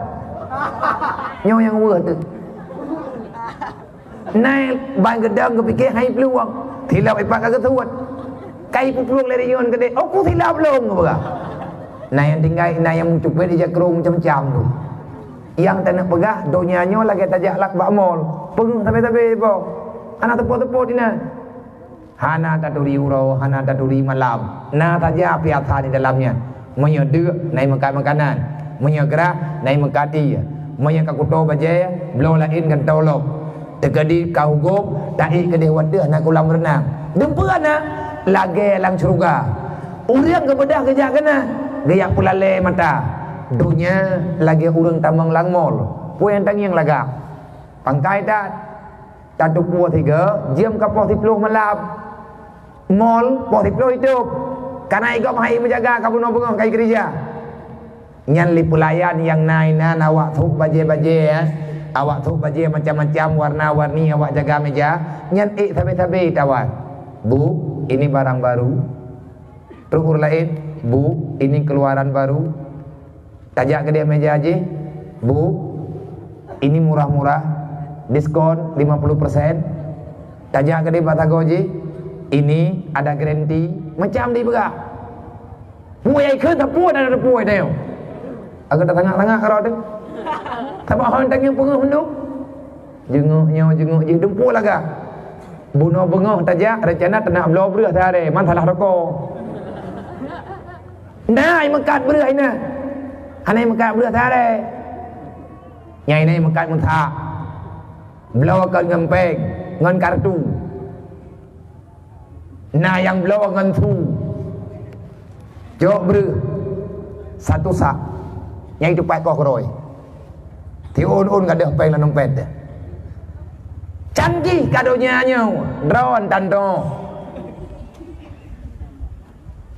Nyoe nyang weueh teuh. Na ban geudong geupike hai plueng, silop ipat ka geusuet. Kai peuplueng lé rinyueng keudéh, "Oh, ku silop lôn," geupeugah. Na nyang tinggai, na nyang meucupet ija krông macam-macam tu. Nyang taneuk peugah, donya nyoe lagèe tajak lam bak mall. Peungeuh sabe-sabe po. Hana teupo-teupo dinan. Hana taturi uroe, hana taturi malam. Na saja piasa di dalam nyan. Meunyoe deuk, na meukat makanan. Meunyoe grah, na meukat ié. Meunyoe ka kuto bajèe, bloe laén gantoe lom. Teukeudi ka hugom, taék keudéh watèe na kolam reunang. Dumpeue na, lagèe lam syeuruga. Ureueng geubeudah geujak keunan, geujak peulalè mata. Donya lagèe ureueng tamong lam mall. Peue nyang tangieng lagak? Pangkai that. Tateupeue sigoe, jeuem ka poh siploh malam. Mall poh siploh itôp. Kana igop hai meujaga ka bunoe beungoh kai keurija. Nyan lé peulayan nyang na inan awak sôk bajèe-bajèe, ya. Awak sôk bajèe macam-macam, warna-warni awak jaga meja. Nyan ék sabe-sabe tawan. "Bu, ini barang baru." Trok ureueng laén, "Bu, ini keluaran baru." Tajak keudéh meja jih, "Bu, ini murah-murah, diskon lima puluh persen." Tajak keudéh bak sagoe jih, "Ini ada garanti." Macam dipeugah. Peue nyang ikheun sapeue dan ada peue teuh. Agak tak tangak-tangak keudroe teuh. Sabab hon tangieng peungeuh mandum. Jeungok nyoe, jeungok jih, dumpeue lagak. Bunoe beungoh tajak, rencana taneuk bloe breueh siaré, man salah rukok. Na meukat breueh inan. Hana meukat breueh siaré. Nyang inan meukat meusak. Bloe kon ngon péng, ngon kartu. Na nyang bloe ngon su. Jok breueh. Satu sak. Nyang itu pat koh keudroe. Tiôn-ôn gadôh péng lam dompet. Canggih ka donya nyoe, droe tantoe.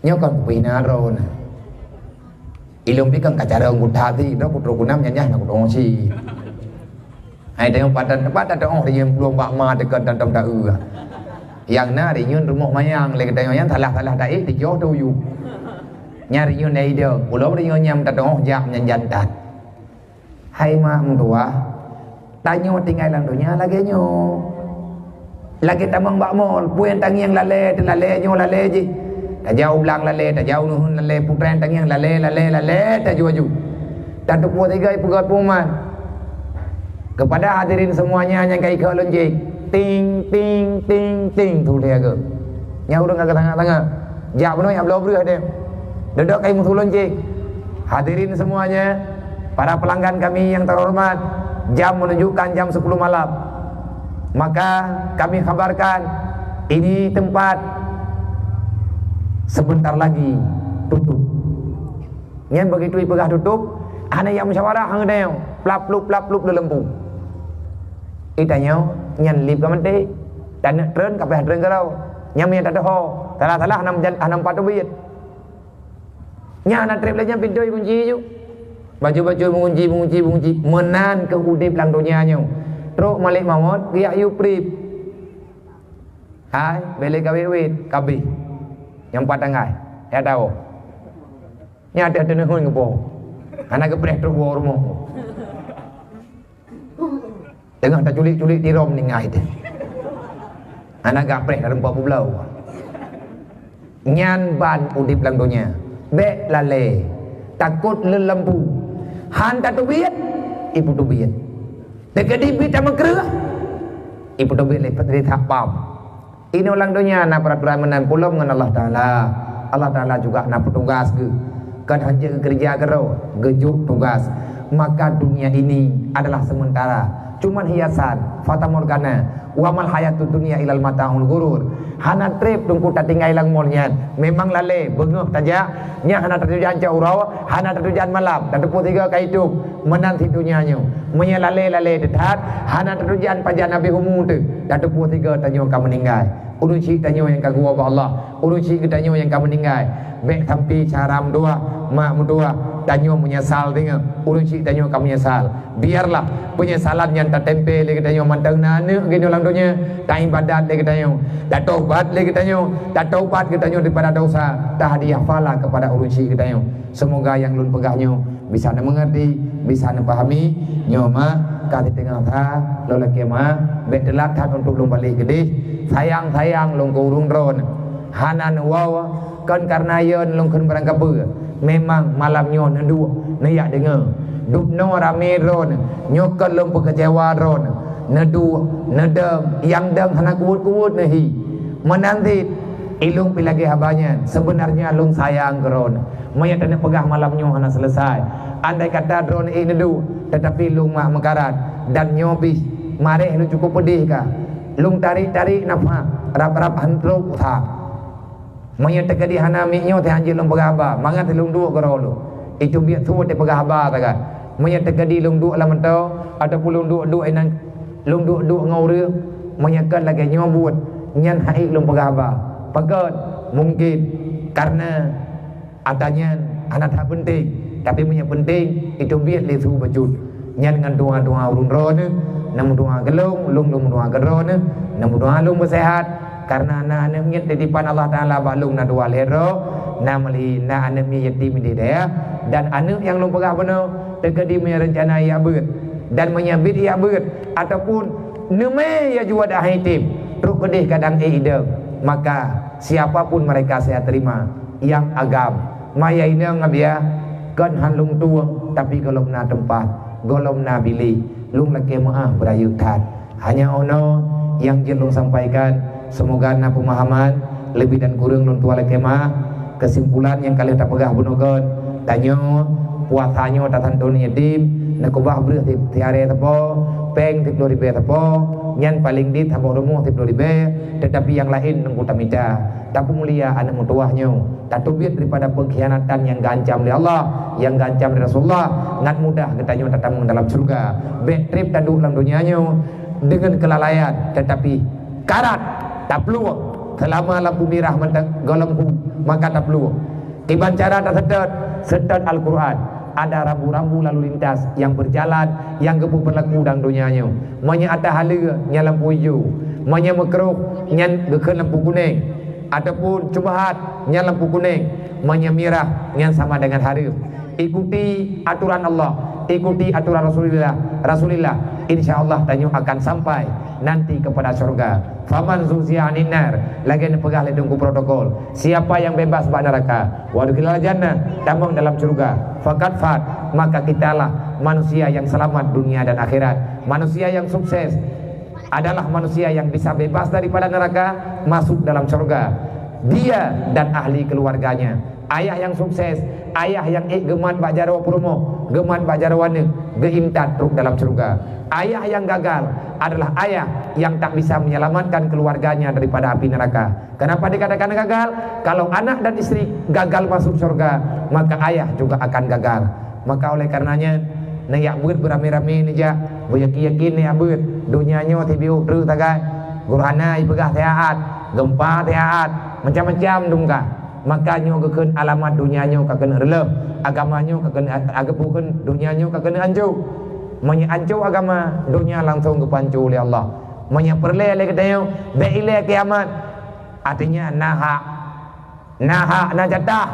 Nyoe kon pih na droe na. Ilôn pih kan ka carông kuta ti, droe kutrok kunam nyan nyang na kutrok si. Hai teuh pat, pat tateuôh rinyueng plueng bak ma teuka tantong taeu. Nyang na rinyueng rumoh mayang lé geutanyoe nyan salah-salah taék tijoh teuh u yup. Nyan rinyueng dai idong, ulôn rinyueng nyang tateuôh jak nyan jantan. Hai mak meutuwah, tanyoe tinggai lam donya lagèe nyoe. Lagèe tamong bak mall, peue nyang tangieng lalè, teulalè nyoe lalè jih. Tajak u blang lalè, tajak u neuheun lalè, peue nyang tangieng lalè, lalè, lalè, tajak aju. Tateupeue sigoe peugah peuman. Kepada hadirin semuanya nyang ka ikheun lôn jih. Ting, ting, ting, ting, tuléh agam. Nyang ureueng ka tangak-tangak. Jak bunoe nyang bloe breueh deh. Dodok kai musoh lôn cit. Hadirin semuanya, para pelanggan kami yang terhormat, jam menunjukkan jam sepuluh malam. Maka kami khabarkan, ini tempat sebentar lagi tutup. Nyan begitu ipeugah tutup, hana nyang musyawarah ngon geutanyoe, plap plup, plap plup lé lampu. Itanyoe nyan lip ka maté, taneuk treun ka payah treun keudroe. Nyan meunyo tateuho, salah-salah hana meujan-, hana meupat teubiet. Nyan hana treb lé nyan pintoe ikunci ju. Bacut-bacut meungunci, meungunci, meungunci. Meunan keuh udeb lam donya nyoe. Trok malaikat maut, geujak yue prib. Hai, bèk lé kawét-wét, kabeh. Nyang pat tanggai, ya tahu. Nyan teuh teuneuhon geuboh. Hana geupreh trok woe rumoh. Teungoh taculik-culik tirong ningai teuh. Hana geupreh dalam empat puluh blau. Nyan ban udeb lam donya. Bèk lalè. Takot lé lampu. Han tateubiet, ipeuteubiet. Teukeudi bit tameukreueh, ipeuteubiet lé satpam. Inoe lam donya na peuraturan meunan pulom ngon Allah Taala. Allah Taala juga na peutugas geuh. Kon hanjeuet geukeureuja keudroe, geujok tugas. Maka dunia ini adalah sementara, cuman hiasan, fatamorgana. Wa mal hayatud dunya illal mataul ghurur. Hana treb teungku tatinggai lam mall nyan. Memang lalè, beungoh tajak, nyan hana tateujan cot uroe, hana tateujan malam. Tateupeue sigoe ka itôb, meunan sit donya nyoe. Meunyoe lalè-lalè teuh that, hana tateujan pajan habéh umu teuh. Tateupeue sigoe tanyoe ka meuninggai. Ureueng chik tanyoe nyang ka geuwoe bak Allah. Ureueng chik geutanyoe nyang ka meuninggai. Bèk sampai cara meutuwah, mak meutuwah, Tanyoe meunyeusal teungoh, ureuëng syiek tanyoe ka meunyeusal. Biarlah peunyesalan nyan tatempé lé geutanyoe mantong na aneuëk geutanyoe lam donya, taibadat lé geutanyoe, tatobat lé geutanyoe, tatobat geutanyoe daripada dosa, tahadiah phala kepada ureuëng syiek geutanyoe. Semoga nyang lôn peugah nyoe bisa neumeungerti, bisa neupahami. Nyoe mak ka siteungoh that, lôn lakée mak, bék teulat that untuk lôn balek keudeh. Sayang-sayang lôn keu ureuëng droeneuh. Hana neuwoe, kon kareuna yön lôn kheun barangkapeue. Memang malam nyoe neuduek, neuyak deungoe. Dubnoe ramé droeneuh, nyoe kon lôn peukeucewa droeneuh. Neuduek, neudong, nyang dong hana kuweuet-kuweuet neuhi. Meunan cit, ilôn pih lagée haba nyan, seubeunarnya lôn sayang keu droeneuh. Meunyoe taneuk peugah malam nyoe hana seuleusai. Andai kata droeneuh ék neuduek, teutapi lôn mak meukarat, dan nyoe pih maréh lôn cukup peudeh ka. Lôn tarék-tarék nafah, rab-rab han trok that. Meunyoe teukeudi hana miet nyoe, teuh hanjeuet lôn peugah haba, mangat lôn duek keudroe lôn. Itu biet su teupeugah haba sagai. Meunyoe teukeudi lôn duek lam meuto, ataupun lôn duek-duek inan, lôn duek-duek ngon ureuëng, meunyoe kon lagée nyoe buet, nyan han ék lôn peugah haba. Pakon? Mungken kareuna ata nyan hana that peunteng, tapi meunyoe peunteng, itu biet lé su bacut. Nyan ngon tuha-tuha ureuëng droeneuh, neumeutuha keu lôn, lôn, lôn meutuha keu droeneuh, neumeutuha lôn beuseuhat, kareuna na aneuëk miet titipan Allah Taala bak lôn na dua lhée droe, na meuli na aneuëk miet yatim di dayah, dan aneuëk nyang lôn peugah bunoe teukeudi meunyoe reuncana jak beuet, dan meunyoe biet jak beuet, ataupun neumé jak jua dak han item, trok keudeh kadang ék idong, maka siapa pun mereka saya terima. Nyang agam. Maya inong Abiya, kon han lôn tueng, tapi gohlom na teumpat, gohlom na biléh, lôn lakée meuáh beurayeuk that. Hanya 'oh noe nyang jeuet lôn sampaikan, seumoga na peumahaman, leubeh dan kureueng lôn tuan lakée meuáh. Keusimpulan nyang ka lheueh tapeugah bunoe kon, tanyoe puasa nyoe tasanton yatim, neukeubah breueh si-, siarée sapo, péng siploh ribée sapo, nyan paleng dit saboh rumoh siploh ribée, teutapi nyang laén teungku tamita. Tapeumulia aneuëk meutuwah nyoe, tateubiet daripada peungkhianatan nyang geuancam lé Allah, nyang geuancam lé Rasulullah, ngat mudah geutanyoe tatamong dalam syeuruga. Bék treb taduek lam donya nyoe deungon keulalaian, teutapi karat taplueng seulama lampu mirah mantong gohlom hu, maka taplueng. Kiban cara taseutôt, seutôt Al-Qur'an. Ada rambu-rambu lalu lintas nyang beujalan, nyang geupeubeurlaku dalam donya nyoe. Meunyoe ata haleue, nyan lampu ijo. Meunyoe meukruh, nyan geukheun lampu kuneng. Ataupun syubhat, nyan lampu kuneng. Meunyoe mirah, nyan sama dengan hareuem. Ikuti aturan Allah, ikuti aturan Rasulullah, Rasulillah. Insya Allah tanyoe akan sampai nanti kepada syurga. Faman zuhziha 'anin nar, lagée neupeugah lé teungku protokol, siapa yang bebas bak neraka, wa udkhilal jannah, tamong dalam syurga, faqad faz, maka kitalah manusia yang selamat dunia dan akhirat. Manusia yang sukses adalah manusia yang bisa bebas daripada neraka, masuk dalam syurga. Dia dan ahli keluarganya. Ayah nyang sukses, ayah nyang ék geumat bak jaroe peurumoh, geumat bak jaroe aneuëk, geuintat trok dalam syeuruga. Ayah nyang gagal adalah ayah nyang tak bisa menyelamatkan keluarganya daripada api neraka. Kenapa dikatakan gagal? Kalau anak dan istri gagal masuk syeuruga, maka ayah juga akan gagal. Maka oleh karenanya, neuyak beuet beuramé-ramé neujak, beuyakin-yakin neuyak beuet. Donya nyoe sibiôh treuk sagai, gurhana jipeugah siat, geumpa siat, macam-macam dum ka. Maka nyoe geukheun alamat donya nyoe ka keuneuk reuloh, agama nyoe ka keuneuk, a-, geupeukeun donya nyoe ka keuneuk ancô. Meunyoe ancô agama, donya langsong geupeuancô lé Allah. Meunyoe peureulée lé geutanyoe, bék ilée kiamat. Artinya, na hak, na hak, na jatah.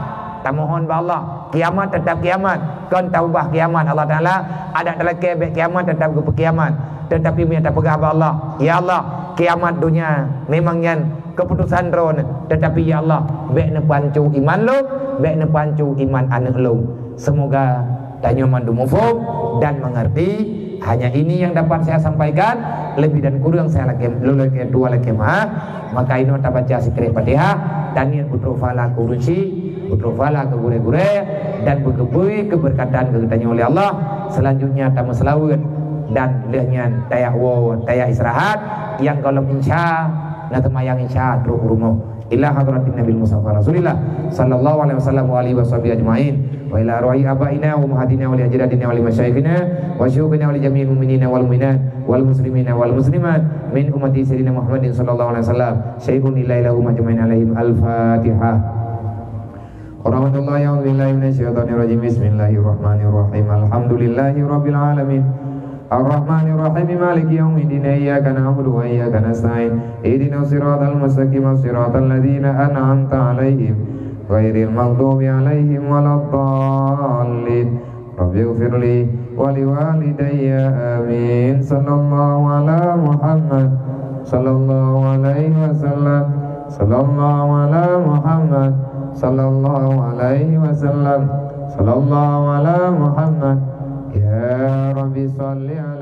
Tamohon bak Allah, kiamat teutap kiamat. Kon taubah kiamat Allah Taala, adak talakée bék kiamat teutap geupeukiamat. Teutapi meunyoe tapeugah bak Allah, "Ya Allah, kiamat donya memang nyan keuputosan Droeneuh, teutapi ya Allah, bék neupeuancô iman lôn, bék neupeuancô iman aneuëk lôn." Semoga tanyoe mandum muphom dan mengerti. Hanya ini yang dapat saya sampaikan. Lebih dan kurang saya lakée, lôn lakée tuan lakée meuáh. Maka inoe tabaca sikrék Fatihah, taniet beutrok phala keu ureuëng syiek, beutrok phala keu gurée-gurée, dan beugeubri keubeurkatan keu geutanyoe lé Allah. Selanjutnya tameuseulaweuet dan lheueh nyan tayak woe, tayak istirahat. Nyang gohlom insya, na teumayang insya trok u rumoh. Ila hadratin Nabil Mustafa Rasulillah sallallahu alaihi wasallam wa alihi washabihi ajmain. Wa ila arwahi abaina wa ummahatina wa li ajdadina wa li masyayikhina wa syuyukhina wa li jami'il mu'minina wal mu'minat wal muslimina wal muslimat min ummati sayyidina Muhammadin sallallahu alaihi wasallam. Syai'un lillahi lahum ajmain alaihim. Al-Fatihah. Warahmatullahi, a'udzubillahi minasyaitonirrajim. Bismillahirrahmanirrahim. Alhamdulillahi rabbil alamin. Arrahmanirrahim. Maliki yaumiddin. Iyyaka na'budu wa iyyaka nasta'in. Ihdinas siratal mustaqim. Siratal ladzina an'amta 'alaihim ghairil maghdubi 'alaihim waladdallin. Rabbighfirli wa liwalidayya. Amin. Sallallahu ala Muhammad. Sallallahu alaihi wasallam. Sallallahu ala Muhammad. Sallallahu alaihi wasallam. Sallallahu ala Muhammad. Ya Rabbi, salli ala